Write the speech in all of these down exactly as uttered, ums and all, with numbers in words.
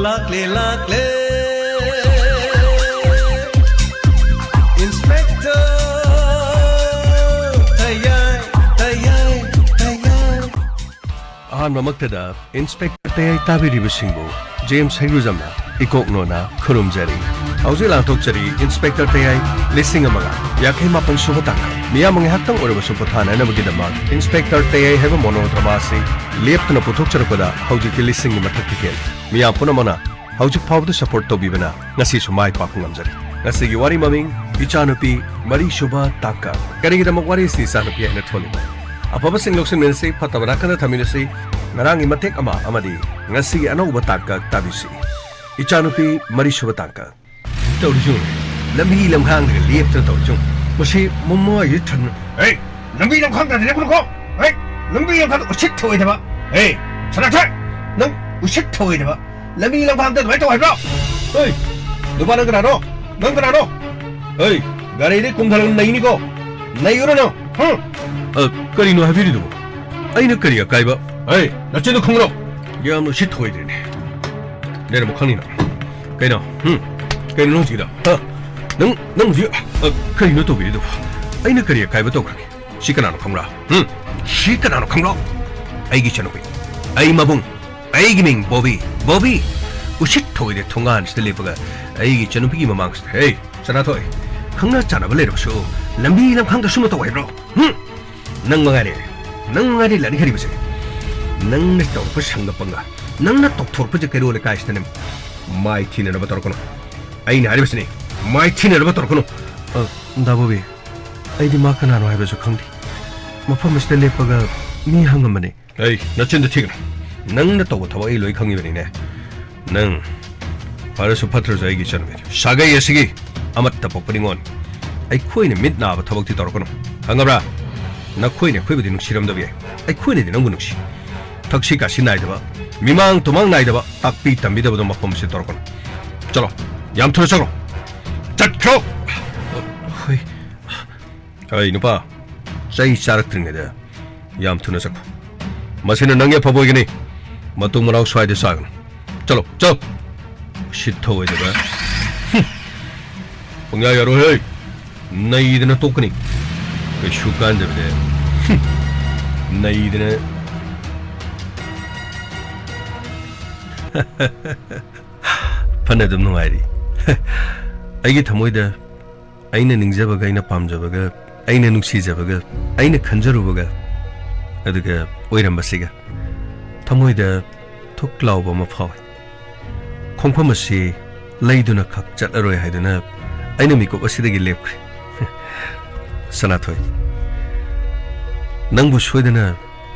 ꯂꯥꯛꯂꯦ, ꯂꯥꯛꯂꯦ꯫ Inspector ꯇꯌꯥꯏ, ꯇꯌꯥꯏ, ꯇꯌꯥꯏ꯫ ꯑꯍꯥꯟꯕꯃꯛꯇꯗ Inspector ꯇꯌꯥꯏ ꯇꯥꯕꯤꯔꯤꯕꯁꯤꯡꯕꯨ ꯖꯦꯝꯁ ꯍꯩꯒ꯭ꯔꯨꯖꯝꯅ ꯏꯀꯣꯛ ꯅꯣꯟꯅ ꯈꯨꯔꯨꯝꯖꯔꯤ꯫ ꯍꯧꯖꯤꯛ ꯂꯥꯟꯊꯣꯛꯆꯔꯤ Inspector ꯇꯌꯥꯏ ꯂꯤꯁꯤꯡ ꯑꯃꯒ ꯌꯥꯡꯈꯩ ꯃꯥꯄꯟ ꯁꯨꯕ ꯇꯥꯡꯀꯛ꯫ ꯃꯤꯌꯥꯝ ꯉꯥꯏꯍꯥꯛꯇꯪ ꯑꯣꯏꯔꯕꯁꯨ ꯄꯣꯊꯥꯅꯅꯕꯒꯤꯗꯃꯛ Inspector ꯇꯌꯥꯏ ꯍꯥꯏꯕ monodrama ꯑꯁꯤ ꯂꯦꯞꯇꯅ ꯄꯨꯊꯣꯛꯆꯔꯛꯄꯗ ꯍꯧꯖꯤꯛꯇꯤ ꯂꯤꯁꯤꯡꯒꯤ ꯃꯊꯛꯇ ꯍꯦꯜꯂꯦ꯫ ꯃꯤꯌꯥꯝ ꯄꯨꯝꯅꯃꯛꯅ ꯍꯧꯖꯤꯛ ꯐꯥꯎꯕꯗ support ꯇꯧꯕꯤꯕꯅ ꯉꯁꯤꯁꯨ ꯃꯥꯏ ꯄꯥꯛꯄ ꯉꯝꯖꯔꯤ꯫ ꯉꯁꯤꯒꯤ ꯋꯥꯔꯤ ꯃꯃꯤꯡ ꯏꯆꯥꯅꯨꯄꯤ ꯃꯔꯤꯁꯨꯕ ꯇꯥꯡꯀꯛ꯫ ꯀꯔꯤꯒꯤꯗꯃꯛ ꯋꯥꯔꯤꯁꯤ ꯏꯆꯥꯅꯨꯄꯤ ꯍꯥꯏꯅ ꯊꯣꯜꯂꯤꯕ? ꯑꯐꯕꯁꯤꯡ ꯂꯧꯁꯤꯟꯃꯤꯟꯅꯁꯤ, ꯐꯠꯇꯕ ꯅꯥꯀꯟꯗ ꯊꯝꯃꯤꯟꯅꯁꯤ꯫ ꯉꯔꯥꯡꯒꯤ ꯃꯇꯦꯛ ꯑꯃ ꯑꯃꯗꯤ ꯉꯁꯤꯒꯤ ꯑꯅꯧꯕ ꯇꯥꯡꯀꯛ ꯇꯥꯕꯤꯁꯤ꯫ ꯏꯆꯥꯅꯨꯄꯤ ꯃꯔꯤꯁꯨꯕ ꯇꯥꯡꯀꯛ꯫ ꯇꯧꯔꯤꯁꯨ ꯂꯝꯕꯤ ꯂꯝꯈꯥꯡꯗꯒ ꯂꯦꯞꯇꯅ ꯇꯧꯔꯤꯁꯨ꯫ ꯃꯁꯤ ꯃꯃꯥꯏꯁꯤ ꯊꯟꯅ꯫ ꯍꯦ! ꯂꯝꯕꯤ ꯂꯝꯈꯥꯡꯗ ꯂꯦꯞꯀꯅꯨꯀꯣ꯫ ꯍꯦ! ꯂꯝꯕꯤ ꯂꯝꯈꯥꯡꯗ ꯎꯁꯤꯠ ꯊꯑꯣꯏꯗꯕ꯫ ꯍꯦ! ꯁꯅꯥꯊꯣꯏ! ꯅꯪ ꯎꯁꯤꯠ ꯊꯑꯣꯏꯗꯕ꯫ ꯂꯝꯕꯤ ꯂꯝꯈꯥꯡꯗ ꯑꯗꯨꯃꯥꯏꯅ ꯇꯧ ꯍꯥꯏꯕ꯭ꯔꯣ? ꯍꯦ! ꯅꯨꯄꯥ ꯅꯪ ꯀꯅꯥꯅꯣ? ꯅꯪ ꯀꯅꯥꯅꯣ? ꯍꯦ! ꯒꯥꯔꯤꯗꯩ ꯀꯨꯝꯊꯔꯒ ꯅꯩꯅꯤꯀꯣ꯫ ꯅꯩꯔꯨꯔꯣ ꯅꯪ꯫ ꯍꯨꯝ! ꯑ, ꯀꯔꯤꯅꯣ ꯍꯥꯏꯕꯤꯔꯤꯗꯨꯕꯨ? ꯑꯩꯅ ꯀꯔꯤ ꯑꯀꯥꯏꯕ? ꯍꯦ! ꯅꯆꯤꯟꯗꯣ ꯈꯨꯝꯃꯨꯔꯣ꯫ ꯌꯥꯝꯅ ꯎꯁꯤꯠ ꯊꯑꯣꯏꯗ꯭ꯔꯦꯅꯦ꯫ ꯅꯦꯅ ꯑꯃꯨꯛ ꯈꯪꯅꯤꯅ꯫ ꯀꯩꯅꯣ? ꯍꯨꯝ? ꯀꯩꯅꯣ ꯅꯪ ꯍꯧꯖꯤꯛꯀꯤꯗꯣ? ꯍꯥ? ꯅꯪ, ꯅꯪ ꯍꯧꯖꯤꯛ, ꯑ, ꯀꯔꯤꯅꯣ ꯇꯧꯕꯤꯔꯤꯗꯨꯕꯨ? ꯑꯩꯅ ꯀꯔꯤ ꯑꯀꯥꯏꯕ ꯇꯧꯈ꯭ꯔꯒꯦ? ꯁꯤ ꯀꯅꯥꯅꯣ ꯈꯪꯕ꯭ꯔꯥ? ꯍꯨꯝ? ꯁꯤ ꯀꯅꯥꯅꯣ ꯈꯪꯕ꯭ꯔꯣ? ꯑꯩꯒꯤ ꯏꯆꯟꯅꯨꯄꯤ꯫ ꯑꯩ ꯃꯕꯨꯡ꯫ ꯑꯩꯒꯤ ꯃꯤꯡ ꯕꯣꯕꯤ꯫ ꯕꯣꯕꯤ! ꯎꯁꯤꯠ ꯊꯑꯣꯏꯗꯦ ꯊꯣꯡꯒꯥꯟꯁꯤꯗ ꯂꯦꯞꯄꯒ ꯑꯩꯒꯤ ꯏꯆꯟꯅꯨꯄꯤꯒꯤ ꯃꯃꯥꯡꯁꯤꯗ꯫ ꯍꯦ! ꯁꯅꯥꯊꯣꯏ! ꯈꯪꯅ ꯆꯥꯟꯅꯕ ꯂꯩꯔꯕꯁꯨ ꯂꯝꯕꯤ ꯂꯝꯈꯥꯡꯗ ꯁꯨꯝꯅ ꯇꯧ ꯍꯥꯏꯕ꯭ꯔꯣ? ꯍꯨꯝ? ꯅꯪ ꯃꯉꯥꯏꯔꯦ꯫ ꯅꯪ ꯃꯉꯥꯏꯔꯦ ꯂꯥꯏꯔꯤꯛ ꯍꯩꯔꯤꯕꯁꯦ꯫ ꯅꯪꯅ ꯇꯧꯔꯛꯄ ꯁꯪꯒ ꯄꯪꯒ꯫ ꯅꯪꯅ ꯇꯧꯊꯣꯔꯛꯄꯁꯦ ꯀꯩꯔꯣꯜ ꯂꯩꯀꯥꯏꯁꯤꯗꯅꯦ꯫ ꯃꯥꯏ ꯊꯤꯅꯅꯕ ꯇꯧꯔꯛꯀꯅꯨ꯫ ꯑꯩꯅ ꯍꯥꯏꯔꯤꯕꯁꯤꯅꯤ꯫ ꯃꯥꯏ ꯊꯤꯅꯅꯕ ꯇꯧꯔꯛꯀꯅꯨ꯫ ꯑ, ꯗꯥ ꯕꯣꯕꯤ, ꯑꯩꯗꯤ ꯃꯥ ꯀꯅꯥꯅꯣ ꯍꯥꯏꯕꯁꯨ ꯈꯪꯗꯦ꯫ ꯃꯐꯝ ꯑꯁꯤꯗ ꯂꯦꯞꯄꯒ ꯃꯤ ꯍꯪꯉꯝꯕꯅꯦ꯫ ꯑꯩ ꯅꯆꯤꯟꯗ ꯊꯤꯒꯅꯨ꯫ ꯅꯪꯅ ꯇꯧꯕ ꯊꯕꯛ ꯑꯩ ꯂꯣꯏ ꯈꯪꯉꯤꯕꯅꯤꯅꯦ꯫ ꯅꯪ ꯐꯔꯁꯨ ꯐꯠꯇ꯭ꯔꯁꯨ ꯑꯩꯒꯤ ꯏꯆꯟꯅꯨꯄꯤꯅꯤ꯫ ꯁꯥꯒꯩ ꯑꯁꯤꯒꯤ ꯑꯃꯠꯇ ꯄꯣꯛꯄ ꯅꯤꯉꯣꯜ꯫ ꯑꯩꯈꯣꯏꯅ ꯃꯤꯠ ꯅꯥꯕ ꯊꯕꯛꯇꯤ ꯇꯧꯔꯛꯀꯅꯨ꯫ ꯈꯪꯉꯕ꯭ꯔꯥ? ꯅꯈꯣꯏꯅ ꯑꯩꯈꯣꯏꯕꯨꯗꯤ ꯅꯨꯡꯁꯤꯔꯝꯗꯕ ꯌꯥꯏ꯫ ꯑꯩꯈꯣꯏꯅꯗꯤ ꯅꯪꯕꯨ ꯅꯨꯡꯁꯤ꯫ ꯊꯛꯁꯤ ꯈꯥꯁꯤ ꯅꯥꯏꯗꯕ, ꯃꯤꯃꯥꯡ ꯇꯨꯃꯥꯡ ꯅꯥꯏꯗꯕ, ꯇꯥꯛꯄꯤ ꯇꯝꯕꯤꯗꯕꯗꯣ ꯃꯐꯝ ꯑꯁꯤꯗ ꯇꯧꯔꯛꯀꯅꯨ꯫ ꯆꯠꯂꯣ꯫ ꯌꯥꯝ ꯊꯨꯅ ꯆꯠꯈ꯭ꯔꯣ꯫ ꯆꯠꯈ꯭ꯔꯣ! ꯍꯣꯏ꯫ ꯑꯩ ꯅꯨꯄꯥ, ꯆꯩ ꯆꯥꯔꯛꯇ꯭ꯔꯤꯉꯩꯗ ꯌꯥꯝ ꯊꯨꯅ ꯆꯠꯈꯣ꯫ ꯃꯁꯤꯅ ꯅꯪꯒꯤ ꯑꯐꯕ ꯑꯣꯏꯒꯅꯤ꯫ ꯃꯇꯨꯡ ꯃꯅꯥꯎ ꯁ꯭ꯋꯥꯏꯗ ꯆꯥꯒꯅꯨ꯫ ꯆꯠꯂꯣ, ꯆꯠꯂꯣ꯫ ꯎꯁꯤꯠ ꯊꯑꯣꯏꯗꯕ꯫ ꯍꯨꯝ꯫ ꯄꯪꯌꯥ ꯌꯥꯔꯣꯏꯍꯦ꯫ ꯅꯩꯗꯅ ꯇꯣꯛꯀꯅꯤ꯫ ꯀꯩꯁꯨ ꯀꯥꯟꯗꯕꯗ꯫ ꯍꯨꯝ꯫ ꯅꯩꯗꯅ꯫ ꯐꯅ ꯑꯗꯨꯝ ꯅꯨꯡꯉꯥꯏꯔꯤ꯫ ꯑꯩꯒꯤ ꯊꯃꯣꯏꯗ ꯑꯩꯅ ꯅꯤꯡꯖꯕꯒ, ꯑꯩꯅ ꯄꯥꯝꯖꯕꯒ, ꯑꯩꯅ ꯅꯨꯡꯁꯤꯖꯕꯒ, ꯑꯩꯅ ꯈꯟꯖꯔꯨꯕꯒ, ꯑꯗꯨꯒ ꯑꯣꯏꯔꯝꯕꯁꯤꯒ ꯊꯃꯣꯏꯗ ꯊꯨꯛ ꯂꯥꯎꯕ ꯑꯃ ꯐꯥꯎꯏ꯫ ꯈꯣꯡꯐꯝ ꯑꯁꯤ ꯂꯩꯗꯨꯅ ꯈꯛ ꯆꯠꯂꯔꯣꯏ ꯍꯥꯏꯗꯨꯅ ꯑꯩꯅ ꯃꯤꯀꯨꯞ ꯑꯁꯤꯗꯒꯤ ꯂꯦꯞꯈ꯭ꯔꯦ꯫ ꯁꯅꯥꯊꯣꯏ, ꯅꯪꯕꯨ ꯁꯣꯏꯗꯅ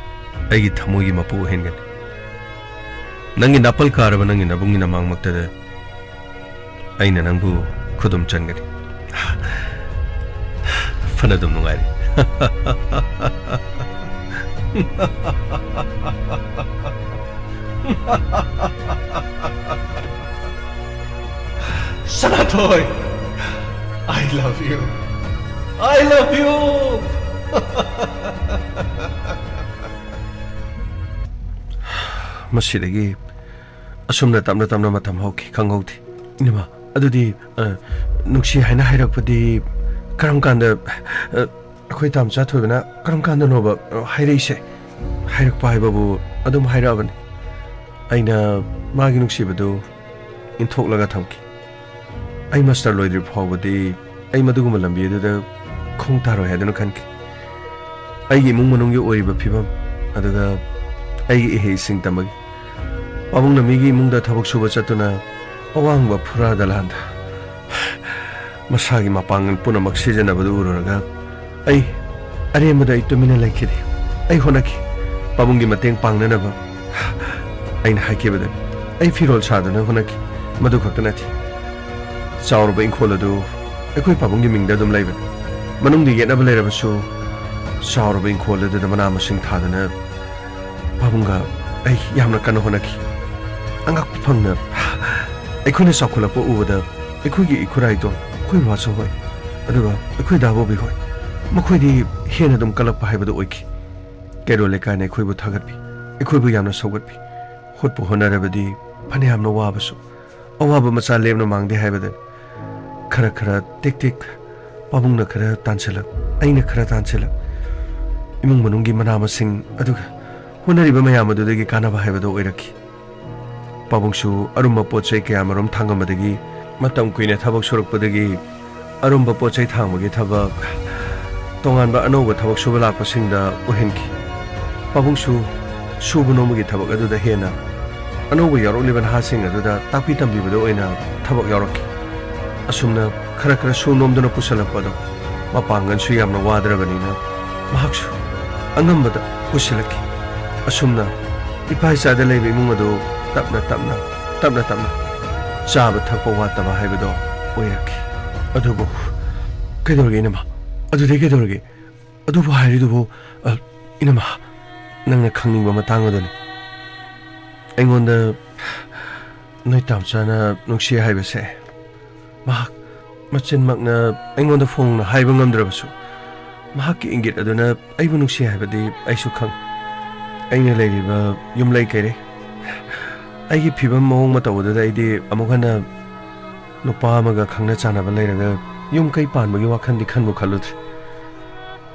ꯑꯩꯒꯤ ꯊꯃꯣꯏꯒꯤ ꯃꯄꯨ ꯑꯣꯏꯍꯟꯒꯅꯤ꯫ ꯅꯪꯒꯤ ꯅꯥꯄꯜ ꯀꯥꯔꯕ ꯅꯪꯒꯤ ꯅꯕꯨꯡꯒꯤ ꯅꯃꯥꯡꯃꯛꯇꯗ ꯑꯩꯅ ꯅꯪꯕꯨ ꯈꯨꯗꯨꯝ ꯆꯟꯒꯅꯤ꯫ ꯐꯅ ꯑꯗꯨꯝ ꯅꯨꯡꯉꯥꯏꯔꯤ꯫ ꯁꯅꯥꯊꯣꯏ, I love you. I love you. ꯃꯁꯤꯗꯒꯤ ꯑꯁꯨꯝꯅ ꯇꯞꯅ ꯇꯞꯅ ꯃꯇꯝ ꯍꯧꯈꯤ, ꯈꯪꯍꯧꯗꯦ꯫ ꯏꯃꯥ, ꯑꯗꯨꯗꯤ, ꯑ, ꯅꯨꯡꯁꯤ ꯍꯥꯏꯅ ꯍꯥꯏꯔꯛꯄꯗꯤ ꯀꯔꯝ ꯀꯥꯟꯗ, ꯑ, ꯑꯩꯈꯣꯏ ꯇꯥꯃꯆꯥ ꯊꯣꯏꯕꯅ ꯀꯔꯝ ꯀꯥꯟꯗꯅꯣꯕ, ꯑ, ꯍꯥꯏꯔꯛꯏꯁꯦ? ꯍꯥꯏꯔꯛꯄ ꯍꯥꯏꯕꯕꯨ ꯑꯗꯨꯝ ꯍꯥꯏꯔꯛꯑꯕꯅꯤ꯫ ꯑꯩꯅ ꯃꯥꯒꯤ ꯅꯨꯡꯁꯤꯕꯗꯨ ꯏꯟꯊꯣꯛꯂꯒ ꯊꯝꯈꯤ꯫ ꯑꯩ ꯃꯥꯁꯇꯔ ꯂꯣꯏꯗ꯭ꯔꯤ ꯐꯥꯎꯕꯗꯤ ꯑꯩ ꯃꯗꯨꯒꯨꯝꯕ ꯂꯝꯕꯤ ꯑꯗꯨꯗ ꯈꯣꯡ ꯊꯥꯔꯣꯏ ꯍꯥꯏꯗꯨꯅ ꯈꯟꯈꯤ꯫ ꯑꯩꯒꯤ ꯏꯃꯨꯡ ꯃꯅꯨꯡꯒꯤ ꯑꯣꯏꯔꯤꯕ ꯐꯤꯕꯝ, ꯑꯗꯨꯒ ꯑꯩꯒꯤ ꯏꯍꯩ ꯏꯁꯤꯡ ꯇꯝꯕꯒꯤ, ꯄꯥꯕꯨꯡꯅ ꯃꯤꯒꯤ ꯏꯃꯨꯡꯗ ꯊꯕꯛ ꯁꯨꯕ ꯆꯠꯇꯨꯅ ꯑꯋꯥꯡꯕ ꯐꯨꯔꯥꯗ ꯂꯥꯟꯗ ꯃꯁꯥꯒꯤ ꯃꯄꯥꯡꯒꯜ ꯄꯨꯝꯅꯃꯛ ꯁꯤꯖꯤꯟꯅꯕꯗꯨ ꯎꯔꯨꯔꯒ ꯑꯩ ꯑꯔꯦꯝꯕꯗ ꯑꯩ ꯇꯨꯃꯤꯟꯅ ꯂꯩꯈꯤꯗꯦ꯫ ꯑꯩ ꯍꯣꯠꯅꯈꯤ꯫ ꯄꯥꯕꯨꯡꯒꯤ ꯃꯇꯦꯡ ꯄꯥꯡꯅꯅꯕ ꯑꯩꯅ ꯍꯥꯏꯈꯤꯕꯗꯨꯅꯤ꯫ ꯑꯩ ꯐꯤꯔꯣꯜ ꯁꯥꯗꯨꯅ ꯍꯣꯠꯅꯈꯤ꯫ ꯃꯗꯨ ꯈꯛꯇ ꯅꯠꯇꯦ꯫ ꯆꯥꯎꯔꯕ ꯏꯪꯈꯣꯜ ꯑꯗꯨ ꯑꯩꯈꯣꯏ ꯄꯥꯕꯨꯡꯒꯤ ꯃꯤꯡꯗ ꯑꯗꯨꯝ ꯂꯩꯕꯅꯤ꯫ ꯃꯅꯨꯡꯗ ꯌꯦꯠꯅꯕ ꯂꯩꯔꯕꯁꯨ ꯆꯥꯎꯔꯕ ꯏꯪꯈꯣꯜ ꯑꯗꯨꯗ ꯃꯅꯥ ꯃꯁꯤꯡ ꯊꯥꯗꯨꯅ ꯄꯥꯕꯨꯡꯒ ꯑꯩ ꯌꯥꯝꯅ ꯀꯟꯅ ꯍꯣꯠꯅꯈꯤ꯫ ꯑꯉꯛꯄ ꯐꯪꯅ ꯑꯩꯈꯣꯏꯅ ꯆꯥꯎꯈꯠꯂꯛꯄ ꯎꯕꯗ ꯑꯩꯈꯣꯏꯒꯤ ꯏꯈꯨꯔꯥꯏꯗꯣ ꯑꯩꯈꯣꯏ ꯕꯕꯥꯁꯨ ꯍꯣꯏ, ꯑꯗꯨꯒ ꯑꯩꯈꯣꯏ ꯗꯥ ꯕꯣꯕꯤ ꯍꯣꯏ, ꯃꯈꯣꯏꯗꯤ ꯍꯦꯟꯅ ꯑꯗꯨꯝ ꯀꯜꯂꯛꯄ ꯍꯥꯏꯕꯗꯨ ꯑꯣꯏꯈꯤ꯫ ꯀꯩꯔꯣꯜ ꯂꯩꯀꯥꯏꯅ ꯑꯩꯈꯣꯏꯕꯨ ꯊꯥꯒꯠꯄꯤ, ꯑꯩꯈꯣꯏꯕꯨ ꯌꯥꯝꯅ ꯁꯧꯒꯠꯄꯤ꯫ ꯍꯣꯠꯄꯨ ꯍꯣꯠꯅꯔꯕꯗꯤ ꯐꯅꯌꯥꯝꯅ ꯋꯥꯕꯁꯨ ꯑꯋꯥꯕ ꯃꯆꯥ ꯂꯦꯝꯅ ꯃꯥꯡꯗꯦ ꯍꯥꯏꯕꯗꯨꯅꯤ꯫ ꯈꯔ ꯈꯔ ꯇꯦꯛ ꯇꯦꯛ ꯄꯥꯕꯨꯡꯅ ꯈꯔ ꯇꯥꯟꯁꯤꯜꯂꯛ, ꯑꯩꯅ ꯈꯔ ꯇꯥꯟꯁꯤꯜꯂꯛ, ꯏꯃꯨꯡ ꯃꯅꯨꯡꯒꯤ ꯃꯅꯥ ꯃꯁꯤꯡ ꯑꯗꯨꯒ ꯍꯣꯠꯅꯔꯤꯕ ꯃꯌꯥꯝ ꯑꯗꯨꯗꯒꯤ ꯀꯥꯟꯅꯕ ꯍꯥꯏꯕꯗꯨ ꯑꯣꯏꯔꯛꯈꯤ꯫ ꯄꯥꯕꯨꯡꯁꯨ ꯑꯔꯨꯝꯕ ꯄꯣꯠ ꯆꯩ ꯀꯌꯥꯃꯔꯨꯝ ꯊꯥꯡꯉꯝꯕꯗꯒꯤ, ꯃꯇꯝ ꯀꯨꯏꯅ ꯊꯕꯛ ꯁꯨꯔꯛꯄꯗꯒꯤ ꯑꯔꯨꯝꯕ ꯄꯣꯠ ꯆꯩ ꯊꯥꯡꯕꯒꯤ ꯊꯕꯛ ꯇꯣꯉꯥꯟꯕ ꯑꯅꯧꯕ ꯊꯕꯛ ꯁꯨꯕ ꯂꯥꯛꯄꯁꯤꯡꯗ ꯑꯣꯏꯍꯟꯈꯤ꯫ ꯄꯥꯕꯨꯡꯁꯨ ꯁꯨꯕ ꯅꯣꯝꯕꯒꯤ ꯊꯕꯛ ꯑꯗꯨꯗ ꯍꯦꯟꯅ ꯑꯅꯧꯕ ꯌꯥꯎꯔꯛꯂꯤꯕ ꯅꯍꯥꯁꯤꯡ ꯑꯗꯨꯗ ꯇꯥꯛꯄꯤ ꯇꯝꯕꯤꯕꯗ ꯑꯣꯏꯅ ꯊꯕꯛ ꯌꯥꯎꯔꯛꯈꯤ꯫ ꯑꯁꯨꯝꯅ ꯈꯔ ꯈꯔ ꯁꯨ ꯅꯣꯝꯗꯨꯅ ꯄꯨꯁꯜꯂꯛꯄꯗꯣ ꯃꯄꯥꯡꯒꯜꯁꯨ ꯌꯥꯝꯅ ꯋꯥꯗ꯭ꯔꯕꯅꯤꯅ ꯃꯍꯥꯛꯁꯨ ꯑꯉꯝꯕꯗ ꯄꯨꯁꯤꯜꯂꯛꯈꯤ꯫ ꯑꯁꯨꯝꯅ ꯏꯄꯥ ꯏꯆꯥꯗ ꯂꯩꯕ ꯏꯃꯨꯡ ꯑꯗꯨ ꯇꯞꯅ ꯇꯞꯅ, ꯇꯞꯅ ꯇꯞꯅ ꯆꯥꯕ ꯊꯛꯄ ꯋꯥꯠꯇꯕ ꯍꯥꯏꯕꯗꯣ ꯑꯣꯏꯔꯛꯈꯤ꯫ ꯑꯗꯨꯕꯨ ꯀꯩꯗꯧꯔꯒꯦ ꯏꯅꯝꯃ? ꯑꯗꯨꯗꯩ ꯀꯩꯗꯧꯔꯒꯦ? ꯑꯗꯨꯕꯨ ꯍꯥꯏꯔꯤꯗꯨꯕꯨ, ꯑ, ꯏꯅꯝꯃ, ꯅꯪꯅ ꯈꯪꯅꯤꯡꯕ ꯃꯇꯥꯡ ꯑꯗꯨꯅꯤ꯫ ꯑꯩꯉꯣꯟꯗ ꯅꯣꯏ ꯇꯥꯝꯆꯥꯅ ꯅꯨꯡꯁꯤ ꯍꯥꯏꯕꯁꯦ ꯃꯍꯥꯛ ꯃꯆꯤꯟꯃꯛꯅ ꯑꯩꯉꯣꯟꯗ ꯐꯣꯡꯅ ꯍꯥꯏꯕ ꯉꯝꯗ꯭ꯔꯕꯁꯨ, ꯃꯍꯥꯛꯀꯤ ꯏꯪꯒꯤꯠ ꯑꯗꯨꯅ ꯑꯩꯕꯨ ꯅꯨꯡꯁꯤ ꯍꯥꯏꯕꯗꯤ ꯑꯩꯁꯨ ꯈꯪ꯫ ꯑꯩꯅ ꯂꯩꯔꯤꯕ ꯌꯨꯝꯂꯩ ꯀꯩꯔꯩ, ꯑꯩꯒꯤ ꯐꯤꯕꯝ ꯃꯑꯣꯡ ꯃꯇꯧ ꯑꯗꯨꯗ ꯑꯩꯗꯤ ꯑꯃꯨꯛ ꯍꯟꯅ ꯅꯨꯄꯥ ꯑꯃꯒ ꯈꯪꯅ ꯆꯥꯟꯅꯕ ꯂꯩꯔꯒ ꯌꯨꯝ ꯀꯩ ꯄꯥꯟꯕꯒꯤ ꯋꯥꯈꯜꯗꯤ ꯈꯟꯕꯨ ꯈꯜꯂꯨꯗ꯭ꯔꯦ꯫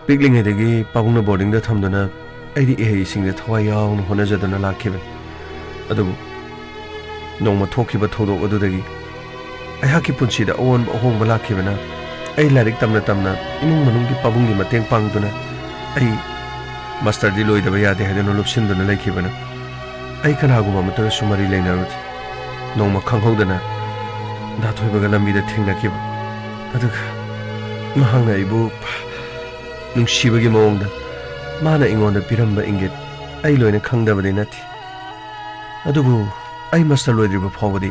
ꯄꯤꯛꯂꯤꯉꯩꯗꯒꯤ ꯄꯥꯕꯨꯡꯅ ꯕꯣꯔꯗꯤꯡꯗ ꯊꯝꯗꯨꯅ ꯑꯩꯗꯤ ꯏꯍꯩ ꯏꯁꯤꯡꯗ ꯊꯋꯥꯏ ꯌꯥꯎꯅ ꯍꯣꯠꯅꯖꯗꯨꯅ ꯂꯥꯛꯈꯤꯕꯅꯤ꯫ ꯑꯗꯨꯕꯨ ꯅꯣꯡꯃ ꯊꯣꯛꯈꯤꯕ ꯊꯧꯗꯣꯛ ꯑꯗꯨꯗꯒꯤ ꯑꯩꯍꯥꯛꯀꯤ ꯄꯨꯟꯁꯤꯗ ꯑꯑꯣꯟꯕ ꯑꯍꯣꯡꯕ ꯂꯥꯛꯈꯤꯕꯅ, ꯑꯩ ꯂꯥꯏꯔꯤꯛ ꯇꯝꯅ ꯇꯝꯅ ꯏꯃꯨꯡ ꯃꯅꯨꯡꯒꯤ ꯄꯥꯕꯨꯡꯒꯤ ꯃꯇꯦꯡ ꯄꯥꯡꯗꯨꯅ ꯑꯩ ꯃꯥꯁꯇꯔꯗꯤ ꯂꯣꯏꯗꯕ ꯌꯥꯗꯦ ꯍꯥꯏꯗꯨꯅ ꯂꯨꯞꯁꯤꯟꯗꯨꯅ ꯂꯩꯈꯤꯕꯅ, ꯑꯩ ꯀꯅꯥꯒꯨꯝꯕ ꯑꯃꯠꯇꯒꯁꯨ ꯃꯔꯤ ꯂꯩꯅꯔꯨꯗꯦ꯫ ꯅꯣꯡꯃ ꯈꯪꯍꯧꯗꯅ ꯗꯥ ꯊꯣꯏꯕꯒ ꯂꯝꯕꯤꯗ ꯊꯦꯡꯅꯈꯤꯕ꯫ ꯑꯗꯨꯒ ꯃꯍꯥꯛꯅ ꯑꯩꯕꯨ ꯅꯨꯡꯁꯤꯕꯒꯤ ꯃꯑꯣꯡꯗ ꯃꯥꯅ ꯑꯩꯉꯣꯟꯗ ꯄꯤꯔꯝꯕ ꯏꯪꯒꯤꯠ ꯑꯩ ꯂꯣꯏꯅ ꯈꯪꯗꯕꯗꯤ ꯅꯠꯇꯦ꯫ ꯑꯗꯨꯕꯨ ꯑꯩ ꯃꯥꯁꯇꯔ ꯂꯣꯏꯗ꯭ꯔꯤꯕ ꯐꯥꯎꯕꯗꯤ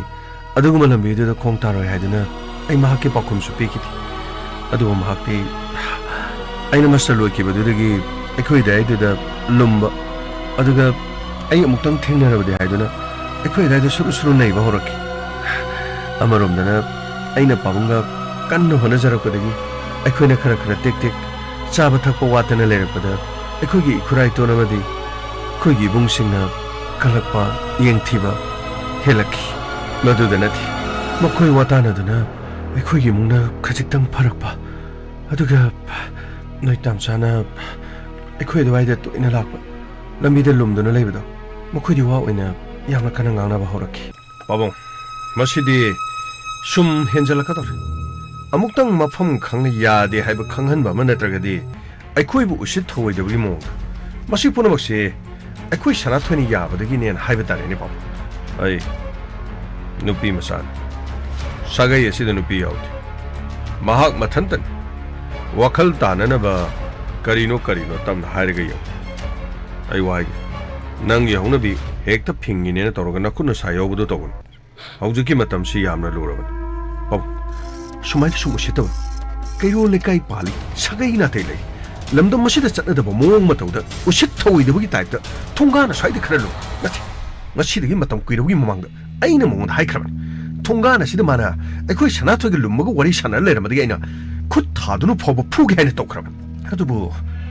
ꯑꯗꯨꯒꯨꯝꯕ ꯂꯝꯕꯤꯗꯨꯗ ꯈꯣꯡ ꯇꯥꯔꯣꯏ ꯍꯥꯏꯗꯨꯅ ꯑꯩ ꯃꯍꯥꯛꯀꯤ ꯄꯥꯎꯈꯨꯝꯁꯨ ꯄꯤꯈꯤꯗꯦ꯫ ꯑꯗꯨꯕꯨ ꯃꯍꯥꯛꯇꯤ ꯑꯩꯅ ꯃꯥꯁꯇꯔ ꯂꯣꯏꯈꯤꯕꯗꯨꯗꯒꯤ ꯑꯩꯈꯣꯏ ꯑꯗꯨꯋꯥꯏꯗꯨꯗ ꯂꯨꯝꯕ, ꯑꯗꯨꯒ ꯑꯩ ꯑꯃꯨꯛꯇꯪ ꯊꯦꯡꯅꯔꯕꯗꯤ ꯍꯥꯏꯗꯨꯅ ꯑꯩꯈꯣꯏ ꯑꯗꯨꯋꯥꯏꯗ ꯁꯨꯔꯨ ꯁꯨꯔꯨ ꯅꯩꯕ ꯍꯧꯔꯛꯈꯤ꯫ ꯑꯃꯔꯣꯝꯗꯅ ꯑꯩꯅ ꯄꯥꯕꯨꯡꯒ ꯀꯟꯅ ꯍꯣꯠꯅꯖꯔꯛꯄꯗꯒꯤ ꯑꯩꯈꯣꯏꯅ ꯈꯔ ꯈꯔ ꯇꯦꯛ ꯇꯦꯛ ꯆꯥꯕ ꯊꯛꯄ ꯋꯥꯠꯇꯅ ꯂꯩꯔꯛꯄꯗ ꯑꯩꯈꯣꯏꯒꯤ ꯏꯈꯨꯔꯥꯏꯇꯣꯟ ꯑꯃꯗꯤ ꯑꯩꯈꯣꯏꯒꯤ ꯏꯕꯨꯡꯁꯤꯡꯅ ꯀꯜꯂꯛꯄ, ꯌꯦꯡꯊꯤꯕ, ꯍꯦꯜꯂꯛꯈꯤ꯫ ꯃꯗꯨꯗ ꯅꯠꯇꯦ, ꯃꯈꯣꯏ ꯋꯥ ꯇꯥꯅꯗꯨꯅ ꯑꯩꯈꯣꯏꯒꯤ ꯏꯃꯨꯡꯅ ꯈꯖꯤꯛꯇꯪ ꯐꯔꯛꯄ, ꯑꯗꯨꯒ ꯅꯣꯏ ꯇꯥꯝꯆꯥꯅ ꯑꯩꯈꯣꯏ ꯑꯗꯨꯋꯥꯏꯗ ꯇꯣꯏꯅ ꯂꯥꯛꯄ, ꯂꯝꯕꯤꯗ ꯂꯨꯝꯗꯨꯅ ꯂꯩꯕꯗꯣ, ꯃꯈꯣꯏꯗꯤ ꯋꯥ ꯑꯣꯏꯅ ꯌꯥꯝꯅ ꯀꯟꯅ ꯉꯥꯡꯅꯕ ꯍꯧꯔꯛꯈꯤ꯫ "ꯄꯥꯕꯨꯡ, ꯃꯁꯤꯗꯤ ꯁꯨꯝ ꯍꯦꯟꯖꯜꯂꯛꯀꯗꯧꯔꯦ꯫ ꯑꯃꯨꯛꯇꯪ ꯃꯐꯝ ꯈꯪꯅ ꯌꯥꯗꯦ ꯍꯥꯏꯕ ꯈꯪꯍꯟꯕ ꯑꯃ ꯅꯠꯇ꯭ꯔꯒꯗꯤ ꯑꯩꯈꯣꯏꯕꯨ ꯎꯁꯤꯠ ꯊꯧꯑꯣꯏꯗꯕꯒꯤ ꯃꯑꯣꯡꯗ꯫ ꯃꯁꯤ ꯄꯨꯝꯅꯃꯛꯁꯦ ꯑꯩꯈꯣꯏ ꯁꯅꯥꯊꯣꯏꯅ ꯌꯥꯕꯗꯒꯤꯅꯦꯅ ꯍꯥꯏꯕ ꯇꯥꯔꯦꯅꯦ, ꯄꯥꯕꯨꯡ꯫ ꯑꯩ ꯅꯨꯄꯤ ꯃꯆꯥꯅꯤ꯫ ꯁꯥꯒꯩ ꯑꯁꯤꯗ ꯅꯨꯄꯤ ꯌꯥꯎꯗꯦ꯫ ꯃꯍꯥꯛ ꯃꯊꯟꯇꯅꯤ꯫ ꯋꯥꯈꯜ ꯇꯥꯅꯅꯕ ꯀꯔꯤꯅꯣ ꯀꯔꯤꯅꯣ ꯇꯝꯅ ꯍꯥꯏꯔꯒ ꯌꯦꯡꯉꯨ꯫ ꯑꯩ ꯋꯥ ꯍꯥꯏꯒꯦ꯫ ꯅꯪꯒꯤ ꯍꯧꯅꯕꯤ ꯍꯦꯛꯇ ꯐꯤꯡꯉꯤꯅꯦꯅ ꯇꯧꯔꯒ ꯅꯈꯨꯠ ꯅꯁꯥ ꯌꯥꯎꯕꯗꯣ ꯇꯧꯒꯅꯨ꯫ ꯍꯧꯖꯤꯛꯀꯤ ꯃꯇꯝꯁꯤ ꯌꯥꯝꯅ ꯂꯨꯔꯕꯅꯤ꯫ ꯄꯥꯕꯨꯡ, ꯁꯨꯃꯥꯏꯅ ꯁꯨꯝ ꯎꯁꯤꯠꯇꯕ꯫ ꯀꯩꯔꯣꯜ ꯂꯩꯀꯥꯏ ꯄꯥꯜꯂꯤ, ꯁꯥꯒꯩ ꯅꯥꯇꯩ ꯂꯩ꯫ ꯂꯝꯗꯝ ꯑꯁꯤꯗ ꯆꯠꯅꯗꯕ ꯃꯑꯣꯡ ꯃꯇꯧꯗ ꯎꯁꯤꯠ ꯊꯧꯑꯣꯏꯗꯕꯒꯤ ꯇꯥꯏꯞꯇ ꯊꯣꯡꯒꯥꯅ ꯁ꯭ꯋꯥꯏꯗ ꯈꯔ ꯂꯨ꯫ ꯅꯠꯇꯦ, ꯉꯁꯤꯗꯒꯤ ꯃꯇꯝ ꯀꯨꯏꯔꯕꯒꯤ ꯃꯃꯥꯡꯗ ꯑꯩꯅ ꯃꯉꯣꯟꯗ ꯍꯥꯏꯈ꯭ꯔꯕꯅꯤ꯫ ꯊꯣꯡꯒꯥꯟ ꯑꯁꯤꯗ ꯃꯥꯅ ꯑꯩꯈꯣꯏ ꯁꯅꯥꯊꯣꯏꯒ ꯂꯨꯝꯃꯒ ꯋꯥꯔꯤ ꯁꯥꯟꯅꯔ ꯂꯩꯔꯝꯕꯗꯒꯤ ꯑꯩꯅ ꯈꯨꯠ ꯊꯥꯗꯨꯅ ꯐꯥꯎꯕ ꯐꯨꯒꯦ ꯍꯥꯏꯅ ꯇꯧꯈ꯭ꯔꯕꯅꯤ꯫ ꯑꯗꯨꯕꯨ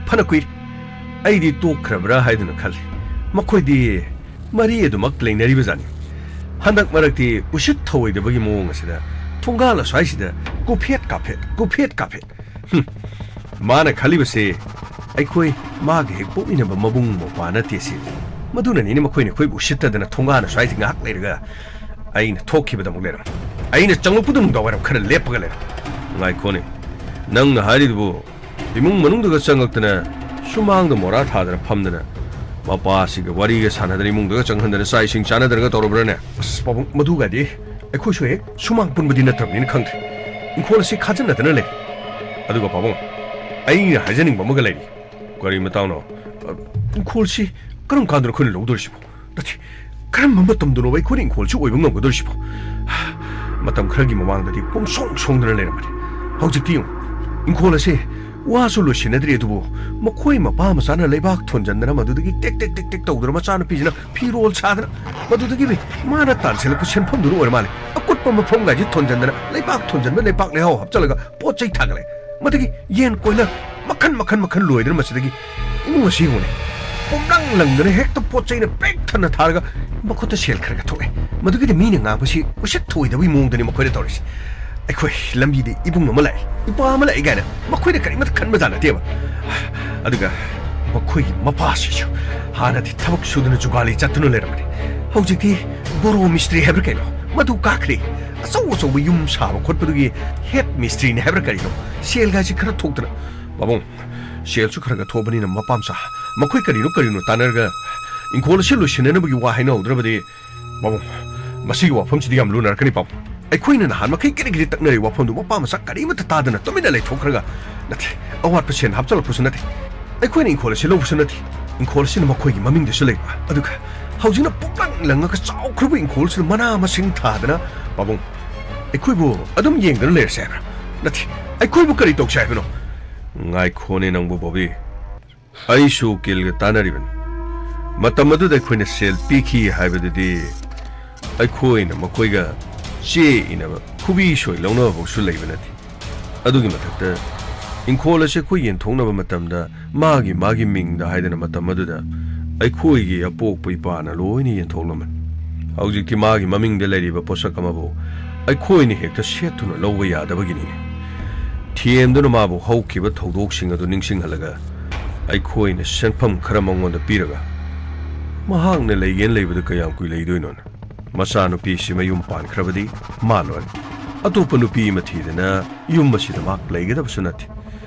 ꯐꯅ ꯀꯨꯏꯔꯦ꯫ ꯑꯩꯗꯤ ꯇꯣꯛꯈ꯭ꯔꯕ꯭ꯔꯥ ꯍꯥꯏꯗꯨꯅ ꯈꯜꯂꯤ꯫ ꯃꯈꯣꯏꯗꯤ ꯃꯔꯤ ꯑꯗꯨꯃꯛ ꯂꯩꯅꯔꯤꯕꯖꯥꯠꯅꯤ꯫ ꯍꯟꯗꯛ ꯃꯔꯛꯇꯤ ꯎꯁꯤꯠ ꯊꯧꯑꯣꯏꯗꯕꯒꯤ ꯃꯑꯣꯡ ꯑꯁꯤꯗ ꯊꯣꯡꯒꯥꯜ ꯑꯁ꯭ꯋꯥꯏꯁꯤꯗ ꯀꯨꯐꯦꯠ ꯀꯥꯐꯦꯠ, ꯀꯨꯐꯦꯠ ꯀꯥꯐꯦꯠ꯫ ꯍꯨꯝ꯫ ꯃꯥꯅ ꯈꯜꯂꯤꯕꯁꯦ ꯑꯩꯈꯣꯏ ꯃꯥꯒ ꯍꯦꯛ ꯄꯣꯛꯃꯤꯟꯅꯕ ꯃꯕꯨꯡ ꯃꯧꯄ꯭ꯋꯥ ꯅꯠꯇꯦ ꯁꯤꯅꯤ꯫ ꯃꯗꯨꯅꯅꯤꯅꯦ ꯃꯈꯣꯏꯅ ꯑꯩꯈꯣꯏꯕꯨ ꯎꯁꯤꯠꯇꯗꯅ ꯊꯣꯡꯒꯥꯜ ꯑꯁ꯭ꯋꯥꯏꯁꯤ ꯉꯥꯏꯍꯥꯛ ꯂꯩꯔꯒ ꯑꯩꯅ ꯊꯣꯛꯈꯤꯕꯗ ꯑꯃꯨꯛ ꯂꯩꯔꯝ꯫ ꯑꯩꯅ ꯆꯪꯂꯛꯄꯗ ꯅꯨꯡꯗꯥꯡ ꯋꯥꯏꯔꯝ ꯈꯔ ꯂꯦꯞꯄꯒ ꯂꯩꯔꯝ꯫ ꯉꯥꯏꯈꯣꯅꯦ, ꯅꯪꯅ ꯍꯥꯏꯔꯤꯗꯨꯕꯨ ꯏꯃꯨꯡ ꯃꯅꯨꯡꯗꯒ ꯆꯪꯉꯛꯇꯅ ꯁꯨꯃꯥꯡꯗ ꯃꯣꯔꯥ ꯊꯥꯗꯅ ꯐꯝꯗꯅ ꯃꯄꯥꯁꯤꯒ ꯋꯥꯔꯤꯒ ꯁꯥꯟꯅꯗꯅ ꯏꯃꯨꯡꯗꯒ ꯆꯪꯍꯟꯗꯅ ꯆꯥꯛ ꯏꯁꯤꯡ ꯆꯥꯅꯗꯅꯒ ꯇꯧꯔꯕ꯭ꯔꯥꯅꯦ? ꯑꯁ, ꯄꯥꯕꯨꯡ, ꯃꯗꯨꯒꯗꯤ ꯑꯩꯈꯣꯏꯁꯨ ꯍꯦꯛ ꯁꯨꯃꯥꯡ ꯄꯨꯟꯕꯗꯤ ꯅꯠꯇ꯭ꯔꯕꯅꯤꯅ ꯈꯪꯗ꯭ꯔꯦ꯫ ꯏꯪꯈꯣꯜ ꯑꯁꯤ ꯈꯥꯖꯤꯟꯅꯗꯅ ꯂꯩ꯫ ꯑꯗꯨꯒ ꯄꯥꯕꯨꯡ, ꯑꯩꯅ ꯍꯥꯏꯖꯅꯤꯡꯕ ꯑꯃꯒ ꯂꯩꯔꯤ꯫ ꯀꯔꯤ ꯃꯇꯥꯡꯅꯣ? ꯑ, ꯏꯪꯈꯣꯜꯁꯤ ꯀꯔꯝ ꯀꯥꯟꯗꯅꯣ ꯑꯩꯈꯣꯏꯅ ꯂꯧꯗꯣꯔꯤꯁꯤꯕꯣ? ꯅꯠꯇꯦ, ꯀꯔꯝꯕ ꯃꯇꯝꯗꯅꯣꯕ ꯑꯩꯈꯣꯏꯅ ꯏꯪꯈꯣꯜꯁꯤ ꯑꯣꯏꯕ ꯉꯝꯒꯗꯧꯔꯤꯁꯤꯕꯣ? ꯃꯇꯝ ꯈꯔꯒꯤ ꯃꯃꯥꯡꯗꯗꯤ ꯄꯨꯝꯁꯣꯡ ꯁꯣꯡꯗꯅ ꯂꯩꯔꯝꯕꯅꯤ꯫ ꯍꯧꯖꯤꯛꯇꯤ ꯌꯦꯡꯉꯨ, ꯏꯪꯈꯣꯜ ꯑꯁꯦ ꯋꯥꯁꯨ ꯂꯣꯏꯁꯤꯟꯅꯗ꯭ꯔꯤ, ꯑꯗꯨꯕꯨ ꯃꯈꯣꯏ ꯃꯄꯥ ꯃꯆꯥꯅ ꯂꯩꯕꯥꯛ ꯊꯣꯟꯖꯟꯗꯅ, ꯃꯗꯨꯗꯒꯤ ꯇꯦꯛ ꯇꯦꯛ ꯇꯦꯛ ꯇꯦꯛ ꯇꯧꯗꯅ, ꯃꯆꯥꯅꯨꯄꯤꯁꯤꯅ ꯐꯤꯔꯣꯜ ꯁꯥꯗꯅ, ꯃꯗꯨꯗꯒꯤ ꯃꯥꯅ ꯇꯥꯟꯁꯤꯜꯂꯛꯄ ꯁꯦꯟꯐꯝꯗꯨꯅ ꯑꯣꯏꯔ ꯃꯥꯜꯂꯦ, ꯑꯀꯨꯠꯄ ꯃꯐꯝꯒꯥꯏꯁꯤ ꯊꯣꯟꯖꯟꯗꯅ, ꯂꯩꯕꯥꯛ ꯊꯣꯟꯖꯟꯕ, ꯂꯩꯕꯥꯛ ꯂꯩꯍꯥꯎ ꯍꯥꯞꯆꯜꯂꯒ ꯄꯣꯠ ꯆꯩ ꯊꯥꯒꯠꯂꯦ꯫ ꯃꯗꯨꯒꯤ ꯌꯦꯟ ꯀꯣꯏꯂꯔ ꯃꯈꯟ, ꯃꯈꯟ, ꯃꯈꯟ ꯂꯣꯏꯗꯅ ꯃꯁꯤꯗꯒꯤ ꯏꯃꯨꯡ ꯑꯁꯤ ꯌꯦꯡꯉꯨꯅꯦ꯫ ꯄꯨꯝꯂꯪ ꯂꯪꯗꯅ ꯍꯦꯛꯇ ꯄꯣꯠ ꯆꯩꯅ ꯄꯤꯛ ꯊꯟꯅ ꯊꯥꯔꯒ ꯃꯈꯨꯠꯇ ꯁꯦꯜ ꯈꯔ ꯈꯔ ꯊꯣꯛꯑꯦ꯫ ꯃꯗꯨꯒꯤꯗꯤ ꯃꯤꯅ ꯉꯥꯡꯕꯁꯤ ꯎꯁꯤꯠ ꯊꯑꯣꯏꯗꯕꯒꯤ ꯃꯑꯣꯡꯗꯅꯤ ꯃꯈꯣꯏꯅ ꯇꯧꯔꯤꯁꯤ꯫ ꯑꯩꯈꯣꯏ ꯂꯝꯕꯤꯗ ꯏꯕꯨꯡ ꯑꯃ ꯂꯥꯛꯏ, ꯏꯄꯥ ꯑꯃ ꯂꯥꯛꯏ ꯀꯥꯏꯅ ꯃꯈꯣꯏꯅ ꯀꯔꯤꯃꯠꯇ ꯈꯟꯕꯖꯥꯠ ꯅꯠꯇꯦꯕ꯫ ꯑꯗꯨꯒ ꯃꯈꯣꯏꯒꯤ ꯃꯄꯥꯁꯤꯁꯨ ꯍꯥꯟꯅꯗꯤ ꯊꯕꯛ ꯁꯨꯗꯨꯅ ꯖꯨꯒꯥꯂꯤ ꯆꯠꯇꯨꯅ ꯂꯩꯔꯝꯕꯅꯤ꯫ ꯍꯧꯖꯤꯛꯇꯤ ꯕꯣꯔꯣ ꯃꯤꯁꯇ꯭ꯔꯤ ꯍꯥꯏꯕ꯭ꯔꯥ ꯀꯩꯅꯣ, ꯃꯗꯨ ꯀꯥꯈ꯭ꯔꯦ꯫ ꯑꯆꯧ ꯑꯆꯧꯕ ꯌꯨꯝ ꯁꯥꯕ ꯈꯣꯠꯄꯗꯨꯒꯤ ꯍꯦꯠ ꯃꯤꯁꯇ꯭ꯔꯤꯅꯤ ꯍꯥꯏꯕ꯭ꯔꯥ ꯀꯔꯤꯅꯣ, ꯁꯦꯜꯒꯥꯏꯁꯤ ꯈꯔ ꯊꯣꯛꯇꯅ꯫ ꯄꯥꯕꯨꯡ, ꯁꯦꯜꯁꯨ ꯈꯔ ꯈꯔ ꯊꯣꯛꯑꯕꯅꯤꯅ ꯃꯄꯥ ꯃꯆꯥ, ꯃꯈꯣꯏ ꯀꯔꯤꯅꯣ ꯀꯔꯤꯅꯣ ꯇꯥꯟꯅꯔꯒ ꯏꯪꯈꯣꯜ ꯑꯁꯤ ꯂꯣꯏꯁꯤꯟꯅꯅꯕꯒꯤ ꯋꯥ ꯍꯥꯏꯅꯍꯧꯗ꯭ꯔꯕꯗꯤ, ꯄꯥꯕꯨꯡ, ꯃꯁꯤꯒꯤ ꯋꯥꯐꯝꯁꯤꯗꯤ ꯌꯥꯝ ꯂꯨꯅꯔꯛꯀꯅꯤ, ꯄꯥꯕꯨꯡ꯫ ꯑꯩꯈꯣꯏꯅ ꯅꯍꯥꯟ ꯃꯈꯩ ꯀꯔꯤ ꯀꯔꯤ ꯇꯛꯅꯔꯤ ꯋꯥꯐꯝꯗꯨ ꯃꯄꯥ ꯃꯆꯥ ꯀꯔꯤꯃꯠꯇ ꯇꯥꯗꯅ ꯇꯨꯃꯤꯟꯅ ꯂꯩꯊꯣꯛꯈ꯭ꯔꯒ, ꯅꯠꯇꯦ, ꯑꯋꯥꯠꯄ ꯁꯦꯟ ꯍꯥꯞꯆꯤꯜꯂꯛꯄꯁꯨ ꯅꯠꯇꯦ, ꯑꯩꯈꯣꯏꯅ ꯏꯪꯈꯣꯜ ꯑꯁꯤ ꯂꯧꯕꯁꯨ ꯅꯠꯇꯦ, ꯏꯪꯈꯣꯜ ꯑꯁꯤꯅ ꯃꯈꯣꯏꯒꯤ ꯃꯃꯤꯡꯗꯁꯨ ꯂꯩꯕ꯫ ꯑꯗꯨꯒ ꯍꯧꯖꯤꯛꯅ ꯄꯨꯛꯂꯪ ꯂꯪꯉꯒ ꯆꯥꯎꯈ꯭ꯔꯕ ꯏꯪꯈꯣꯜꯁꯤꯗ ꯃꯅꯥ ꯃꯁꯤꯡ ꯊꯥꯗꯅ, ꯄꯥꯕꯨꯡ, ꯑꯩꯈꯣꯏꯕꯨ ꯑꯗꯨꯝ ꯌꯦꯡꯗꯨꯅ ꯂꯩꯔꯁꯦ ꯍꯥꯏꯕ꯭ꯔꯥ? ꯅꯠꯇꯦ, ꯑꯩꯈꯣꯏꯕꯨ ꯀꯔꯤ ꯇꯧꯁꯦ ꯍꯥꯏꯕꯅꯣ? ꯉꯥꯏꯈꯣꯅꯦ ꯅꯪꯕꯨ, ꯕꯣꯕꯤ꯫ ꯑꯩꯁꯨ ꯎꯀꯤꯜꯒ ꯇꯥꯟꯅꯔꯤꯕꯅꯤ꯫ ꯃꯇꯝ ꯑꯗꯨꯗ ꯑꯩꯈꯣꯏꯅ ꯁꯦꯜ ꯄꯤꯈꯤ ꯍꯥꯏꯕꯗꯨꯗꯤ ꯑꯩꯈꯣꯏꯅ ꯃꯈꯣꯏꯒ ꯆꯦ ꯏꯅꯕ, ꯈꯨꯕꯤ ꯁꯣꯏ ꯂꯧꯅꯕꯐꯥꯎꯁꯨ ꯂꯩꯕ ꯅꯠꯇꯦ꯫ ꯑꯗꯨꯒꯤ ꯃꯊꯛꯇ ꯏꯪꯈꯣꯜ ꯑꯁꯤ ꯑꯩꯈꯣꯏ ꯌꯦꯟꯊꯣꯛꯅꯕ ꯃꯇꯝꯗ ꯃꯥꯒꯤ ꯃꯥꯒꯤ ꯃꯤꯡꯗ ꯍꯥꯏꯗꯅ ꯃꯇꯝ ꯑꯗꯨꯗ ꯑꯩꯈꯣꯏꯒꯤ ꯑꯄꯣꯛꯄ ꯏꯄꯥꯅ ꯂꯣꯏꯅ ꯌꯦꯟꯊꯣꯛꯂꯝꯕꯅꯤ꯫ ꯍꯧꯖꯤꯛꯇꯤ ꯃꯥꯒꯤ ꯃꯃꯤꯡꯗ ꯂꯩꯔꯤꯕ ꯄꯣꯠꯁꯛ ꯑꯃꯕꯨ ꯑꯩꯈꯣꯏꯅ ꯍꯦꯛꯇ ꯁꯦꯠꯇꯨꯅ ꯂꯧꯕ ꯌꯥꯗꯕꯒꯤꯅꯤꯅꯦ꯫ ꯊꯤꯑꯦꯝꯗꯨꯅ ꯃꯥꯕꯨ ꯍꯧꯈꯤꯕ ꯊꯧꯗꯣꯛꯁꯤꯡ ꯑꯗꯨ ꯅꯤꯡꯁꯤꯡꯍꯜꯂꯒ ꯑꯩꯈꯣꯏꯅ ꯁꯦꯟꯐꯝ ꯈꯔ ꯃꯉꯣꯟꯗ ꯄꯤꯔꯒ ꯃꯍꯥꯛꯅ ꯂꯩꯒꯦꯅ ꯂꯩꯕꯗꯨ ꯀꯌꯥꯝ ꯀꯨꯏ ꯂꯩꯗꯣꯏꯅꯣꯅ? ꯃꯆꯥꯅꯨꯄꯤꯁꯤ ꯃꯌꯨꯝ ꯄꯥꯟꯈ꯭ꯔꯕꯗꯤ ꯃꯥ ꯂꯣꯏꯔꯦ꯫ ꯑꯇꯣꯞꯄ ꯅꯨꯄꯤ ꯑꯃ ꯊꯤꯗꯅ ꯌꯨꯝ ꯑꯁꯤꯗ ꯃꯍꯥꯛ ꯂꯩꯒꯗꯕꯁꯨ ꯅꯠꯇꯦ꯫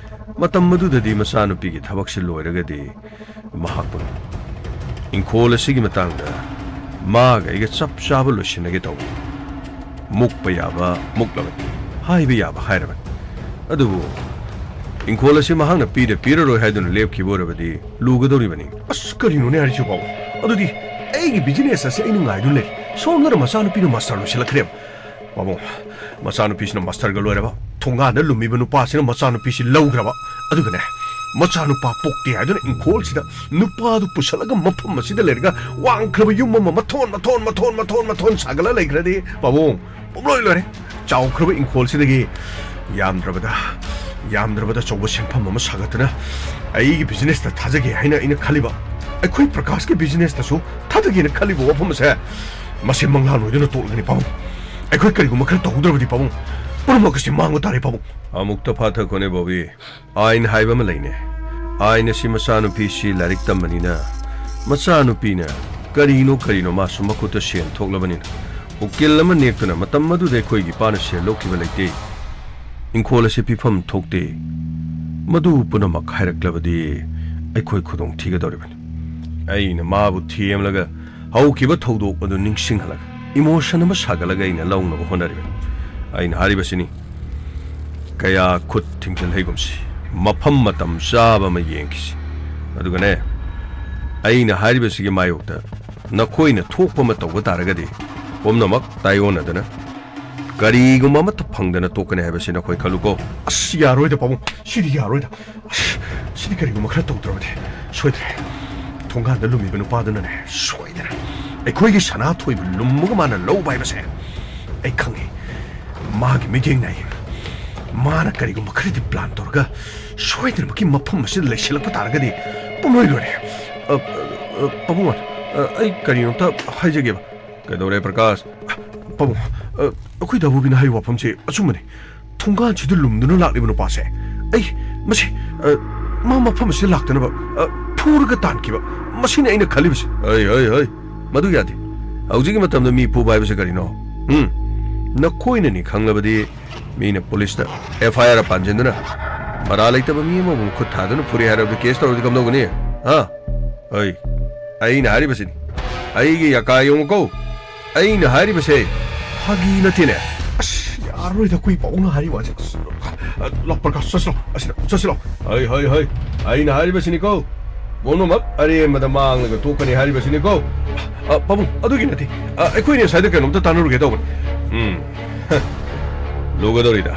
ꯃꯇꯝ ꯑꯗꯨꯗꯗꯤ ꯃꯆꯥꯅꯨꯄꯤꯒꯤ ꯊꯕꯛꯁꯤ ꯂꯣꯏꯔꯒꯗꯤ ꯃꯍꯥꯛꯄꯨ ꯏꯪꯈꯣꯜ ꯑꯁꯤꯒꯤ ꯃꯇꯥꯡꯗ ꯃꯥꯒ ꯑꯩꯒ ꯆꯞ ꯆꯥꯕ ꯂꯣꯏꯁꯤꯟꯅꯒꯦ ꯇꯧꯕꯅꯤ꯫ ꯃꯨꯛꯄ ꯌꯥꯕ ꯃꯨꯛꯂꯕꯅꯤ, ꯍꯥꯏꯕ ꯌꯥꯕ ꯍꯥꯏꯔꯕꯅꯤ꯫ ꯑꯗꯨꯕꯨ ꯏꯪꯈꯣꯜ ꯑꯁꯤ ꯃꯍꯥꯛꯅ ꯄꯤꯔ ꯄꯤꯔꯔꯣꯏ ꯍꯥꯏꯗꯨꯅ ꯂꯦꯞꯈꯤꯕ ꯑꯣꯏꯔꯕꯗꯤ ꯂꯨꯒꯗꯧꯔꯤꯕꯅꯤ꯫ ꯑꯁ, ꯀꯔꯤꯅꯣꯅꯦ ꯍꯥꯏꯔꯤꯁꯤꯕꯣ? ꯑꯗꯨꯗꯤ ꯑꯩꯒꯤ ꯕꯤꯖꯤꯅꯦꯁ ꯑꯁꯤ ꯑꯩꯅ ꯉꯥꯏꯗꯨꯅ ꯂꯩꯔꯤ꯫ ꯁꯣꯝꯗꯅ ꯃꯆꯥꯅꯨꯄꯤꯅ ꯃꯥꯁꯇꯔ ꯂꯣꯏꯁꯤꯜꯂꯛꯈ꯭ꯔꯦꯕ꯫ ꯄꯥꯕꯨꯡ, ꯃꯆꯥꯅꯨꯄꯤꯁꯤꯅ ꯃꯥꯁꯇꯔꯒ ꯂꯣꯏꯔꯕ, ꯊꯣꯡꯒꯥꯟꯗ ꯂꯨꯝꯃꯤꯕ ꯅꯨꯄꯥꯁꯤꯅ ꯃꯆꯥꯅꯨꯄꯤꯁꯤ ꯂꯧꯈ꯭ꯔꯕ, ꯑꯗꯨꯒꯅꯦ, ꯃꯆꯥꯅꯨꯄꯥ ꯄꯣꯛꯇꯦ ꯍꯥꯏꯗꯨꯅ ꯏꯪꯈꯣꯜꯁꯤꯗ ꯅꯨꯄꯥꯗꯨ ꯄꯨꯁꯜꯂꯒ ꯃꯐꯝ ꯑꯁꯤꯗ ꯂꯩꯔꯒ ꯋꯥꯡꯈ꯭ꯔꯕ ꯌꯨꯝ ꯑꯃ ꯃꯊꯣꯟ ꯃꯊꯣꯟ ꯃꯊꯣꯟ ꯃꯊꯣꯟ ꯃꯊꯣꯟ ꯁꯥꯒꯠꯂ ꯂꯩꯈ꯭ꯔꯗꯤ, ꯄꯥꯕꯨꯡ, ꯄꯨꯝꯂꯣꯏ ꯂꯣꯏꯔꯦ꯫ ꯆꯥꯎꯈ꯭ꯔꯕ ꯏꯪꯈꯣꯜꯁꯤꯗꯒꯤ ꯌꯥꯝꯗ꯭ꯔꯕꯗ, ꯌꯥꯝꯗ꯭ꯔꯕꯗ ꯑꯆꯧꯕ ꯁꯦꯟꯐꯝ ꯑꯃ ꯁꯥꯒꯠꯇꯨꯅ ꯑꯩꯒꯤ ꯕꯤꯖꯤꯅꯦꯁꯇ ꯊꯥꯖꯒꯦ ꯍꯥꯏꯅ ꯑꯩꯅ ꯈꯜꯂꯤꯕ ꯑꯩꯈꯣꯏ ꯄ꯭ꯔꯀꯥꯁꯀꯤ ꯕꯤꯖꯤꯅꯦꯁꯇꯁꯨ ꯊꯥꯗꯒꯦꯅ ꯈꯜꯂꯤꯕ ꯋꯥꯐꯝ ꯑꯁꯦ, ꯃꯁꯤ ꯃꯪꯂꯥꯟ ꯑꯣꯏꯗꯨꯅ ꯇꯣꯛꯂꯒꯅꯤ ꯄꯥꯕꯨꯡ꯫ ꯑꯩꯈꯣꯏ ꯀꯔꯤꯒꯨꯝꯕ ꯈꯔ ꯇꯧꯍꯧꯗ꯭ꯔꯕꯗꯤ ꯄꯥꯕꯨꯡ, ꯄꯨꯝꯅꯃꯛ ꯑꯁꯤ ꯃꯥꯡꯕ ꯇꯥꯔꯦ ꯄꯥꯕꯨꯡ꯫ ꯑꯃꯨꯛꯇ ꯐꯥꯊꯈꯣꯅꯦ ꯕꯣꯕꯤ꯫ ꯑꯥꯏꯟ ꯍꯥꯏꯕ ꯑꯃ ꯂꯩꯅꯦ꯫ ꯑꯥꯏꯟ ꯑꯁꯤ ꯃꯆꯥꯅꯨꯄꯤꯁꯤ ꯂꯥꯏꯔꯤꯛ ꯇꯝꯕꯅꯤꯅ, ꯃꯆꯥꯅꯨꯄꯤꯅ ꯀꯔꯤꯅꯣ ꯀꯔꯤꯅꯣ ꯃꯥꯁꯨ ꯃꯈꯨꯠꯇ ꯁꯦꯟ ꯊꯣꯛꯂꯕꯅꯤꯅ, ꯎꯀꯤꯜ ꯑꯃ ꯅꯦꯛꯇꯨꯅ ꯃꯇꯝ ꯑꯗꯨꯗ ꯑꯩꯈꯣꯏꯒꯤ ꯏꯄꯥꯅ ꯁꯦꯜ ꯂꯧꯈꯤꯕ ꯂꯩꯇꯦ꯫ ꯏꯪꯈꯣꯜ ꯑꯁꯤ ꯄꯤꯐꯝ ꯊꯣꯛꯇꯦ꯫ ꯃꯗꯨ ꯄꯨꯝꯅꯃꯛ ꯍꯥꯏꯔꯛꯂꯕꯗꯤ ꯑꯩꯈꯣꯏ ꯈꯨꯗꯣꯡ ꯊꯤꯒꯗꯧꯔꯤꯕꯅꯤ꯫ ꯑꯩꯅ ꯃꯥꯕꯨ ꯊꯦꯝꯂꯒ ꯍꯧꯈꯤꯕ ꯊꯧꯗꯣꯛ ꯑꯗꯨ ꯅꯤꯡꯁꯤꯡꯍꯜꯂꯒ, ꯏꯃꯣꯁꯟ ꯑꯃ ꯁꯥꯒꯠꯂꯒ ꯑꯩꯅ ꯂꯧꯅꯕ ꯍꯣꯠꯅꯔꯤꯕꯅꯤ꯫ ꯑꯩꯅ ꯍꯥꯏꯔꯤꯕꯁꯤꯅꯤ, ꯀꯌꯥ ꯈꯨꯠ ꯊꯤꯡꯖꯤꯜꯍꯩꯒꯨꯝꯁꯤ, ꯃꯐꯝ ꯃꯇꯝ ꯆꯥꯕ ꯑꯃ ꯌꯦꯡꯈꯤꯁꯤ꯫ ꯑꯗꯨꯒꯅꯦ, ꯑꯩꯅ ꯍꯥꯏꯔꯤꯕꯁꯤꯒꯤ ꯃꯥꯌꯣꯛꯇ ꯅꯈꯣꯏꯅ ꯊꯣꯛꯄ ꯑꯃ ꯇꯧꯕ ꯇꯥꯔꯒꯗꯤ, ꯄꯨꯝꯅꯃꯛ ꯇꯥꯏꯑꯣꯟꯅꯗꯅ ꯀꯔꯤꯒꯨꯝꯕ ꯑꯃꯠꯇ ꯐꯪꯗꯅ ꯇꯣꯛꯀꯅꯤ ꯍꯥꯏꯕꯁꯤ ꯅꯈꯣꯏ ꯈꯜꯂꯨꯀꯣ꯫ ꯑꯁ, ꯌꯥꯔꯣꯏꯗ ꯄꯥꯕꯨꯡ, ꯁꯤꯗꯤ ꯌꯥꯔꯣꯏꯗ꯫ ꯑꯁ, ꯁꯤꯗꯤ ꯀꯔꯤꯒꯨꯝꯕ ꯈꯔ ꯇꯧꯗ꯭ꯔꯕꯗꯤ ꯁꯣꯏꯗ꯭ꯔꯦ꯫ ꯊꯣꯡꯒꯥꯟꯗ ꯂꯨꯝꯃꯤꯕ ꯅꯨꯄꯥꯗꯨꯅꯅꯦ, ꯁꯣꯏꯗꯅ ꯑꯩꯈꯣꯏꯒꯤ ꯁꯅꯥ ꯊꯣꯏꯕ ꯂꯨꯝꯃꯒ ꯃꯥꯅ ꯂꯧꯕ ꯍꯥꯏꯕꯁꯦ ꯑꯩ ꯈꯪꯉꯤ꯫ ꯃꯥꯒꯤ ꯃꯤꯠꯌꯦꯡꯅ ꯑꯩ, ꯃꯥꯅ ꯀꯔꯤꯒꯨꯝꯕ ꯈꯔꯗꯤ ꯄ꯭ꯂꯥꯟ ꯇꯧꯔꯒ ꯁꯣꯏꯗꯅꯃꯛꯀꯤ ꯃꯐꯝ ꯑꯁꯤꯗ ꯂꯩꯁꯤꯜꯂꯛꯄ ꯇꯥꯔꯒꯗꯤ ꯄꯨꯝꯂꯣꯏ ꯂꯣꯏꯔꯦ꯫ ꯑ, ꯑ, ꯑ, ꯄꯥꯕꯨꯡ, ꯑ, ꯑꯩ ꯀꯔꯤꯅꯣꯝꯇ ꯍꯥꯏꯖꯒꯦꯕ꯫ ꯀꯩꯗꯧꯔꯦ ꯄ꯭ꯔꯀꯥꯁ? ꯄꯥꯕꯨꯡ, ꯑ, ꯑꯩꯈꯣꯏ ꯗꯥꯕꯨꯕꯤꯅ ꯍꯥꯏꯔꯤꯕ ꯋꯥꯐꯝꯁꯦ ꯑꯆꯨꯝꯕꯅꯤ꯫ ꯊꯣꯡꯒꯥꯟꯁꯤꯗ ꯂꯨꯝꯗꯨꯅ ꯂꯥꯛꯂꯤꯕ ꯅꯨꯄꯥꯁꯦ, ꯑꯩ ꯃꯁꯤ, ꯑ, ꯃꯥ ꯃꯐꯝ ꯑꯁꯤꯗ ꯂꯥꯛꯇꯅꯕ, ꯑ, ꯐꯨꯔꯒ ꯇꯥꯟꯈꯤꯕ, ꯃꯁꯤꯅꯤ ꯑꯩꯅ ꯈꯜꯂꯤꯕꯁꯦ꯫ ꯍꯩ, ꯍꯩ, ꯍꯩ, ꯃꯗꯨ ꯌꯥꯗꯦ꯫ ꯍꯧꯖꯤꯛꯀꯤ ꯃꯇꯝꯗ ꯃꯤ ꯐꯨꯕ ꯍꯥꯏꯕꯁꯦ ꯀꯔꯤꯅꯣ? ꯎꯝ? ꯅꯈꯣꯏꯅꯅꯤ ꯈꯪꯂꯕꯗꯤ ꯃꯤꯅ ꯄꯨꯂꯤꯁꯇ ꯑꯦꯐ ꯑꯥꯏ ꯑꯥꯔ ꯄꯥꯟꯁꯤꯟꯗꯨꯅ ꯃꯔꯥ ꯂꯩꯇꯕ ꯃꯤ ꯑꯃꯕꯨ ꯃꯈꯨꯠ ꯊꯥꯗꯨꯅ ꯐꯨꯔꯦ ꯍꯥꯏꯔꯕꯗꯤ ꯀꯦꯁ ꯇꯧꯔꯗꯤ ꯀꯝꯗꯧꯒꯅꯤ? ꯍꯥ? ꯑꯩ, ꯑꯩꯅ ꯍꯥꯏꯔꯤꯕꯁꯤꯅꯤ꯫ ꯑꯩꯒꯤ ꯌꯥꯀꯥ ꯌꯦꯡꯉꯨꯀꯣ꯫ ꯑꯩꯅ ꯍꯥꯏꯔꯤꯕꯁꯦ ꯐꯥꯒꯤ ꯅꯠꯇꯦꯅꯦ꯫ ꯑꯁ, ꯌꯥꯔꯣꯏꯗ, ꯑꯩꯈꯣꯏ ꯄꯥꯕꯨꯡꯅ ꯍꯥꯏꯔꯤꯕ ꯋꯥꯁꯦ꯫ ꯑꯁ, ꯑ, ꯂꯥꯎ, ꯄ꯭ꯔꯀꯥꯁ, ꯆꯠꯁꯤꯂꯥꯎ, ꯑꯁꯤꯗ, ꯆꯠꯁꯤꯂꯥꯎ꯫ ꯍꯩ, ꯍꯩ, ꯍꯩ, ꯑꯩꯅ ꯍꯥꯏꯔꯤꯕꯁꯤꯅꯤꯀꯣ, ꯄꯨꯝꯅꯃꯛ ꯑꯔꯦꯝꯕꯗ ꯃꯥꯡꯂꯒ ꯇꯣꯛꯀꯅꯤ ꯍꯥꯏꯔꯤꯕꯁꯤꯅꯤꯀꯣ꯫ ꯑ, ꯄꯥꯕꯨꯡ, ꯑꯗꯨꯒꯤ ꯅꯠꯇꯦ꯫ ꯑ, ꯑꯩꯈꯣꯏꯅꯤ ꯉꯁꯥꯏꯗ ꯀꯩꯅꯣꯝꯇ ꯇꯥꯟꯅꯔꯨꯒꯦ ꯇꯧꯕꯅꯤ꯫ ꯎꯝ, ꯍ, ꯂꯨꯒꯗꯧꯔꯤꯗ꯫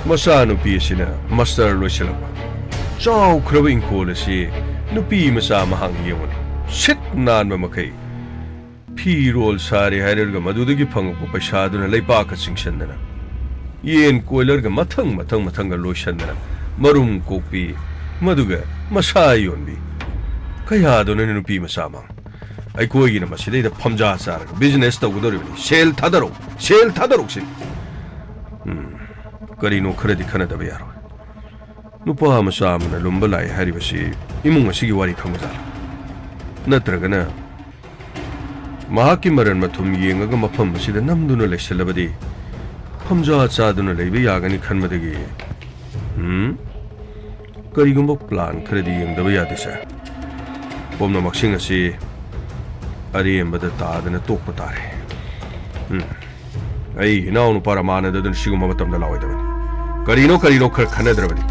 ꯃꯆꯥꯅꯨꯄꯤ ꯑꯁꯤꯅ ꯃꯥꯁꯇꯔ ꯂꯣꯏꯁꯤꯜꯂꯛꯄ, ꯆꯥꯎꯈ꯭ꯔꯕ ꯏꯪꯈꯣꯜ ꯑꯁꯤ ꯅꯨꯄꯤ ꯃꯆꯥ ꯑꯃ ꯍꯥꯡꯉꯤ ꯌꯦꯡꯉꯨꯅꯦ꯫ ꯁꯤꯠ ꯅꯥꯟꯕ ꯃꯈꯩ ꯐꯤꯔꯣꯜ ꯁꯥꯔꯦ ꯍꯥꯏꯔꯒ ꯃꯗꯨꯗꯒꯤ ꯐꯪꯉꯛꯄ ꯄꯩꯁꯥꯗꯨꯅ ꯂꯩꯄꯥꯛꯀ ꯆꯤꯡꯁꯤꯟꯗꯅ, ꯌꯦꯟ ꯀꯣꯏꯂꯔꯒ ꯃꯊꯪ ꯃꯊꯪ ꯃꯊꯪꯒ ꯂꯣꯏꯁꯤꯟꯗꯅ, ꯃꯔꯨꯝ ꯀꯣꯛꯄꯤ, ꯃꯗꯨꯒ ꯃꯁꯥ ꯌꯣꯟꯕꯤ꯫ ꯀꯌꯥꯗꯨꯅꯅꯦ ꯅꯨꯄꯤ ꯃꯆꯥ ꯑꯃ? ꯑꯩꯈꯣꯏꯒꯤꯅ ꯃꯁꯤꯗꯩꯗ ꯐꯝꯖꯥ ꯆꯥꯔꯒ business ꯇꯧꯒꯗꯧꯔꯤꯕꯅꯤ꯫ ꯁꯦꯜ ꯊꯥꯗꯔꯛꯎ, ꯁꯦꯜ ꯊꯥꯗꯔꯛꯎ ꯁꯤꯅꯤ꯫ ꯎꯝ, ꯀꯔꯤꯅꯣ ꯈꯔꯗꯤ ꯈꯟꯅꯗꯕ ꯌꯥꯔꯣꯏ꯫ ꯅꯨꯄꯥ ꯃꯆꯥ ꯑꯃꯅ ꯂꯨꯝꯕ ꯂꯥꯛꯏ ꯍꯥꯏꯔꯤꯕꯁꯤ ꯏꯃꯨꯡ ꯑꯁꯤꯒꯤ ꯋꯥꯔꯤ ꯈꯪꯕꯖꯥꯠꯂ? ꯅꯠꯇ꯭ꯔꯒꯅ ꯃꯍꯥꯛꯀꯤ ꯃꯔꯟ ꯃꯊꯨꯝ ꯌꯦꯡꯉꯒ ꯃꯐꯝ ꯑꯁꯤꯗ ꯅꯝꯗꯨꯅ ꯂꯩꯁꯜꯂꯕꯗꯤ ꯐꯝꯖꯥ ꯆꯥꯗꯨꯅ ꯂꯩꯕ ꯌꯥꯒꯅꯤ ꯈꯟꯕꯗꯒꯤ, ꯎꯝ, ꯀꯔꯤꯒꯨꯝꯕ plan ꯈꯔꯗꯤ ꯌꯦꯡꯗꯕ ꯌꯥꯗꯦ ꯁꯥꯔ꯫ ꯄꯨꯝꯅꯃꯛꯁꯤꯡ ꯑꯁꯤ ꯑꯔꯦꯝꯕꯗ ꯇꯥꯗꯅ ꯇꯣꯛꯄ ꯇꯥꯔꯦ꯫ ꯎꯝ꯫ ꯑꯩ ꯏꯅꯥꯎꯅꯨꯄꯥ ꯔꯃꯥꯅꯟꯗꯗꯨꯅ ꯁꯤꯒꯨꯝꯕ ꯃꯇꯝꯗ ꯂꯥꯛꯑꯣꯏꯗꯕꯅꯤ꯫ ꯀꯔꯤꯅꯣ ꯀꯔꯤꯅꯣ ꯈꯔ ꯈꯟꯅꯗ꯭ꯔꯕꯗꯤ꯫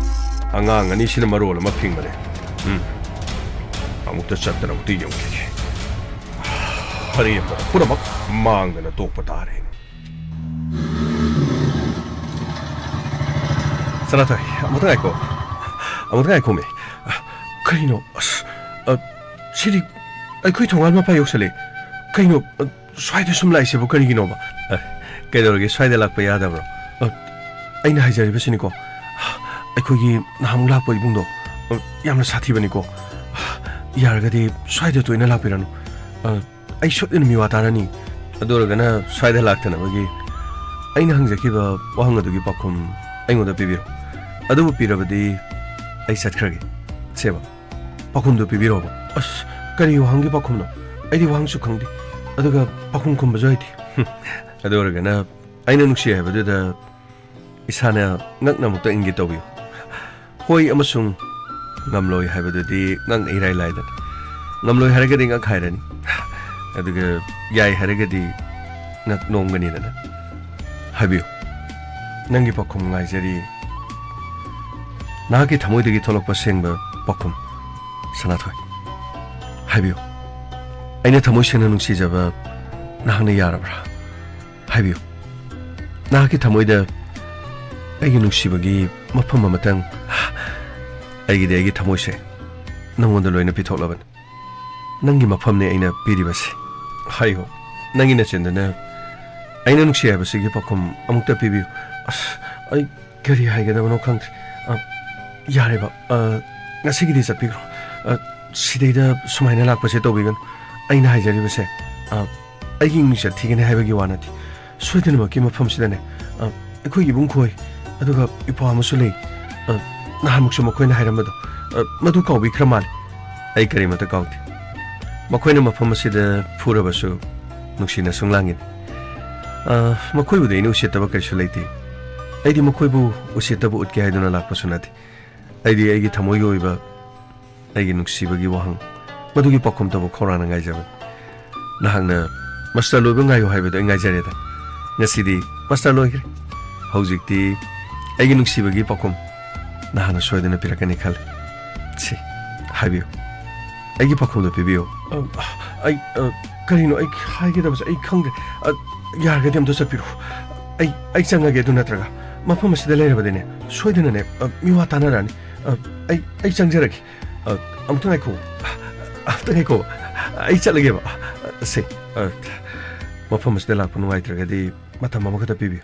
ꯑꯉꯥꯡ ꯑꯅꯤꯁꯤꯅ ꯃꯔꯣꯜ ꯑꯃ ꯐꯤꯡꯕꯅꯦ꯫ ꯎꯝ꯫ ꯑꯃꯨꯛꯇ ꯆꯠꯇꯅ ꯑꯃꯨꯛꯇ ꯌꯦꯡꯈꯤꯒꯦ꯫ ꯑꯔꯦꯝꯕꯗ ꯄꯨꯝꯅꯃꯛ ꯃꯥꯡꯗꯅ ꯇꯣꯛꯄ ꯇꯥꯔꯦ꯫ ꯁꯅꯥꯊꯣꯏ, ꯑꯃꯨꯛꯇ ꯉꯥꯏꯈꯣ꯫ ꯑꯃꯨꯛꯇ ꯉꯥꯏꯈꯣꯃꯤ꯫ ꯀꯔꯤꯅꯣ? ꯑꯁ, ꯑ, ꯁꯤꯗꯤ ꯑꯩꯈꯣꯏ ꯊꯣꯡꯒꯥꯜ ꯃꯄꯥ ꯌꯧꯁꯜꯂꯦ꯫ ꯀꯩꯅꯣ, ꯑ, ꯁ꯭ꯋꯥꯏꯗ ꯁꯨꯝ ꯂꯥꯛꯏꯁꯤꯕꯨ ꯀꯔꯤꯒꯤꯅꯣꯕ? ꯑ, ꯀꯩꯗꯧꯔꯒꯦ? ꯁ꯭ꯋꯥꯏꯗ ꯂꯥꯛꯄ ꯌꯥꯗꯕ꯭ꯔꯣ? ꯑ, ꯑꯩꯅ ꯍꯥꯏꯖꯔꯤꯕꯁꯤꯅꯤꯀꯣ, ꯑꯩꯈꯣꯏꯒꯤ ꯅꯍꯥꯟꯃꯨꯛ ꯂꯥꯛꯄ ꯏꯕꯨꯡꯗꯣ, ꯑ, ꯌꯥꯝꯅ ꯁꯥꯊꯤꯕꯅꯤꯀꯣ꯫ ꯌꯥꯔꯒꯗꯤ ꯁ꯭ꯋꯥꯏꯗ ꯇꯣꯏꯅ ꯂꯥꯛꯄꯤꯔꯅꯨ꯫ ꯑ, ꯑꯩ ꯁꯣꯏꯗꯅ ꯃꯤꯋꯥ ꯇꯥꯔꯅꯤ꯫ ꯑꯗꯨ ꯑꯣꯏꯔꯒꯅ ꯁ꯭ꯋꯥꯏꯗ ꯂꯥꯛꯇꯅꯕꯒꯤ ꯑꯩꯅ ꯍꯪꯖꯈꯤꯕ ꯋꯥꯍꯪ ꯑꯗꯨꯒꯤ ꯄꯥꯎꯈꯨꯝ ꯑꯩꯉꯣꯟꯗ ꯄꯤꯕꯤꯔꯣ꯫ ꯑꯗꯨꯕꯨ ꯄꯤꯔꯕꯗꯤ ꯑꯩ ꯆꯠꯈ꯭ꯔꯒꯦ꯫ ꯁꯦꯕ, ꯄꯥꯎꯈꯨꯝꯗꯨ ꯄꯤꯕꯤꯔꯣꯕ꯫ ꯑꯁ, ꯀꯔꯤ ꯋꯥꯍꯪꯒꯤ ꯄꯥꯎꯈꯨꯝꯅꯣ? ꯑꯩꯗꯤ ꯋꯥꯍꯪꯁꯨ ꯈꯪꯗꯦ꯫ ꯑꯗꯨꯒ ꯄꯥꯎꯈꯨꯝ ꯈꯨꯝꯕꯁꯨ ꯍꯩꯇꯦ꯫ ꯑꯗꯨ ꯑꯣꯏꯔꯒꯅ ꯑꯩꯅ ꯅꯨꯡꯁꯤ ꯍꯥꯏꯕꯗꯨꯗ ꯏꯁꯥꯅ ꯉꯛꯅ ꯑꯃꯨꯛꯇ ꯏꯪꯒꯦ ꯇꯧꯕꯤꯌꯨ꯫ ꯍꯣꯏ ꯑꯃꯁꯨꯡ ꯉꯝꯂꯣꯏ ꯍꯥꯏꯕꯗꯨꯗꯤ ꯉꯛꯅ ꯏꯔꯥꯏ ꯂꯥꯏꯗꯅ꯫ ꯉꯝꯂꯣꯏ ꯍꯥꯏꯔꯒꯗꯤ ꯉꯛ ꯍꯥꯏꯔꯅꯤ꯫ ꯑꯗꯨꯒ ꯌꯥꯏ ꯍꯥꯏꯔꯒꯗꯤ ꯉꯛ ꯅꯣꯝꯒꯅꯤꯗꯅ꯫ ꯍꯥꯏꯕꯤꯌꯨ꯫ ꯅꯪꯒꯤ ꯄꯥꯎꯈꯨꯝ ꯉꯥꯏꯖꯔꯤ꯫ ꯅꯍꯥꯛꯀꯤ ꯊꯃꯣꯏꯗꯒꯤ ꯊꯣꯛꯂꯛꯄ ꯁꯦꯡꯕ ꯄꯥꯎꯈꯨꯝ, ꯁꯅꯥꯊꯣꯏ꯫ ꯍꯥꯏꯕꯤꯌꯨ꯫ ꯑꯩꯅ ꯊꯃꯣꯏ ꯁꯦꯡꯅ ꯅꯨꯡꯁꯤꯖꯕ ꯅꯍꯥꯛꯅ ꯌꯥꯔꯕ꯭ꯔꯥ? ꯍꯥꯏꯕꯤꯌꯨ꯫ ꯅꯍꯥꯛꯀꯤ ꯊꯃꯣꯏꯗ ꯑꯩꯒꯤ ꯅꯨꯡꯁꯤꯕꯒꯤ ꯃꯐꯝ ꯑꯃꯇꯪ, ꯑꯩꯒꯤꯗꯤ ꯑꯩꯒꯤ ꯊꯃꯣꯏꯁꯦ ꯅꯪꯉꯣꯟꯗ ꯂꯣꯏꯅ ꯄꯤꯊꯣꯛꯂꯕꯅꯤ꯫ ꯅꯪꯒꯤ ꯃꯐꯝꯅꯤ ꯑꯩꯅ ꯄꯤꯔꯤꯕꯁꯦ꯫ ꯍꯥꯏꯌꯨ, ꯅꯪꯒꯤ ꯅꯆꯤꯟꯗꯨꯅ ꯑꯩꯅ ꯅꯨꯡꯁꯤ ꯍꯥꯏꯕꯁꯤꯒꯤ ꯄꯥꯎꯈꯨꯝ ꯑꯃꯨꯛꯇ ꯄꯤꯕꯤꯌꯨ꯫ ꯑꯁ, ꯑꯩ ꯀꯔꯤ ꯍꯥꯏꯒꯗꯕꯅꯣ ꯈꯪꯗ꯭ꯔꯦ꯫ ꯑ, ꯌꯥꯔꯦꯕ, ꯑ, ꯉꯁꯤꯒꯤꯗꯤ ꯆꯠꯄꯤꯈ꯭ꯔꯣ꯫ ꯑ, ꯁꯤꯗꯩꯗ ꯁꯨꯃꯥꯏꯅ ꯂꯥꯛꯄꯁꯦ ꯇꯧꯕꯤꯒꯅꯨ꯫ ꯑꯩꯅ ꯍꯥꯏꯖꯔꯤꯕꯁꯦ, ꯑ, ꯑꯩꯒꯤ ꯃꯤꯡꯆꯠ ꯊꯤꯒꯅꯤ ꯍꯥꯏꯕꯒꯤ ꯋꯥ ꯅꯠꯇꯦ꯫ ꯁꯣꯏꯗꯅꯃꯛꯀꯤ ꯃꯐꯝꯁꯤꯗꯅꯦ, ꯑ, ꯑꯩꯈꯣꯏꯒꯤ ꯏꯕꯨꯡ ꯈꯣꯏ, ꯑꯗꯨꯒ ꯏꯄ꯭ꯋꯥ ꯑꯃꯁꯨ ꯂꯩ꯫ ꯑ, ꯅꯍꯥꯟꯃꯨꯛꯁꯨ ꯃꯈꯣꯏꯅ ꯍꯥꯏꯔꯝꯕꯗꯣ, ꯑ, ꯃꯗꯨ ꯀꯥꯎꯕꯤꯈ꯭ꯔ ꯃꯥꯜꯂꯦ꯫ ꯑꯩ ꯀꯔꯤꯃꯠꯇ ꯀꯥꯎꯗꯦ꯫ ꯃꯈꯣꯏꯅ ꯃꯐꯝ ꯑꯁꯤꯗ ꯐꯨꯔꯕꯁꯨ ꯅꯨꯡꯁꯤꯅ ꯁꯨꯝ ꯂꯥꯡꯉꯤꯅꯤ꯫ ꯑ, ꯃꯈꯣꯏꯕꯨꯗꯤ ꯑꯩꯅ ꯎꯁꯤꯠꯇꯕ ꯀꯔꯤꯁꯨ ꯂꯩꯇꯦ꯫ ꯑꯩꯗꯤ ꯃꯈꯣꯏꯕꯨ ꯎꯁꯤꯠꯇꯕ ꯎꯠꯀꯦ ꯍꯥꯏꯗꯨꯅ ꯂꯥꯛꯄꯁꯨ ꯅꯠꯇꯦ꯫ ꯑꯩꯗꯤ ꯑꯩꯒꯤ ꯊꯃꯣꯏꯒꯤ ꯑꯣꯏꯕ, ꯑꯩꯒꯤ ꯅꯨꯡꯁꯤꯕꯒꯤ ꯋꯥꯍꯪ, ꯃꯗꯨꯒꯤ ꯄꯥꯎꯈꯨꯝ ꯇꯧꯕ ꯈꯧꯔꯥꯡꯅ ꯉꯥꯏꯖꯕꯅꯤ꯫ ꯅꯍꯥꯛꯅ ꯃꯥꯁꯇꯔ ꯂꯣꯏꯕ ꯉꯥꯏꯌꯨ ꯍꯥꯏꯕꯗꯨ ꯑꯩ ꯉꯥꯏꯖꯔꯦꯗ꯫ ꯉꯁꯤꯗꯤ ꯃꯥꯁꯇꯔ ꯂꯣꯏꯈ꯭ꯔꯦ꯫ ꯍꯧꯖꯤꯛꯇꯤ ꯑꯩꯒꯤ ꯅꯨꯡꯁꯤꯕꯒꯤ ꯄꯥꯎꯈꯨꯝ ꯅꯍꯥꯛꯅ ꯁꯣꯏꯗꯅ ꯄꯤꯔꯛꯀꯅꯤ ꯈꯜꯂꯤ꯫ ꯁꯤ, ꯍꯥꯏꯕꯤꯌꯨ꯫ ꯑꯩꯒꯤ ꯄꯥꯎꯈꯨꯝꯗꯨ ꯄꯤꯕꯤꯌꯨ꯫ ꯑ, ꯑꯩ, ꯑ, ꯀꯔꯤꯅꯣ ꯑꯩ ꯍꯥꯏꯒꯗꯕꯁꯦ ꯑꯩ ꯈꯪꯗ꯭ꯔꯦ꯫ ꯑ, ꯌꯥꯔꯒꯗꯤ ꯑꯝꯇ ꯆꯠꯄꯤꯔꯣ꯫ ꯑꯩ, ꯑꯩ ꯆꯪꯉꯒꯦ꯫ ꯑꯗꯨ ꯅꯠꯇ꯭ꯔꯒ ꯃꯐꯝ ꯑꯁꯤꯗ ꯂꯩꯔꯕꯗꯤꯅꯦ, ꯁꯣꯏꯗꯅꯅꯦ, ꯑ, ꯃꯤꯋꯥ ꯇꯥꯅꯔꯛꯑꯅꯤ꯫ ꯑ, ꯑꯩ, ꯑꯩ ꯆꯪꯖꯔꯒꯦ꯫ ꯑ, ꯑꯃꯨꯛꯇ ꯉꯥꯏꯈꯣ꯫ ꯑꯃꯨꯛꯇ ꯉꯥꯏꯈꯣ꯫ ꯑꯩ ꯆꯠꯂꯒꯦꯕ꯫ ꯁꯦ, ꯑ, ꯃꯐꯝ ꯑꯁꯤꯗ ꯂꯥꯛꯄ ꯅꯨꯡꯉꯥꯏꯇ꯭ꯔꯒꯗꯤ ꯃꯇꯝ ꯑꯃꯈꯛꯇ ꯄꯤꯕꯤꯌꯨ꯫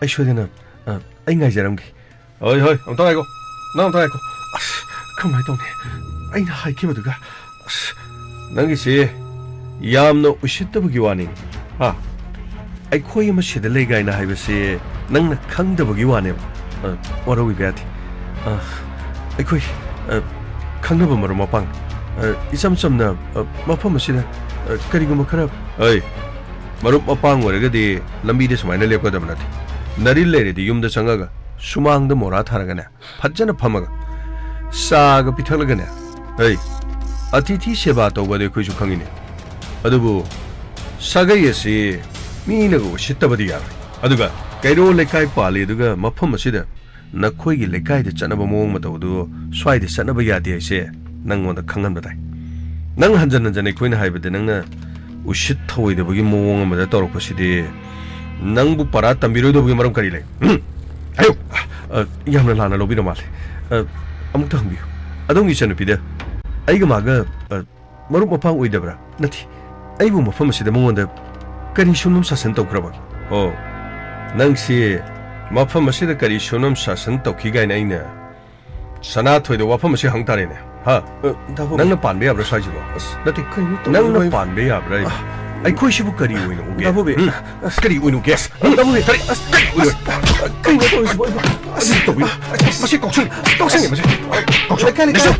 ꯑꯩ ꯁꯣꯏꯗꯅ, ꯑ, ꯑꯩ ꯉꯥꯏꯖꯔꯝꯒꯦ꯫ ꯍꯣꯏ, ꯍꯣꯏ, ꯑꯃꯨꯛꯇ ꯉꯥꯏꯈꯣ꯫ ꯅꯪ ꯑꯃꯨꯛꯇ ꯉꯥꯏꯈꯣ꯫ ꯑꯁ, ꯀꯃꯥꯏꯅ ꯇꯧꯅꯤ? ꯑꯩꯅ ꯍꯥꯏꯈꯤꯕꯗꯨꯒ, ꯑꯁ, ꯅꯪꯒꯤꯁꯤ ꯌꯥꯝꯅ ꯎꯁꯤꯠꯇꯕꯒꯤ ꯋꯥꯅꯤ꯫ ꯍꯥ? ꯑꯩꯈꯣꯏ ꯑꯃ ꯁꯤꯗ ꯂꯩ ꯀꯥꯏꯅ ꯍꯥꯏꯕꯁꯤ ꯅꯪꯅ ꯈꯪꯗꯕꯒꯤ ꯋꯥꯅꯦꯕ꯫ ꯑ, ꯋꯥꯔꯧꯕꯤꯕ ꯌꯥꯗꯦ꯫ ꯑ, ꯑꯩꯈꯣꯏ, ꯑ, ꯈꯪꯅꯕ ꯃꯔꯨꯞ ꯃꯄꯥꯡ꯫ ꯑ, ꯏꯆꯝ ꯆꯝꯅ, ꯑ, ꯃꯐꯝ ꯑꯁꯤꯗ, ꯑ, ꯀꯔꯤꯒꯨꯝꯕ ꯈꯔ, ꯑꯩ, ꯃꯔꯨꯞ ꯃꯄꯥꯡ ꯑꯣꯏꯔꯒꯗꯤ ꯂꯝꯕꯤꯗ ꯁꯨꯃꯥꯏꯅ ꯂꯦꯞꯀꯗꯕ ꯅꯠꯇꯦ꯫ ꯅꯔꯤꯜ ꯂꯩꯔꯗꯤ ꯌꯨꯝꯗ ꯆꯪꯉꯒ ꯁꯨꯃꯥꯡꯗ ꯃꯣꯔꯥ ꯊꯥꯔꯒꯅꯦ, ꯐꯖꯅ ꯐꯝꯃꯒ ꯆꯥꯒ ꯄꯤꯊꯛꯂꯒꯅꯦ꯫ ꯑꯩ, ꯑꯇꯤꯊꯤ ꯁꯦꯕꯥ ꯇꯧꯕꯗꯤ ꯑꯩꯈꯣꯏꯁꯨ ꯈꯪꯉꯤꯅꯦ꯫ ꯑꯗꯨꯕꯨ ꯁꯥꯒꯩ ꯑꯁꯤ ꯃꯤꯅꯒ ꯎꯁꯤꯠꯇꯕꯗꯤ ꯌꯥꯔꯣꯏ꯫ ꯑꯗꯨꯒ ꯀꯩꯔꯣꯜ ꯂꯩꯀꯥꯏ ꯄꯥꯜꯂꯤ, ꯑꯗꯨꯒ ꯃꯐꯝ ꯑꯁꯤꯗ ꯅꯈꯣꯏꯒꯤ ꯂꯩꯀꯥꯏꯗ ꯆꯠꯅꯕ ꯃꯑꯣꯡ ꯃꯇꯧ ꯑꯗꯨ ꯁ꯭ꯋꯥꯏꯗ ꯆꯠꯅꯕ ꯌꯥꯗꯦ ꯍꯥꯏꯁꯦ ꯅꯪꯉꯣꯟꯗ ꯈꯪꯍꯟꯕ ꯇꯥꯏ꯫ ꯅꯪ ꯍꯟꯖꯟ ꯍꯟꯖꯟ ꯑꯩꯈꯣꯏꯅ ꯍꯥꯏꯕꯗ ꯅꯪꯅ ꯎꯁꯤꯠ ꯊꯑꯣꯏꯗꯕꯒꯤ ꯃꯑꯣꯡ ꯑꯃꯗ ꯇꯧꯔꯛꯄꯁꯤꯗꯤ ꯅꯪꯕꯨ ꯄꯔꯥ ꯇꯝꯕꯤꯔꯣꯏꯗꯧꯕꯒꯤ ꯃꯔꯝ ꯀꯔꯤ ꯂꯩ? ꯎꯝ? ꯍꯥꯏꯌꯨ꯫ ꯑ, ꯌꯥꯝꯅ ꯂꯥꯟꯅ ꯂꯧꯕꯤꯔ ꯃꯥꯜꯂꯦ꯫ ꯑ, ꯑꯃꯨꯛꯇ ꯍꯪꯕꯤꯌꯨ꯫ ꯑꯗꯣꯝꯒꯤ ꯏꯆꯟꯅꯨꯄꯤꯗ ꯑꯩꯒ ꯃꯥꯒ, ꯑ, ꯃꯔꯨꯞ ꯃꯄꯥꯡ ꯑꯣꯏꯗꯕ꯭ꯔꯥ? ꯅꯠꯇꯦ꯫ ꯑꯩꯕꯨ ꯃꯐꯝ ꯑꯁꯤꯗ ꯃꯉꯣꯟꯗ ꯀꯔꯤ ꯁꯨꯝꯅꯝ ꯁꯥꯁꯟ ꯇꯧꯈ꯭ꯔꯕꯒꯦ? ꯑꯣ, ꯅꯪꯁꯤ ꯃꯐꯝ ꯑꯁꯤꯗ ꯀꯔꯤ ꯁꯨꯝꯅꯝ ꯁꯥꯁꯟ ꯇꯧꯈꯤ ꯀꯥꯏꯅ ꯑꯩꯅ ꯁꯅꯥꯊꯣꯏꯗ ꯋꯥꯐꯝ ꯑꯁꯤ ꯍꯪ ꯇꯥꯔꯦꯅꯦ꯫ ꯍꯥ? ꯑ, ꯗꯥ ꯕꯣꯕꯤ꯫ ꯅꯪꯅ ꯄꯥꯟꯕ ꯌꯥꯕ꯭ꯔꯥ ꯁ꯭ꯋꯥꯏꯁꯤꯕꯣ? ꯑꯁ, ꯅꯠꯇꯦ, ꯀꯩꯅꯣ ꯇꯧꯔꯤꯁꯤꯕꯣ ꯅꯪꯅ ꯑꯩꯕꯣ? ꯄꯥꯟꯕ ꯌꯥꯕ꯭ꯔꯥ ꯍꯥꯏꯕ? ꯑ, ꯑꯩꯈꯣꯏꯁꯤꯕꯨ ꯀꯔꯤ ꯑꯣꯏꯅ ꯎꯒꯦ? ꯗꯥ ꯕꯣꯕꯤ꯫ ꯎꯝ? ꯑꯁ, ꯀꯔꯤ ꯑꯣꯏꯅ ꯎꯒꯦ? ꯎꯝ? ꯗꯥ ꯕꯣꯕꯤ꯫ ꯀꯔꯤ, ꯑꯁ, ꯀꯔꯤ ꯑꯣꯏꯅ ꯑꯁ, ꯀꯩꯅꯣ ꯇꯧꯔꯤꯁꯤꯕꯣ ꯑꯩꯕꯣ? ꯑꯁ, ꯇꯧꯕꯤ꯫ ꯑꯁ, ꯃꯁꯤ ꯀꯥꯎꯁꯟ-, ꯀꯥꯎꯁꯟꯒꯦ, ꯃꯁꯤ꯫ ꯀꯥꯎꯁꯟ-, ꯂꯩꯀꯥꯏ, ꯂꯩꯀꯥꯏ꯫ ꯅꯤꯛꯁꯟ꯫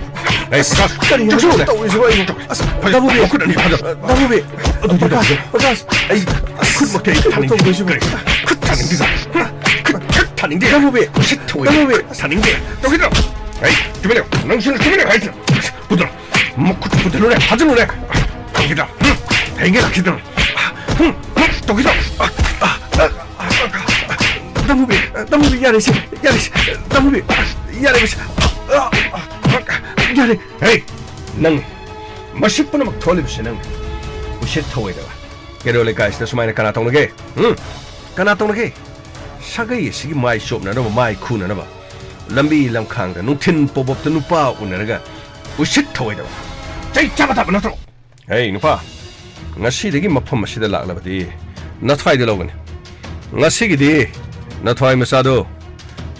ꯑꯁ, ꯀꯔꯤꯅꯣ ꯇꯧꯔꯤꯁꯤꯕꯣ ꯑꯩꯕꯣ? ꯑꯁ, ꯐꯖ-, ꯗꯥ ꯕꯣꯕꯤ꯫ ꯃꯈꯨꯠ ꯑꯅꯤ ꯐꯥꯖꯜ-, ꯗꯥ ꯕꯣꯕꯤ꯫ ꯑꯗꯨꯗꯤ ꯄ꯭ꯔꯀꯥꯁ, ꯇꯧꯕꯤ꯫ ꯄ꯭ꯔꯀꯥꯁ꯫ ꯑꯩ ꯈꯨꯠꯃꯛꯇꯤ ꯑꯩ ꯊꯥꯅꯤꯡꯗꯦ꯫ ꯇꯧꯕꯤꯁꯤꯕꯣ꯫ ꯈꯨꯠ ꯊꯥꯅꯤꯡꯗꯦ꯫ ꯈꯨꯠ ꯊꯥꯅꯤꯡꯗꯦ꯫ ꯗꯥ ꯕꯣꯕꯤ꯫ ꯃꯁꯤ ꯊꯧꯋꯦ꯫ ꯗꯥ ꯕꯣꯕꯤ꯫ ꯊꯥꯅꯤꯡꯗꯦ꯫ ꯇꯧꯈꯤꯗ꯭ꯔꯣ? ꯑꯩ ꯇꯨꯃꯤꯟ ꯂꯩꯌꯨ꯫ ꯅꯪꯁꯨ ꯇꯨꯃꯤꯟ ꯂꯩꯌꯨ ꯍꯥꯏꯁꯤꯅ꯫ ꯄꯨꯗ꯭ꯔꯣ? ꯃꯈꯨꯠ ꯄꯨꯊꯜꯂꯨꯔꯦ, ꯐꯥꯖꯤꯜꯂꯨꯔꯦ꯫ ꯇꯧꯈꯤꯗ꯭ꯔꯣ? ꯍꯨꯝ? ꯍꯌꯦꯡꯒꯤ ꯂꯥꯛꯈꯤꯗ꯭ꯔꯣ? ꯍꯨꯝ? ꯍꯨꯝ? ꯇꯧꯈꯤꯗ꯭ꯔꯣ? ꯗꯥ ꯕꯣꯕꯤ, ꯗꯥ ꯕꯣꯕꯤ, ꯌꯥꯔꯦꯁꯦ, ꯌꯥꯔꯦꯁꯦ꯫ ꯗꯥ ꯕꯣꯕꯤ, ꯌꯥꯔꯦ, ꯃꯁꯤ꯫ ꯌꯥꯔꯦ꯫ ꯍꯦ, ꯅꯪ, ꯃꯁꯤ ꯄꯨꯝꯅꯃꯛ ꯊꯣꯛꯍꯜꯂꯤꯕꯁꯦ ꯅꯪ꯫ ꯎꯁꯤꯠ ꯊꯧꯑꯣꯏꯗꯕ꯫ ꯀꯩꯔꯣꯜ ꯂꯩꯀꯥꯏꯁꯤꯗ ꯁꯨꯃꯥꯏꯅ ꯀꯅꯥ ꯇꯧꯅꯒꯦ? ꯎꯝ? ꯀꯅꯥ ꯇꯧꯅꯒꯦ? ꯁꯥꯒꯩ ꯑꯁꯤꯒꯤ ꯃꯥꯏ ꯆꯣꯞꯅꯅꯕ, ꯃꯥꯏ ꯈꯨꯅꯅꯕ꯫ ꯂꯝꯕꯤ ꯂꯝꯈꯥꯡꯗ ꯅꯨꯡꯊꯤꯟ ꯄꯣꯞ ꯄꯣꯞꯇ ꯅꯨꯄꯥ ꯎꯅꯔꯒ ꯎꯁꯤꯠ ꯊꯧꯑꯣꯏꯗꯕ꯫ ꯆꯩ ꯆꯥꯕ ꯇꯥꯕ ꯅꯠꯇ꯭ꯔꯣ? ꯍꯦ, ꯅꯨꯄꯥ, ꯉꯁꯤꯗꯒꯤ ꯃꯐꯝ ꯑꯁꯤꯗ ꯂꯥꯛꯂꯕꯗꯤ ꯅꯊ꯭ꯋꯥꯏꯗ ꯂꯧꯒꯅꯤ꯫ ꯉꯁꯤꯒꯤꯗꯤ ꯅꯊ꯭ꯋꯥꯏ ꯃꯆꯥꯗꯣ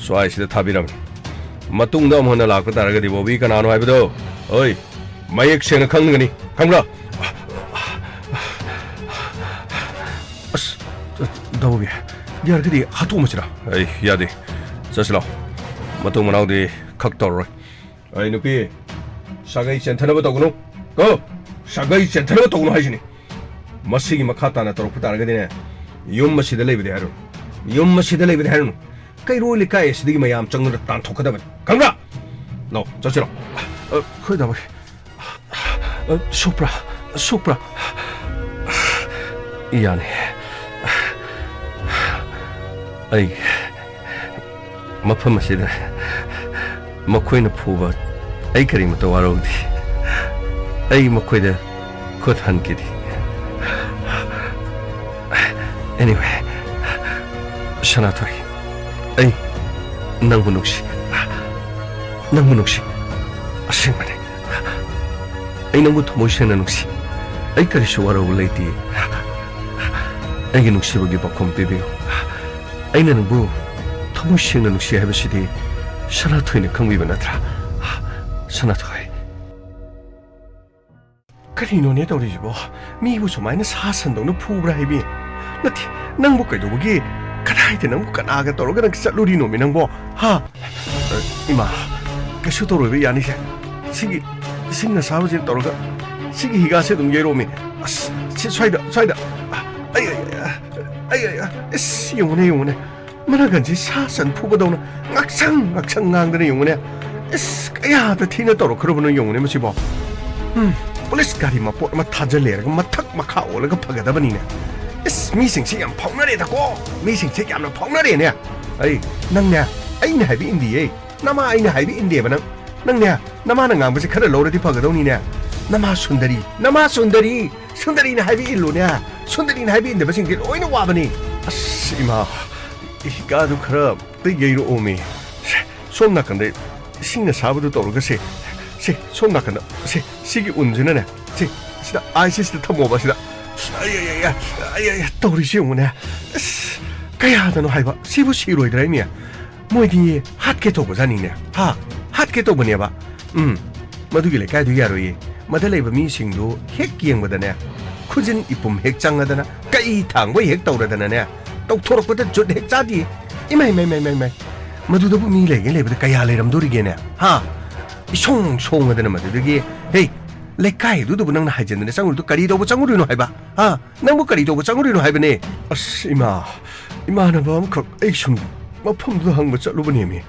ꯁ꯭ꯋꯥꯏꯁꯤꯗ ꯊꯥꯕꯤꯔꯝꯃꯤ꯫ ꯃꯇꯨꯡꯗ ꯑꯃꯨꯛ ꯍꯟꯅ ꯂꯥꯛꯄ ꯇꯥꯔꯒꯗꯤ ꯕꯣꯕꯤ ꯀꯅꯥꯅꯣ ꯍꯥꯏꯕꯗꯣ, ꯍꯣꯏ, ꯃꯌꯦꯛ ꯁꯦꯡꯅ ꯈꯪꯒꯅꯤ, ꯈꯪꯕ꯭ꯔꯥ? ꯑꯁ, ꯗꯥ ꯕꯣꯕꯤ, ꯌꯥꯔꯒꯗꯤ ꯍꯥꯠꯇꯣꯛꯑꯝꯃꯁꯤꯔꯥ? ꯑꯩ ꯌꯥꯗꯦ꯫ ꯆꯠꯁꯤ ꯂꯥꯎ꯫ ꯃꯇꯨꯡ ꯃꯅꯥꯎꯗꯤ ꯈꯛ ꯇꯧꯔꯔꯣꯏ꯫ ꯑꯩ ꯅꯨꯄꯤ, ꯁꯥꯒꯩ ꯆꯦꯟꯊꯅꯕ ꯇꯧꯒꯅꯨ꯫ ꯀꯣ? ꯁꯥꯒꯩ ꯆꯦꯟꯊꯅꯕ ꯇꯧꯒꯅꯨ ꯍꯥꯏꯁꯤꯅꯤ꯫ ꯃꯁꯤꯒꯤ ꯃꯈꯥ ꯇꯥꯅ ꯇꯧꯔꯛꯄ ꯇꯥꯔꯒꯗꯤꯅꯦ, ꯌꯨꯝ ꯑꯁꯤꯗ ꯂꯩꯕꯗꯤ ꯍꯥꯏꯔꯨꯅꯨ꯫ ꯌꯨꯝ ꯑꯁꯤꯗ ꯂꯩꯕꯗꯤ ꯍꯥꯏꯔꯨꯅꯨ꯫ ꯀꯩꯔꯣꯜ ꯂꯩꯀꯥꯏ ꯑꯁꯤꯗꯒꯤ ꯃꯌꯥꯝ ꯆꯪꯗꯨꯅ ꯇꯥꯟꯊꯣꯛꯀꯗꯕꯅꯤ꯫ ꯈꯪꯕ꯭ꯔꯥ? ꯂꯥꯎ, ꯆꯠꯁꯤꯔꯣ? ꯑ, ꯍꯣꯏ, ꯗꯥ ꯕꯣꯕꯤ꯫ ꯑ, ꯁꯣꯛꯄ꯭ꯔꯥ? ꯁꯣꯛꯄ꯭ꯔꯥ? ꯌꯥꯅꯤ꯫ ꯑꯩ ꯃꯐꯝ ꯑꯁꯤꯗ ꯃꯈꯣꯏꯅ ꯐꯨꯕ ꯑꯩ ꯀꯔꯤꯃꯇ ꯋꯥꯔꯧꯗꯦ꯫ ꯑꯩ ꯃꯈꯣꯏꯗ ꯈꯨꯠ ꯍꯟꯈꯤꯗꯦ꯫ Anyway, ꯁꯅꯥꯊꯣꯏ, ꯑꯩ ꯅꯪꯕꯨ ꯅꯨꯡꯁꯤ꯫ ꯅꯪꯕꯨ ꯅꯨꯡꯁꯤ꯫ ꯑꯁꯦꯡꯕꯅꯤ꯫ ꯑꯩ ꯅꯪꯕꯨ ꯊꯃꯣꯏ ꯁꯦꯡꯅ ꯅꯨꯡꯁꯤ꯫ ꯑꯩ ꯀꯔꯤꯁꯨ ꯋꯥꯔꯧꯕ ꯂꯩꯇꯦ꯫ ꯑꯩꯒꯤ ꯅꯨꯡꯁꯤꯕꯒꯤ ꯄꯥꯎꯈꯨꯝ ꯄꯤꯕꯤꯌꯨ꯫ ꯑꯩꯅ ꯅꯪꯕꯨ ꯊꯃꯣꯏ ꯁꯦꯡꯅ ꯅꯨꯡꯁꯤ ꯍꯥꯏꯕꯁꯤꯗꯤ ꯁꯅꯥꯊꯣꯏꯅ ꯈꯪꯕꯤꯕ ꯅꯠꯇ꯭ꯔꯥ? ꯁꯅꯥꯊꯣꯏ꯫ ꯀꯔꯤꯅꯣꯅꯦ ꯇꯧꯔꯤꯁꯤꯕꯣ? ꯃꯤꯕꯨ ꯁꯨꯃꯥꯏꯅ ꯁꯥ ꯁꯟꯗꯧꯅ ꯐꯨꯕ꯭ꯔꯥ ꯍꯥꯏꯕꯤ? ꯅꯠꯇꯦ, ꯅꯪꯕꯨ ꯀꯩꯗꯧꯕꯒꯤ, ꯀꯗꯥꯏꯗ ꯅꯪꯕꯨ ꯀꯅꯥꯒ ꯇꯧꯔꯒ ꯅꯪ ꯆꯠꯂꯨꯔꯤꯅꯣꯃꯤ ꯅꯪꯕꯣ? ꯍꯥ? ꯑ, ꯏꯃꯥ, ꯀꯩꯁꯨ ꯇꯧꯔꯣꯏꯕ, ꯌꯥꯅꯤꯁꯦ꯫ ꯁꯤꯒꯤ ꯏꯁꯤꯡ ꯑꯁꯥꯕꯁꯦ ꯇꯧꯔꯒ ꯁꯤꯒꯤ ꯍꯤꯒꯥꯁꯦ ꯑꯗꯨꯝ ꯌꯩꯔꯣꯃꯤ꯫ ꯑꯁ, ꯁꯤ ꯁ꯭ꯋꯥꯏꯗ, ꯁ꯭ꯋꯥꯏꯗ꯫ ꯑꯩ, ꯑꯩ, ꯑꯩ, ꯑꯩ, ꯑꯩ, ꯏꯁ, ꯌꯦꯡꯉꯨꯅꯦ, ꯌꯦꯡꯉꯨꯅꯦ꯫ ꯃꯅꯒꯟꯁꯤ ꯁꯥ ꯁꯟ ꯐꯨꯕꯗꯧꯅ ꯉꯥꯛꯁꯪ ꯉꯥꯛꯁꯪ ꯉꯥꯡꯗꯅ ꯌꯦꯡꯉꯨꯅꯦ꯫ ꯏꯁ, ꯀꯌꯥꯗ ꯊꯤꯅ ꯇꯧꯔꯛꯈ꯭ꯔꯕꯅꯣ ꯌꯦꯡꯉꯨꯅꯦ ꯃꯁꯤꯕꯣ꯫ ꯎꯝ, ꯄꯨꯂꯤꯁ ꯒꯥꯔꯤ ꯃꯄꯣꯠ ꯑꯃ ꯊꯥꯖꯜꯂꯦꯔꯒ ꯃꯊꯛ ꯃꯈꯥ ꯑꯣꯜꯂꯒ ꯐꯒꯗꯕꯅꯤꯅꯦ꯫ ꯏꯁ, ꯃꯤꯁꯤꯡꯁꯦ ꯌꯥꯝ ꯐꯥꯎꯅꯔꯦꯗꯀꯣ꯫ ꯃꯤꯁꯤꯡꯁꯦ ꯌꯥꯝꯅ ꯐꯥꯎꯅꯔꯦꯅꯦ꯫ ꯑꯩ, ꯅꯪꯅꯦ, ꯑꯩꯅ ꯍꯥꯏꯕ ꯏꯟꯗꯤꯌꯦ꯫ ꯅꯃꯥ ꯑꯩꯅ ꯍꯥꯏꯕ ꯏꯟꯗꯦꯕ ꯅꯪ꯫ ꯅꯪꯅꯦ, ꯅꯃꯥꯅ ꯉꯥꯡꯕꯁꯦ ꯈꯔ ꯂꯧꯔꯗꯤ ꯐꯒꯗꯧꯅꯤꯅꯦ꯫ ꯅꯃꯥ ꯁꯨꯟꯗꯔꯤ, ꯅꯃꯥ ꯁꯨꯟꯗꯔꯤ, ꯁꯨꯟꯗꯔꯤꯅ ꯍꯥꯏꯕ ꯏꯜꯂꯨꯅꯦ꯫ ꯁꯨꯟꯗꯔꯤꯅ ꯍꯥꯏꯕ ꯏꯟꯗꯕꯁꯤꯡꯗꯤ ꯂꯣꯏꯅ ꯋꯥꯕꯅꯤ꯫ ꯑꯁ, ꯏꯃꯥ, ꯍꯤꯒꯥꯗꯨ ꯈꯔ ꯑꯝꯇ ꯌꯩꯔꯛꯑꯣꯃꯤ꯫ ꯁꯦ, ꯁꯣꯝ ꯅꯥꯀꯟꯗ ꯏꯁꯤꯡ ꯑꯁꯥꯕꯗꯨ ꯇꯧꯔꯒ ꯁꯦ, ꯁꯦ, ꯁꯣꯝ ꯅꯥꯀꯟꯗ, ꯁꯦ, ꯁꯤꯒꯤ ꯎꯟꯁꯤꯅꯅꯦ, ꯁꯦ, ꯁꯤꯗ ꯑꯥꯏꯁꯁꯦ ꯁꯤꯗ ꯊꯝꯃꯣꯕ ꯁꯤꯗ꯫ ꯑꯩ, ꯑꯩ, ꯑꯩ, ꯑꯩ, ꯑꯩ, ꯑꯩ, ꯇꯧꯔꯤꯁꯤ ꯌꯦꯡꯉꯨꯅꯦ꯫ ꯑꯁ, ꯀꯌꯥꯗꯅꯣ ꯍꯥꯏꯕ? ꯁꯤꯕꯨ ꯁꯤꯔꯣꯏꯗ꯭ꯔꯥ ꯏꯃꯤ? ꯃꯣꯏꯗꯤ ꯍꯥꯠꯀꯦ ꯇꯧꯕꯖꯥꯠꯅꯤꯅꯦ꯫ ꯍꯥ? ꯍꯥꯠꯀꯦ ꯇꯧꯕꯅꯦꯕ꯫ ꯎꯝ, ꯃꯗꯨꯒꯤ ꯂꯩꯀꯥꯏꯗꯨ ꯌꯥꯔꯣꯏꯌꯦ꯫ ꯃꯗ ꯂꯩꯕ ꯃꯤꯁꯤꯡꯗꯨ ꯍꯦꯛ ꯌꯦꯡꯕꯗꯅꯦ, ꯈꯨꯖꯤꯟ ꯏꯄꯨꯝ ꯍꯦꯛ ꯆꯪꯉꯗꯅ, ꯀꯛꯏ ꯊꯥꯡꯕ ꯍꯦꯛ ꯇꯧꯔꯗꯅꯅꯦ, ꯇꯧꯊꯣꯔꯛꯄꯗ ꯖꯨꯠ ꯍꯦꯛ ꯆꯥꯗꯦ꯫ ꯏꯃꯥꯏ, ꯃꯥꯏ, ꯃꯥꯏ, ꯃꯥꯏ, ꯃꯥꯏ꯫ ꯃꯗꯨꯗꯕꯨ ꯃꯤ ꯂꯩꯒꯦ ꯂꯩꯕꯗ ꯀꯌꯥ ꯂꯩꯔꯝꯗꯣꯔꯤꯒꯦꯅꯦ? ꯍꯥ? ꯏꯁꯣꯡ ꯁꯣꯡꯉꯗꯅ ꯃꯗꯨꯗꯒꯤ, ꯍꯦ, ꯂꯩꯀꯥꯏ ꯑꯗꯨꯗꯕꯨ ꯅꯪꯅ ꯍꯥꯏꯖꯤꯟꯗꯅ ꯆꯪꯉꯨꯔꯤꯗꯨ ꯀꯔꯤ ꯇꯧꯕ ꯆꯪꯉꯨꯔꯤꯅꯣ ꯍꯥꯏꯕ? ꯍꯥ? ꯅꯪꯕꯨ ꯀꯔꯤ ꯇꯧꯕ ꯆꯪꯉꯨꯔꯤꯅꯣ ꯍꯥꯏꯕꯅꯦ? ꯑꯁ, ꯏꯃꯥ, ꯏꯃꯥꯟꯅꯕ ꯑꯃꯈꯛ ꯑꯩ ꯁꯨꯝ ꯃꯐꯝꯗꯨꯗ ꯍꯪꯕ ꯆꯠꯂꯨꯕꯅꯦꯃꯤ꯫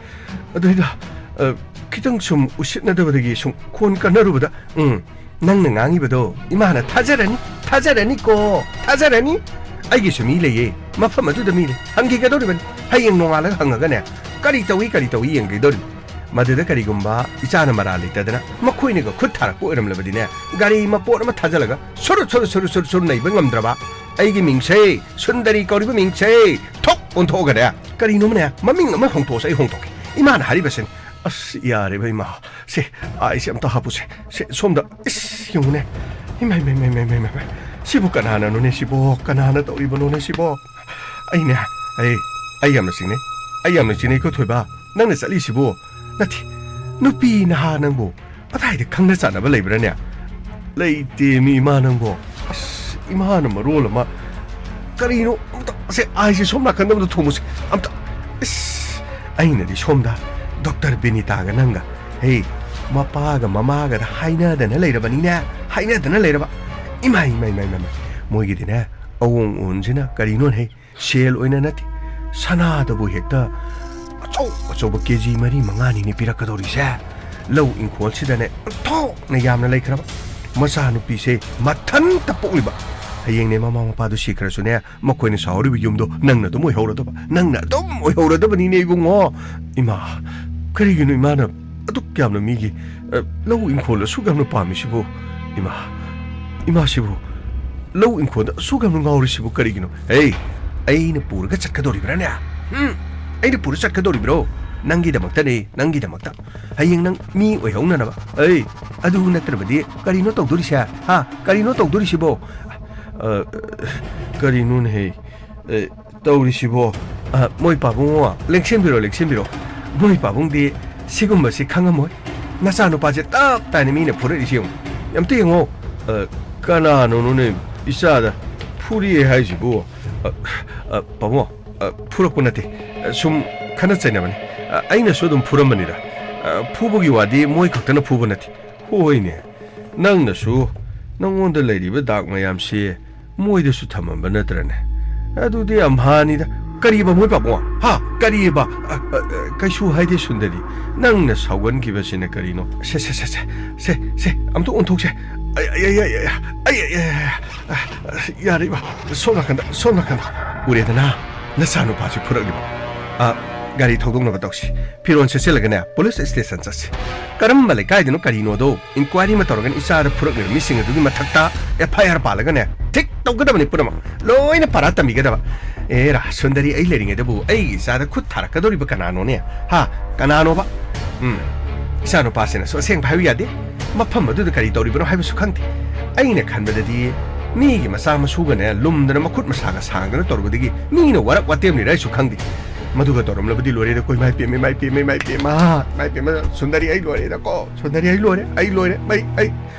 ꯑꯗꯨꯗꯩꯗ, ꯑ, ꯈꯤꯇꯪ ꯁꯨꯝ ꯎꯁꯤꯠꯅꯗꯕꯗꯒꯤ ꯁꯨꯝ ꯈꯣꯟ ꯀꯟꯅꯔꯨꯕꯗ, ꯎꯝ, ꯅꯪꯅ ꯉꯥꯡꯉꯤꯕꯗꯣ ꯏꯃꯥꯅ ꯊꯥꯖꯔꯅꯤ, ꯊꯥꯖꯔꯅꯤꯀꯣ, ꯊꯥꯖꯔꯅꯤ꯫ ꯑꯩꯒꯤꯁꯨ ꯃꯤ ꯂꯩꯌꯦ, ꯃꯐꯝ ꯑꯗꯨꯗ ꯃꯤ ꯂꯩ, ꯍꯪꯈꯤꯒꯗꯧꯔꯤꯕꯅꯤ꯫ ꯍꯌꯦꯡ ꯅꯣꯡꯉꯥꯜꯂꯒ ꯍꯪꯉꯒꯅꯦ, ꯀꯔꯤ ꯇꯧꯏ, ꯀꯔꯤ ꯇꯧꯏ ꯌꯦꯡꯈꯤꯗꯧꯔꯤꯕꯅꯤ꯫ ꯃꯗꯨꯗ ꯀꯔꯤꯒꯨꯝꯕ ꯏꯆꯥꯅ ꯃꯔꯥꯜ ꯂꯩꯇꯗꯅ ꯃꯈꯣꯏꯅꯒ ꯈꯨꯠ ꯊꯥꯔꯛꯄ ꯑꯣꯏꯔꯝꯂꯕꯗꯤꯅꯦ, ꯒꯥꯔꯤ ꯃꯄꯣꯠ ꯑꯃ ꯊꯥꯖꯤꯜꯂꯒ ꯁꯨꯔꯨ, ꯁꯨꯔꯨ, ꯁꯨꯔꯨ, ꯁꯨꯔꯨ, ꯁꯨꯔꯨ ꯅꯩꯕ ꯉꯝꯗ꯭ꯔꯕ ꯑꯩꯒꯤ ꯃꯤꯡꯁꯦ, ꯁꯨꯟꯗꯔꯤ ꯀꯧꯔꯤꯕ ꯃꯤꯡꯁꯦ ꯊꯣꯛ ꯑꯣꯟꯊꯣꯛꯑꯒꯅꯦ, ꯀꯔꯤꯅꯣꯃꯅꯦ, ꯃꯃꯤꯡ ꯑꯃ ꯍꯣꯡꯇꯣꯛꯑꯁꯨ ꯑꯩ ꯍꯣꯡꯗꯣꯛꯀꯦ꯫ ꯏꯃꯥꯅ ꯍꯥꯏꯔꯤꯕꯁꯤꯅꯤ꯫ ꯑꯁ, ꯌꯥꯔꯦꯕ ꯏꯃꯥ꯫ ꯁꯦ, ꯑꯥꯏꯁꯦ ꯑꯝꯇ ꯍꯥꯞꯄꯨꯁꯦ꯫ ꯁꯦ, ꯁꯣꯝꯗ꯫ ꯏꯁ, ꯌꯦꯡꯉꯨꯅꯦ꯫ ꯏꯃꯥꯏ, ꯃꯥꯏ, ꯃꯥꯏ, ꯃꯥꯏ, ꯃꯥꯏ, ꯃꯥꯏ, ꯃꯥꯏ꯫ ꯁꯤꯕꯨ ꯀꯅꯥꯅꯅꯣꯅꯦ ꯁꯤꯕꯣ? ꯀꯅꯥꯅ ꯇꯧꯔꯤꯕꯅꯣꯅꯦ ꯁꯤꯕꯣ? ꯑꯩꯅꯦ, ꯑꯩ, ꯑꯩ ꯌꯥꯝꯅ ꯆꯤꯡꯅꯩ꯫ ꯑꯩ ꯌꯥꯝꯅ ꯆꯤꯡꯅꯩꯀꯣ ꯊꯣꯏꯕ꯫ ꯅꯪꯅ ꯆꯠꯂꯤꯁꯤꯕꯨ? ꯅꯠꯇꯦ, ꯅꯨꯄꯤ ꯅꯍꯥ ꯅꯪꯕꯨ ꯀꯗꯥꯏꯗ ꯈꯪꯅ ꯆꯥꯟꯅꯕ ꯂꯩꯕ꯭ꯔꯥꯅꯦ? ꯂꯩꯇꯦꯃꯤ, ꯏꯃꯥ ꯅꯪꯕꯣ꯫ ꯑꯁ, ꯏꯃꯥꯅ ꯃꯔꯣꯜ ꯑꯃ꯫ ꯀꯔꯤꯅꯣ? ꯑꯝꯇ, ꯑꯁꯦ, ꯑꯥꯏꯁꯦ ꯁꯣꯝ ꯅꯥꯀꯟꯗ ꯑꯝꯇ ꯊꯣꯡꯉꯨꯁꯦ꯫ ꯑꯝꯇ, ꯏꯁ, ꯑꯩꯅꯗꯤ ꯁꯣꯝꯗ ꯗꯣꯛꯇꯔ ꯕꯤꯅꯤꯇꯥꯒ ꯅꯪꯒ, ꯍꯦ, ꯃꯄꯥꯒ ꯃꯃꯥꯒꯗ ꯍꯥꯏꯅꯗꯅ ꯂꯩꯔꯕꯅꯤꯅꯦ, ꯍꯥꯏꯅꯗꯅ ꯂꯩꯔꯕ꯫ ꯏꯃꯥꯏ, ꯏꯃꯥꯏ, ꯏꯃꯥꯏ, ꯏꯃꯥꯏ, ꯏꯃꯥꯏ꯫ ꯃꯣꯏꯒꯤꯗꯤꯅꯦ, ꯑꯑꯣꯟ ꯑꯑꯣꯟꯁꯤꯅ ꯀꯔꯤꯅꯣꯅꯦ? ꯁꯦꯜ ꯑꯣꯏꯅ ꯅꯠꯇꯦ, ꯁꯅꯥꯗꯕꯨ ꯍꯦꯛꯇ ꯑꯆꯧ ꯑꯆꯧꯕ ꯀꯦ ꯖꯤ ꯃꯔꯤ ꯃꯉꯥꯅꯤꯅꯦ ꯄꯤꯔꯛꯀꯗꯧꯔꯤꯁꯦ꯫ ꯂꯧ ꯏꯪꯈꯣꯜꯁꯤꯗꯅꯦ ꯑꯣꯟꯊꯣꯛꯅ ꯌꯥꯝꯅ ꯂꯩꯈ꯭ꯔꯕ꯫ ꯃꯆꯥꯅꯨꯄꯤꯁꯦ ꯃꯊꯟꯇ ꯄꯣꯛꯂꯤꯕ꯫ ꯍꯌꯦꯡꯅꯦ ꯃꯃꯥ ꯃꯄꯥꯗꯨ ꯁꯤꯈ꯭ꯔꯁꯨꯅꯦ, ꯃꯈꯣꯏꯅ ꯁꯥꯍꯧꯔꯤꯕ ꯌꯨꯝꯗꯣ ꯅꯪꯅ ꯑꯗꯨꯝ ꯑꯣꯏꯍꯧꯔꯗꯕ, ꯅꯪꯅ ꯑꯗꯨꯝ ꯑꯣꯏꯍꯧꯔꯗꯕꯅꯤꯅꯦ ꯏꯕꯨꯡꯉꯣ꯫ ꯏꯃꯥ, ꯀꯔꯤꯒꯤꯅꯣ ꯏꯃꯥꯅ ꯑꯗꯨꯛ ꯌꯥꯝꯅ ꯃꯤꯒꯤ, ꯑ, ꯂꯧ ꯏꯪꯈꯣꯜ ꯑꯁꯨꯛ ꯌꯥꯝꯅ ꯄꯥꯝꯃꯤꯁꯤꯕꯨ? ꯏꯃꯥ, ꯏꯃꯥꯁꯤꯕꯨ ꯂꯧ ꯏꯪꯈꯣꯜꯗ ꯑꯁꯨꯛ ꯌꯥꯝꯅ ꯉꯥꯎꯔꯤꯁꯤꯕꯨ ꯀꯔꯤꯒꯤꯅꯣ? ꯍꯦ, ꯑꯩꯅ ꯄꯨꯔꯒ ꯆꯠꯀꯗꯧꯔꯤꯕ꯭ꯔꯥꯅꯦ? ꯎꯝ, ꯑꯩꯅ ꯄꯨꯔ ꯆꯠꯀꯗꯧꯔꯤꯕ꯭ꯔꯣ? ꯅꯪꯒꯤꯗꯃꯛꯇꯅꯦ, ꯅꯪꯒꯤꯗꯃꯛꯇ꯫ ꯍꯌꯦꯡ ꯅꯪ ꯃꯤ ꯑꯣꯏꯍꯧꯅꯅꯕ꯫ ꯑꯩ, ꯑꯗꯨ ꯅꯠꯇ꯭ꯔꯕꯗꯤ ꯀꯔꯤꯅꯣ ꯇꯧꯗꯣꯔꯤꯁꯦ? ꯍꯥ? ꯀꯔꯤꯅꯣ ꯇꯧꯗꯣꯔꯤꯁꯤꯕꯣ? ꯑ, ꯀꯔꯤꯅꯣꯅꯦꯍꯦ? ꯑ, ꯇꯧꯔꯤꯁꯤꯕꯣ? ꯑ, ꯃꯣꯏ ꯄꯥꯕꯨꯡꯉꯣ, ꯂꯦꯡꯁꯤꯟꯕꯤꯔꯣ, ꯂꯦꯡꯁꯤꯟꯕꯤꯔꯣ꯫ ꯃꯣꯏ ꯄꯥꯕꯨꯡꯗꯤ ꯁꯤꯒꯨꯝꯕꯁꯤ ꯈꯪꯉꯝꯃꯣꯏ꯫ ꯅꯆꯥꯅꯨꯄꯥꯁꯦ ꯇꯞ ꯇꯥꯏꯅ ꯃꯤꯅ ꯐꯨꯔꯛꯏꯁꯤ ꯌꯦꯡꯉꯨ꯫ ꯑꯝꯇ ꯌꯦꯡꯉꯣ꯫ ꯑ, ꯀꯅꯥꯅꯣꯅꯣꯅꯦ ꯏꯆꯥꯗ ꯐꯨꯔꯛꯑꯦ ꯍꯥꯏꯁꯤꯕꯨ? ꯑ, ꯑ, ꯄꯥꯕꯨꯡꯉꯣ, ꯑ, ꯐꯨꯔꯛꯄ ꯅꯠꯇꯦ꯫ ꯑ, ꯁꯨꯝ ꯈꯠꯅ ꯆꯩꯅꯕꯅꯤ꯫ ꯑ, ꯑꯩꯅꯁꯨ ꯑꯗꯨꯝ ꯐꯨꯔꯝꯕꯅꯤꯗ꯫ ꯑ, ꯐꯨꯕꯒꯤ ꯋꯥꯗꯤ ꯃꯣꯏ ꯈꯛꯇꯅ ꯐꯨꯕ ꯅꯠꯇꯦ꯫ ꯍꯣꯏꯅꯦ, ꯅꯪꯅꯁꯨ ꯅꯪꯉꯣꯟꯗ ꯂꯩꯔꯤꯕ ꯗꯥꯛ ꯃꯌꯥꯝꯁꯤ ꯃꯣꯏꯗꯁꯨ ꯊꯝꯃꯝꯕ ꯅꯠꯇ꯭ꯔꯅꯦ? ꯑꯗꯨꯗꯤ ꯑꯝꯍꯥꯅꯤꯗ꯫ ꯀꯔꯤꯕ ꯃꯣꯏ ꯄꯥꯕꯨꯡ? ꯍꯥ? ꯀꯔꯤꯕ? ꯑ, ꯑ, ꯑ, ꯀꯩꯁꯨ ꯍꯥꯏꯗꯦ ꯁꯨꯟꯗꯔꯤ꯫ ꯅꯪꯅ ꯁꯥꯎꯒꯟꯈꯤꯕꯁꯤꯅ ꯀꯔꯤꯅꯣ? ꯁꯦ, ꯁꯦ, ꯁꯦ, ꯁꯦ, ꯁꯦ, ꯁꯦ, ꯑꯝꯇ ꯑꯣꯟꯊꯣꯛꯁꯦ꯫ ꯑꯩ, ꯑꯩ, ꯑꯩ, ꯑ, ꯌꯥꯔꯦ ꯏꯕꯥ, ꯁꯣꯝ ꯅꯥꯀꯟꯗ, ꯁꯣꯝ ꯅꯥꯀꯟꯗ꯫ ꯎꯔꯦꯗꯅ, ꯅꯆꯥꯅꯨꯄꯥꯁꯤ ꯐꯨꯔꯛꯂꯤꯕ꯫ ꯑ, ꯒꯥꯔꯤ ꯊꯧꯗꯣꯛꯅꯕ ꯇꯧꯁꯤ꯫ ꯐꯤꯔꯣꯜ ꯁꯦꯠꯆꯤꯜꯂꯒꯅꯦ, ꯄꯨꯂꯤꯁ ꯁ꯭ꯇꯦꯁꯟ ꯆꯠꯁꯤ꯫ ꯀꯔꯝꯕ ꯂꯩꯀꯥꯏꯗꯅꯣ ꯀꯔꯤꯅꯣꯗꯣ ꯏꯟꯀ꯭ꯋꯥꯏꯔꯤ ꯑꯃ ꯇꯧꯔꯒꯅꯤ ꯏꯆꯥꯗ ꯐꯨꯔꯛꯂꯤꯕ ꯃꯤꯁꯤꯡ ꯑꯗꯨꯒꯤ ꯃꯊꯛꯇ ꯑꯦꯐ ꯑꯥꯏ ꯑꯥꯔ ꯄꯥꯜꯂꯒꯅꯦ, ꯊꯤꯛ ꯇꯧꯒꯗꯕꯅꯤ ꯄꯨꯝꯅꯃꯛ꯫ ꯂꯣꯏꯅ ꯄꯥꯔꯥ ꯇꯝꯕꯤꯒꯗꯕ꯫ ꯑꯦ ꯔꯥ, ꯁꯨꯟꯗꯔꯤ ꯑꯩ ꯂꯩꯔꯤꯉꯩꯗꯕꯨ ꯑꯩꯒꯤ ꯏꯆꯥꯗ ꯈꯨꯠ ꯊꯥꯔꯛꯀꯗꯧꯔꯤꯕ ꯀꯅꯥꯅꯣꯅꯦ? ꯍꯥ? ꯀꯅꯥꯅꯣꯕ? ꯎꯝ꯫ ꯏꯆꯥꯅꯨꯄꯥꯁꯤꯅꯁꯨ ꯑꯁꯦꯡꯕ ꯍꯥꯏꯕ ꯌꯥꯗꯦ꯫ ꯃꯐꯝ ꯑꯗꯨꯗ ꯀꯔꯤ ꯇꯧꯔꯤꯕꯅꯣ ꯍꯥꯏꯕꯁꯨ ꯈꯪꯗꯦ꯫ ꯑꯩꯅ ꯈꯟꯕꯗꯗꯤ ꯃꯤꯒꯤ ꯃꯆꯥ ꯃꯁꯨꯒꯅꯦ ꯂꯨꯝꯗꯅ ꯃꯈꯨꯠ ꯃꯁꯥꯒ ꯁꯥꯡꯗꯅ ꯇꯧꯔꯨꯕꯗꯒꯤ ꯃꯤꯅ ꯋꯥꯔꯛ ꯋꯥꯇꯦꯝꯂꯤꯔ ꯑꯩꯁꯨ ꯈꯪꯗꯦ꯫ ꯃꯗꯨꯒ ꯇꯧꯔꯝꯂꯕꯗꯤ ꯂꯣꯏꯔꯦꯗꯀꯣ, ꯏꯃꯥ ꯏꯄꯦꯝꯃ, ꯏꯃꯥ ꯏꯄꯦꯝꯃ, ꯏꯃꯥ ꯏꯄꯦꯝꯃ, ꯏꯃꯥ ꯏꯄꯦꯝꯃ, ꯁꯨꯟꯗꯔꯤ ꯑꯩ ꯂꯣꯏꯔꯦꯗꯀꯣ, ꯁꯨꯟꯗꯔꯤ ꯑꯩ ꯂꯣꯏꯔꯦ, ꯑꯩ ꯂꯣꯏꯔꯦ, ꯑꯩ, ꯑꯩ꯫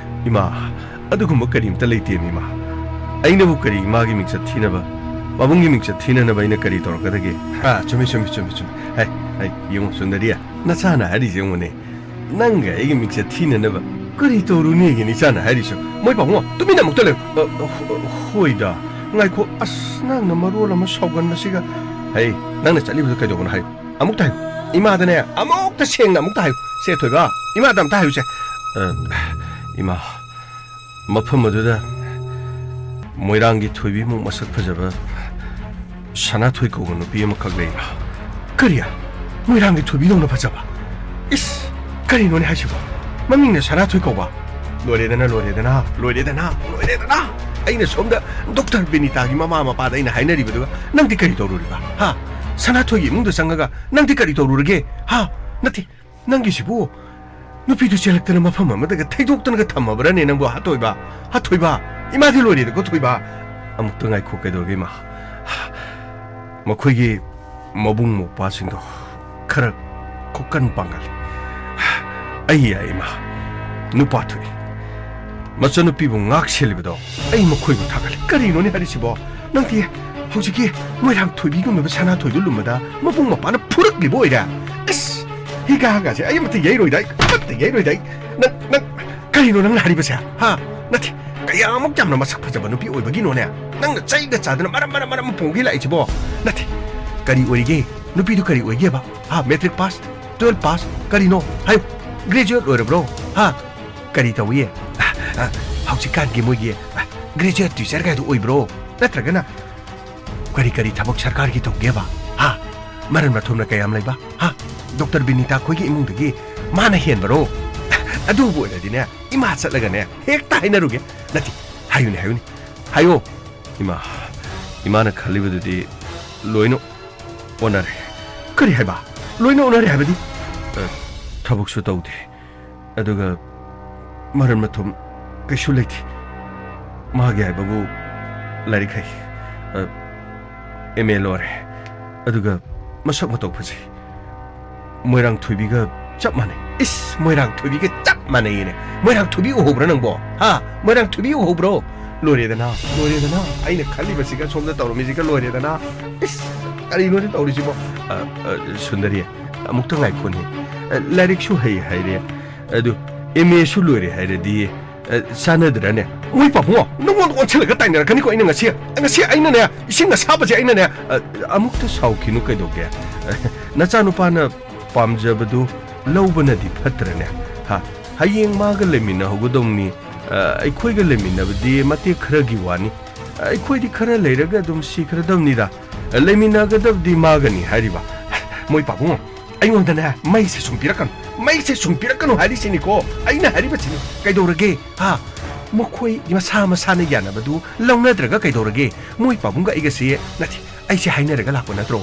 ꯏꯃꯥ, ꯑꯗꯨꯒꯨꯝꯕ ꯀꯔꯤꯝꯇ ꯂꯩꯇꯦꯃꯤ, ꯏꯃꯥ꯫ ꯑꯩꯅꯕꯨ ꯀꯔꯤ ꯏꯃꯥꯒꯤ ꯃꯤꯡꯆꯠ ꯊꯤꯅꯕ, ꯄꯥꯕꯨꯡꯒꯤ ꯃꯤꯡꯆꯠ ꯊꯤꯅꯅꯕ ꯑꯩꯅ ꯀꯔꯤ ꯇꯧꯔꯛꯀꯗꯒꯦ? ꯑꯥ, ꯆꯨꯝꯃꯤ, ꯆꯨꯝꯃꯤ, ꯆꯨꯝꯃꯤ, ꯆꯨꯝꯃꯤ꯫ ꯍꯩ, ꯍꯩ, ꯌꯦꯡꯉꯨ, ꯁꯨꯟꯗꯔꯤ, ꯅꯆꯥꯅ ꯍꯥꯏꯔꯤꯁꯦ ꯌꯦꯡꯉꯨꯅꯦ꯫ ꯅꯪꯒ ꯑꯩꯒꯤ ꯃꯤꯡꯆꯠ ꯊꯤꯅꯅꯕ ꯀꯔꯤ ꯇꯧꯔꯨꯅꯦꯒꯦ ꯏꯆꯥꯅ ꯍꯥꯏꯔꯤꯁꯨ? ꯃꯣꯏ ꯄꯥꯕꯨꯡ, ꯇꯨꯃꯤꯟꯅ ꯑꯃꯨꯛꯇ ꯂꯩꯌꯨ꯫ ꯑ, ꯍꯣ-, ꯍꯣꯏꯗ꯫ ꯉꯥꯏꯈꯣ, ꯑꯁ, ꯅꯪꯅ ꯃꯔꯣꯜ ꯑꯃ ꯁꯥꯎꯒꯟꯕꯁꯤꯒ꯫ ꯍꯩ, ꯅꯪꯅ ꯆꯠꯂꯤꯕꯗꯨ ꯀꯩꯗꯧꯕꯅꯣ ꯍꯥꯏꯌꯨ꯫ ꯑꯃꯨꯛꯇ ꯍꯥꯏꯌꯨ꯫ ꯏꯃꯥꯗꯅꯦ, ꯑꯃꯨꯛꯇ ꯁꯦꯡꯅ ꯑꯃꯨꯛꯇ ꯍꯥꯏꯌꯨ꯫ ꯁꯦ, ꯊꯣꯏꯕ, ꯏꯃꯥꯗ ꯑꯝꯇ ꯍꯥꯏꯌꯨꯁꯦ꯫ ꯑ, ꯏꯃꯥ, ꯃꯐꯝ ꯑꯗꯨꯗ ꯃꯣꯏꯔꯥꯡꯒꯤ ꯊꯣꯏꯕꯤꯃꯨꯛ ꯃꯁꯛ ꯐꯖꯕ ꯁꯅꯥꯊꯣꯏ ꯀꯧꯕ ꯅꯨꯄꯤ ꯑꯃꯈꯛ ꯂꯩꯕ꯫ ꯀꯔꯤ? ꯃꯣꯏꯔꯥꯡꯒꯤ ꯊꯣꯏꯕꯤꯗꯧꯅ ꯐꯖꯕ? ꯏꯁ, ꯀꯔꯤꯅꯣꯅꯦ ꯍꯥꯏꯁꯤꯕꯣ? ꯃꯃꯤꯡꯅ ꯁꯅꯥꯊꯣꯏ ꯀꯧꯕ? ꯂꯣꯏꯔꯦꯗꯅ, ꯂꯣꯏꯔꯦꯗꯅ, ꯂꯣꯏꯔꯦꯗꯅ, ꯂꯣꯏꯔꯦꯗꯅ! ꯑꯩꯅ ꯁꯣꯝꯗ ꯗꯣꯛꯇꯔ ꯕꯤꯅꯤꯇꯥꯒꯤ ꯃꯃꯥ ꯃꯄꯥꯗ ꯑꯩꯅ ꯍꯥꯏꯅꯔꯤꯕꯗꯨꯒ ꯅꯪꯗꯤ ꯀꯔꯤ ꯇꯧꯔꯨꯔꯤꯕ? ꯍꯥ? ꯁꯅꯥꯊꯣꯏꯒꯤ ꯏꯃꯨꯡꯗ ꯆꯪꯉꯒ ꯅꯪꯗꯤ ꯀꯔꯤ ꯇꯧꯔꯨꯔꯒꯦ? ꯍꯥ? ꯅꯠꯇꯦ, ꯅꯪꯒꯤꯁꯤꯕꯨ ꯅꯨꯄꯤꯗꯨ ꯆꯦꯜꯂꯛꯇꯅ ꯃꯐꯝ ꯑꯃꯗꯒ ꯊꯩꯗꯣꯛꯇꯅꯒ ꯊꯝꯃꯕ꯭ꯔꯅꯦ ꯅꯪꯕꯨ, ꯍꯥ ꯊꯣꯏꯕ? ꯍꯥ ꯊꯣꯏꯕ? ꯏꯃꯥꯗꯤ ꯂꯣꯏꯔꯦꯗꯀꯣ, ꯊꯣꯏꯕ꯫ ꯑꯃꯨꯛꯇ ꯉꯥꯏꯈꯣ, ꯀꯩꯗꯧꯔꯒꯦ, ꯏꯃꯥ? ꯃꯈꯣꯏꯒꯤ ꯃꯕꯨꯡ ꯃꯧꯄ꯭ꯋꯥꯁꯤꯡꯗꯣ ꯈꯔ ꯈꯣꯀꯟ ꯄꯥꯡꯒꯜ꯫ ꯑꯩ ꯌꯥꯏ, ꯏꯃꯥ꯫ ꯅꯨꯄꯥ ꯊꯣꯛꯏ꯫ ꯃꯆꯟꯅꯨꯄꯤꯕꯨ ꯉꯥꯛ ꯁꯦꯜꯂꯤꯕꯗꯣ ꯑꯩ ꯃꯈꯣꯏꯕꯨ ꯊꯥꯒꯠꯂꯤ꯫ ꯀꯔꯤꯅꯣꯅꯦ ꯍꯥꯏꯔꯤꯁꯤꯕꯣ? ꯅꯪꯗꯤ ꯍꯧꯖꯤꯛꯀꯤ ꯃꯣꯏꯔꯥꯡ ꯊꯣꯏꯕꯤꯒꯨꯝꯂꯕ ꯁꯅꯥꯊꯣꯏꯗꯨ ꯂꯨꯝꯕꯗ ꯃꯕꯨꯡ ꯃꯧꯄ꯭ꯋꯥꯅ ꯐꯨꯔꯛꯂꯤꯕ ꯑꯣꯏꯔꯦ? ꯑꯁ! ꯍꯤꯒꯥ ꯍꯥꯒꯥꯁꯦ ꯑꯩ ꯑꯃꯠꯇ ꯌꯩꯔꯣꯏꯗ, ꯑꯩ ꯑꯃꯠꯇ ꯌꯩꯔꯣꯏꯗ, ꯑꯩ꯫ ꯅꯪ, ꯅꯪ, ꯀꯔꯤꯅꯣ ꯅꯪꯅ ꯍꯥꯏꯔꯤꯕꯁꯦ? ꯍꯥ? ꯅꯠꯇꯦ, ꯀꯌꯥꯃꯨꯛ ꯌꯥꯝꯅ ꯃꯁꯛ ꯐꯖꯕ ꯅꯨꯄꯤ ꯑꯣꯏꯕꯒꯤꯅꯣꯅꯦ ꯅꯪꯅ ꯆꯩꯒ ꯆꯥꯗꯅ ꯃꯔꯝ, ꯃꯔꯝ, ꯃꯔꯝ ꯐꯣꯡꯒꯤ ꯂꯥꯛꯏꯁꯤꯕꯣ? ꯅꯠꯇꯦ, ꯀꯔꯤ ꯑꯣꯏꯔꯤꯒꯦ? ꯅꯨꯄꯤꯗꯨ ꯀꯔꯤ ꯑꯣꯏꯒꯦꯕ? ꯍꯥ? Matric pass, twelve pass, ꯀꯔꯤꯅꯣ? ꯍꯥꯏꯌꯨ, graduate ꯂꯣꯏꯔꯕ꯭ꯔꯣ? ꯍꯥ? ꯀꯔꯤ ꯇꯧꯏ? ꯑ, ꯑ, ꯍꯧꯖꯤꯛꯀꯥꯟꯒꯤ ꯃꯣꯏꯒꯤ, ꯑ, graduate teacher ꯒꯥꯏꯗꯨ ꯑꯣꯏꯕ꯭ꯔꯣ? ꯅꯠꯇ꯭ꯔꯒꯅ ꯀꯔꯤ ꯀꯔꯤ ꯊꯕꯛ ꯁꯔꯀꯥꯔꯒꯤ ꯇꯧꯒꯦꯕ? ꯍꯥ? ꯃꯔꯟ ꯃꯊꯨꯝꯅ ꯀꯌꯥꯝ ꯂꯩꯕ? ꯍꯥ? ꯗꯣꯛꯇꯔ ꯕꯤꯅꯤꯇꯥ ꯈꯣꯏꯒꯤ ꯏꯃꯨꯡꯗꯒꯤ ꯃꯥꯅ ꯍꯦꯟꯕꯔꯣ? ꯑꯗꯨꯕꯨ ꯑꯣꯏꯔꯗꯤꯅꯦ, ꯏꯃꯥ ꯆꯠꯂꯒꯅꯦ, ꯍꯦꯛꯇ ꯍꯥꯏꯅꯔꯨꯒꯦ꯫ ꯅꯠꯇꯦ, ꯍꯥꯏꯌꯨꯅꯦ, ꯍꯥꯏꯌꯨꯅꯦ, ꯍꯥꯏꯌꯣ꯫ ꯏꯃꯥ, ꯏꯃꯥꯅ ꯈꯜꯂꯤꯕꯗꯨꯗꯤ ꯂꯣꯏꯅ ꯑꯣꯟꯅꯔꯦ꯫ ꯀꯔꯤ ꯍꯥꯏꯕ? ꯂꯣꯏꯅ ꯑꯣꯟꯅꯔꯦ ꯍꯥꯏꯕꯗꯤ? ꯑ, ꯊꯕꯛꯁꯨ ꯇꯧꯗꯦ꯫ ꯑꯗꯨꯒ ꯃꯔꯟ ꯃꯊꯨꯝ ꯀꯩꯁꯨ ꯂꯩꯇꯦ꯫ ꯃꯥꯒꯤ ꯍꯥꯏꯕꯕꯨ ꯂꯥꯏꯔꯤꯛ ꯍꯩ, ꯑ, M A ꯂꯣꯏꯔꯦ꯫ ꯑꯗꯨꯒ ꯃꯁꯛ ꯃꯇꯧ ꯐꯖꯩ꯫ ꯃꯣꯏꯔꯥꯡ ꯊꯣꯏꯕꯤꯒ ꯆꯞ ꯃꯥꯟꯅꯩ꯫ ꯏꯁ, ꯃꯣꯏꯔꯥꯡ ꯊꯣꯏꯕꯤꯒ ꯆꯞ ꯃꯥꯟꯅꯩꯅꯦ꯫ ꯃꯣꯏꯔꯥꯡ ꯊꯣꯏꯕꯤ ꯎꯍꯧꯕ꯭ꯔꯥ ꯅꯪꯕꯣ? ꯍꯥ? ꯃꯣꯏꯔꯥꯡ ꯊꯣꯏꯕꯤ ꯎꯍꯧꯕ꯭ꯔꯣ? ꯂꯣꯏꯔꯦꯗꯅ, ꯂꯣꯏꯔꯦꯗꯅ꯫ ꯑꯩꯅ ꯈꯜꯂꯤꯕꯁꯤꯒ ꯁꯣꯝꯗ ꯇꯧꯔꯝꯃꯤꯁꯤꯒ ꯂꯣꯏꯔꯦꯗꯅ꯫ ꯏꯁ, ꯀꯔꯤꯅꯣꯅꯦ ꯇꯧꯔꯤꯁꯤꯕꯣ? ꯑ, ꯑ, ꯁꯨꯟꯗꯔꯤ, ꯑꯃꯨꯛꯇ ꯉꯥꯏꯈꯣꯅꯦ꯫ ꯑ, ꯂꯥꯏꯔꯤꯛꯁꯨ ꯍꯩ ꯍꯥꯏꯔꯦ, ꯑꯗꯨ ꯑꯦꯝ ꯑꯦꯁꯨ ꯂꯣꯏꯔꯦ ꯍꯥꯏꯔꯗꯤ, ꯑ, ꯆꯥꯟꯅꯗ꯭ꯔꯅꯦ? ꯃꯣꯏ ꯄꯥꯕꯨꯡꯉꯣ, ꯅꯉꯣꯟꯗ ꯑꯣꯟꯁꯤꯜꯂꯒ ꯇꯥꯏꯅꯔꯛꯀꯅꯤꯀꯣ ꯑꯩꯅ ꯉꯁꯤ꯫ ꯉꯁꯤ ꯑꯩꯅꯅꯦ, ꯏꯁꯤꯡ ꯑꯁꯥꯕꯁꯦ ꯑꯩꯅꯅꯦ, ꯑ, ꯑꯃꯨꯛꯇ ꯁꯥꯎꯈꯤꯅꯨ ꯀꯩꯗꯧꯒꯦ? ꯅꯆꯥꯅꯨꯄꯥꯅ ꯄꯥꯝꯖꯕꯗꯨ ꯂꯧꯕꯅꯗꯤ ꯐꯠꯇ꯭ꯔꯅꯦ? ꯍꯥ? ꯍꯌꯦꯡ ꯃꯥꯒ ꯂꯩꯃꯤꯟꯅꯍꯧꯒꯗꯧꯅꯤ꯫ ꯑ, ꯑꯩꯈꯣꯏꯒ ꯂꯩꯃꯤꯟꯅꯕꯗꯤ ꯃꯇꯦꯛ ꯈꯔꯒꯤ ꯋꯥꯅꯤ꯫ ꯑꯩꯈꯣꯏꯗꯤ ꯈꯔ ꯂꯩꯔꯒ ꯑꯗꯨꯝ ꯁꯤꯈ꯭ꯔꯗꯕꯅꯤꯗ꯫ ꯂꯩꯃꯤꯟꯅꯒꯗꯕꯗꯤ ꯃꯥꯒꯅꯤ ꯍꯥꯏꯔꯤꯕ꯫ ꯃꯣꯏ ꯄꯥꯕꯨꯡ, ꯑꯩꯉꯣꯟꯗꯅꯦ ꯃꯩꯁꯦ ꯁꯨꯝ ꯄꯤꯔꯛꯀꯅꯨ, ꯃꯩꯁꯦ ꯁꯨꯝ ꯄꯤꯔꯛꯀꯅꯨ ꯍꯥꯏꯔꯤꯁꯤꯅꯤꯀꯣ꯫ ꯑꯩꯅ ꯍꯥꯏꯔꯤꯕꯁꯤꯅꯤ꯫ ꯀꯩꯗꯧꯔꯒꯦ? ꯍꯥ? ꯃꯈꯣꯏ ꯃꯁꯥ ꯃꯁꯥꯅ ꯌꯥꯅꯕꯗꯨ ꯂꯧꯅꯗ꯭ꯔꯒ ꯀꯩꯗꯧꯔꯒꯦ? ꯃꯣꯏ ꯄꯥꯕꯨꯡꯒ ꯑꯩꯒꯁꯦ, ꯅꯠꯇꯦ, ꯑꯩꯁꯦ ꯍꯥꯏꯅꯔꯒ ꯂꯥꯛꯄ ꯅꯠꯇ꯭ꯔꯣ?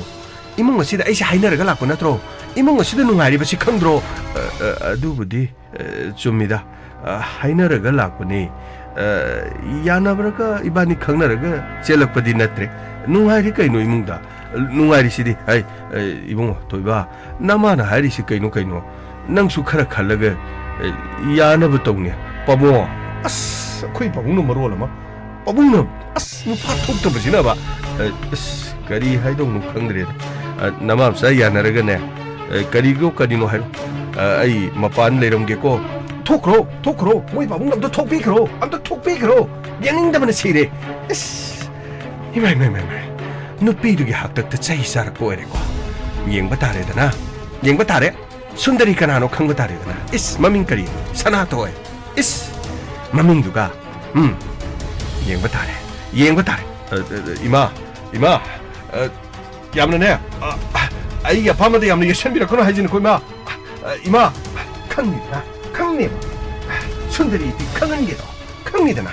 ꯏꯃꯨꯡ ꯑꯁꯤꯗ ꯑꯩꯁꯦ ꯍꯥꯏꯅꯔꯒ ꯂꯥꯛꯄ ꯅꯠꯇ꯭ꯔꯣ? ꯏꯃꯨꯡ ꯑꯁꯤꯗ ꯅꯨꯡꯉꯥꯏꯔꯤꯕꯁꯤ ꯈꯪꯗ꯭ꯔꯣ? ꯑ, ꯑ, ꯑꯗꯨꯕꯨꯗꯤ, ꯑ, ꯆꯨꯝꯃꯤꯗ꯫ ꯑ, ꯍꯥꯏꯅꯔꯒ ꯂꯥꯛꯄꯅꯦ꯫ ꯑ, ꯌꯥꯅꯕ꯭ꯔꯒ ꯏꯕꯥꯅꯤ ꯈꯪꯅꯔꯒ ꯆꯦꯜꯂꯛꯄꯗꯤ ꯅꯠꯇ꯭ꯔꯦ꯫ ꯅꯨꯡꯉꯥꯏꯔꯤ ꯀꯩꯅꯣ ꯏꯃꯨꯡꯗ? ꯅꯨꯡꯉꯥꯏꯔꯤꯁꯤꯗꯤ꯫ ꯍꯩ, ꯑ, ꯏꯕꯨꯡꯉꯣ ꯊꯣꯏꯕ, ꯅꯃꯥꯅ ꯍꯥꯏꯔꯤꯁꯤ ꯀꯩꯅꯣ ꯀꯩꯅꯣ? ꯅꯪꯁꯨ ꯈꯔ ꯈꯜꯂꯒ, ꯑ, ꯌꯥꯅꯕ ꯇꯧꯅꯦ꯫ ꯄꯥꯕꯨꯡ, ꯑꯁ, ꯑꯩꯈꯣꯏ ꯄꯥꯕꯨꯡꯅ ꯃꯔꯣꯜ ꯑꯃ, ꯄꯥꯕꯨꯡꯅ, ꯑꯁ, ꯅꯨꯄꯥ ꯊꯣꯛꯇꯕꯁꯤꯅꯕ꯫ ꯑ, ꯑꯁ, ꯀꯔꯤ ꯍꯥꯏꯗꯧꯅꯣ ꯈꯪꯗ꯭ꯔꯦꯗ꯫ ꯑ, ꯅꯃꯥ ꯃꯆꯥ ꯌꯥꯅꯔꯒꯅꯦ, ꯑ, ꯀꯔꯤꯒꯣ ꯀꯔꯤꯅꯣ ꯍꯥꯏꯔꯣ꯫ ꯑ, ꯑꯩ ꯃꯄꯥꯟ ꯂꯩꯔꯝꯒꯦꯀꯣ꯫ ꯊꯣꯛꯈ꯭ꯔꯣ, ꯊꯣꯛꯈ꯭ꯔꯣ, ꯃꯣꯏ ꯄꯥꯕꯨꯡ ꯑꯝꯇ ꯊꯣꯛꯄꯤꯈ꯭ꯔꯣ, ꯑꯝꯇ ꯊꯣꯛꯄꯤꯈ꯭ꯔꯣ꯫ ꯌꯦꯡꯅꯤꯡꯗꯕꯅ ꯁꯤꯔꯦ꯫ ꯏꯁ, ꯏꯃꯥꯏ, ꯏꯃꯥꯏ, ꯏꯃꯥꯏ, ꯏꯃꯥꯏ꯫ ꯅꯨꯄꯤꯗꯨꯒꯤ ꯍꯥꯛꯇꯛꯇ ꯆꯩ ꯆꯥꯔꯛꯄ ꯑꯣꯏꯔꯦꯀꯣ꯫ ꯌꯦꯡꯕ ꯇꯥꯔꯦꯗꯅ, ꯌꯦꯡꯕ ꯇꯥꯔꯦ꯫ ꯁꯨꯟꯗꯔꯤ ꯀꯅꯥꯅꯣ ꯈꯪꯕ ꯇꯥꯔꯦꯗꯅ꯫ ꯏꯁ, ꯃꯃꯤꯡ ꯀꯔꯤ? ꯁꯅꯥꯊꯣꯏ꯫ ꯏꯁ, ꯃꯃꯤꯡꯗꯨꯒ꯫ ꯎꯝ, ꯌꯦꯡꯕ ꯇꯥꯔꯦ, ꯌꯦꯡꯕ ꯇꯥꯔꯦ꯫ ꯑ, ꯑ, ꯏꯃꯥ, ꯏꯃꯥ, ꯑ, ꯌꯥꯝꯅꯅꯦ, ꯑ, ꯑꯩꯒꯤ ꯑꯄꯥꯝꯕꯗ ꯌꯥꯝꯅ ꯌꯦꯠꯁꯟꯕꯤꯔꯛꯀꯅꯨ ꯍꯥꯏꯁꯤꯅꯤꯀꯣ, ꯏꯃꯥ꯫ ꯑ, ꯏꯃꯥ, ꯈꯪꯅꯤꯗꯅ, ꯈꯪꯅꯦꯕ꯫ ꯁꯨꯟꯗꯔꯤꯗꯤ ꯈꯪꯍꯟꯒꯦꯗꯣ, ꯈꯪꯅꯤꯗꯅ꯫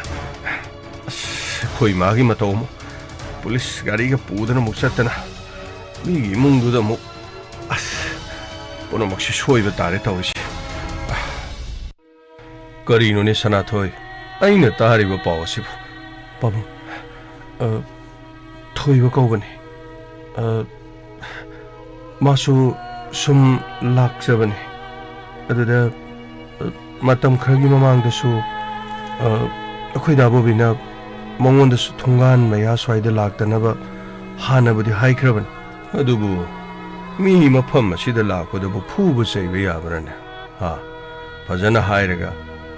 ꯑꯁ, ꯑꯩꯈꯣꯏ ꯏꯃꯥꯒꯤ ꯃꯇꯧ ꯑꯃꯨꯛ ꯄꯨꯂꯤꯁ ꯒꯥꯔꯤꯒ ꯄꯨꯗꯅ ꯑꯃꯨꯛ ꯆꯠꯇꯅ, ꯃꯤꯒꯤ ꯏꯃꯨꯡꯗꯨꯗ ꯑꯃꯨꯛ, ꯑꯁ, ꯄꯨꯝꯅꯃꯛꯁꯦ ꯁꯣꯏꯕ ꯇꯥꯔꯦ ꯇꯧꯔꯤꯁꯦ꯫ ꯀꯔꯤꯅꯣꯅꯦ ꯁꯅꯥꯊꯣꯏ, ꯑꯩꯅ ꯇꯥꯔꯤꯕ ꯄꯥꯎ ꯑꯁꯤꯕꯨ? ꯄꯥꯕꯨꯡ, ꯑ, ꯊꯣꯏꯕ ꯀꯧꯕꯅꯤ꯫ ꯑ, ꯃꯥꯁꯨ ꯁꯨꯝ ꯂꯥꯛꯆꯕꯅꯤ꯫ ꯑꯗꯨꯗ, ꯑ, ꯃꯇꯝ ꯈꯔꯒꯤ ꯃꯃꯥꯡꯗꯁꯨ, ꯑ, ꯑꯩꯈꯣꯏ ꯗꯥ ꯕꯣꯕꯤꯅ ꯃꯉꯣꯟꯗꯁꯨ ꯊꯣꯡꯒꯥꯟ ꯃꯌꯥ ꯁ꯭ꯋꯥꯏꯗ ꯂꯥꯛꯇꯅꯕ ꯍꯥꯟꯅꯕꯨꯗꯤ ꯍꯥꯏꯈ꯭ꯔꯕꯅꯤ꯫ ꯑꯗꯨꯕꯨ ꯃꯤ ꯃꯐꯝ ꯑꯁꯤꯗ ꯂꯥꯛꯄꯗꯕꯨ ꯐꯨꯕ ꯆꯩꯕ ꯌꯥꯕ꯭ꯔꯥꯅꯦ? ꯍꯥ? ꯐꯖꯅ ꯍꯥꯏꯔꯒ,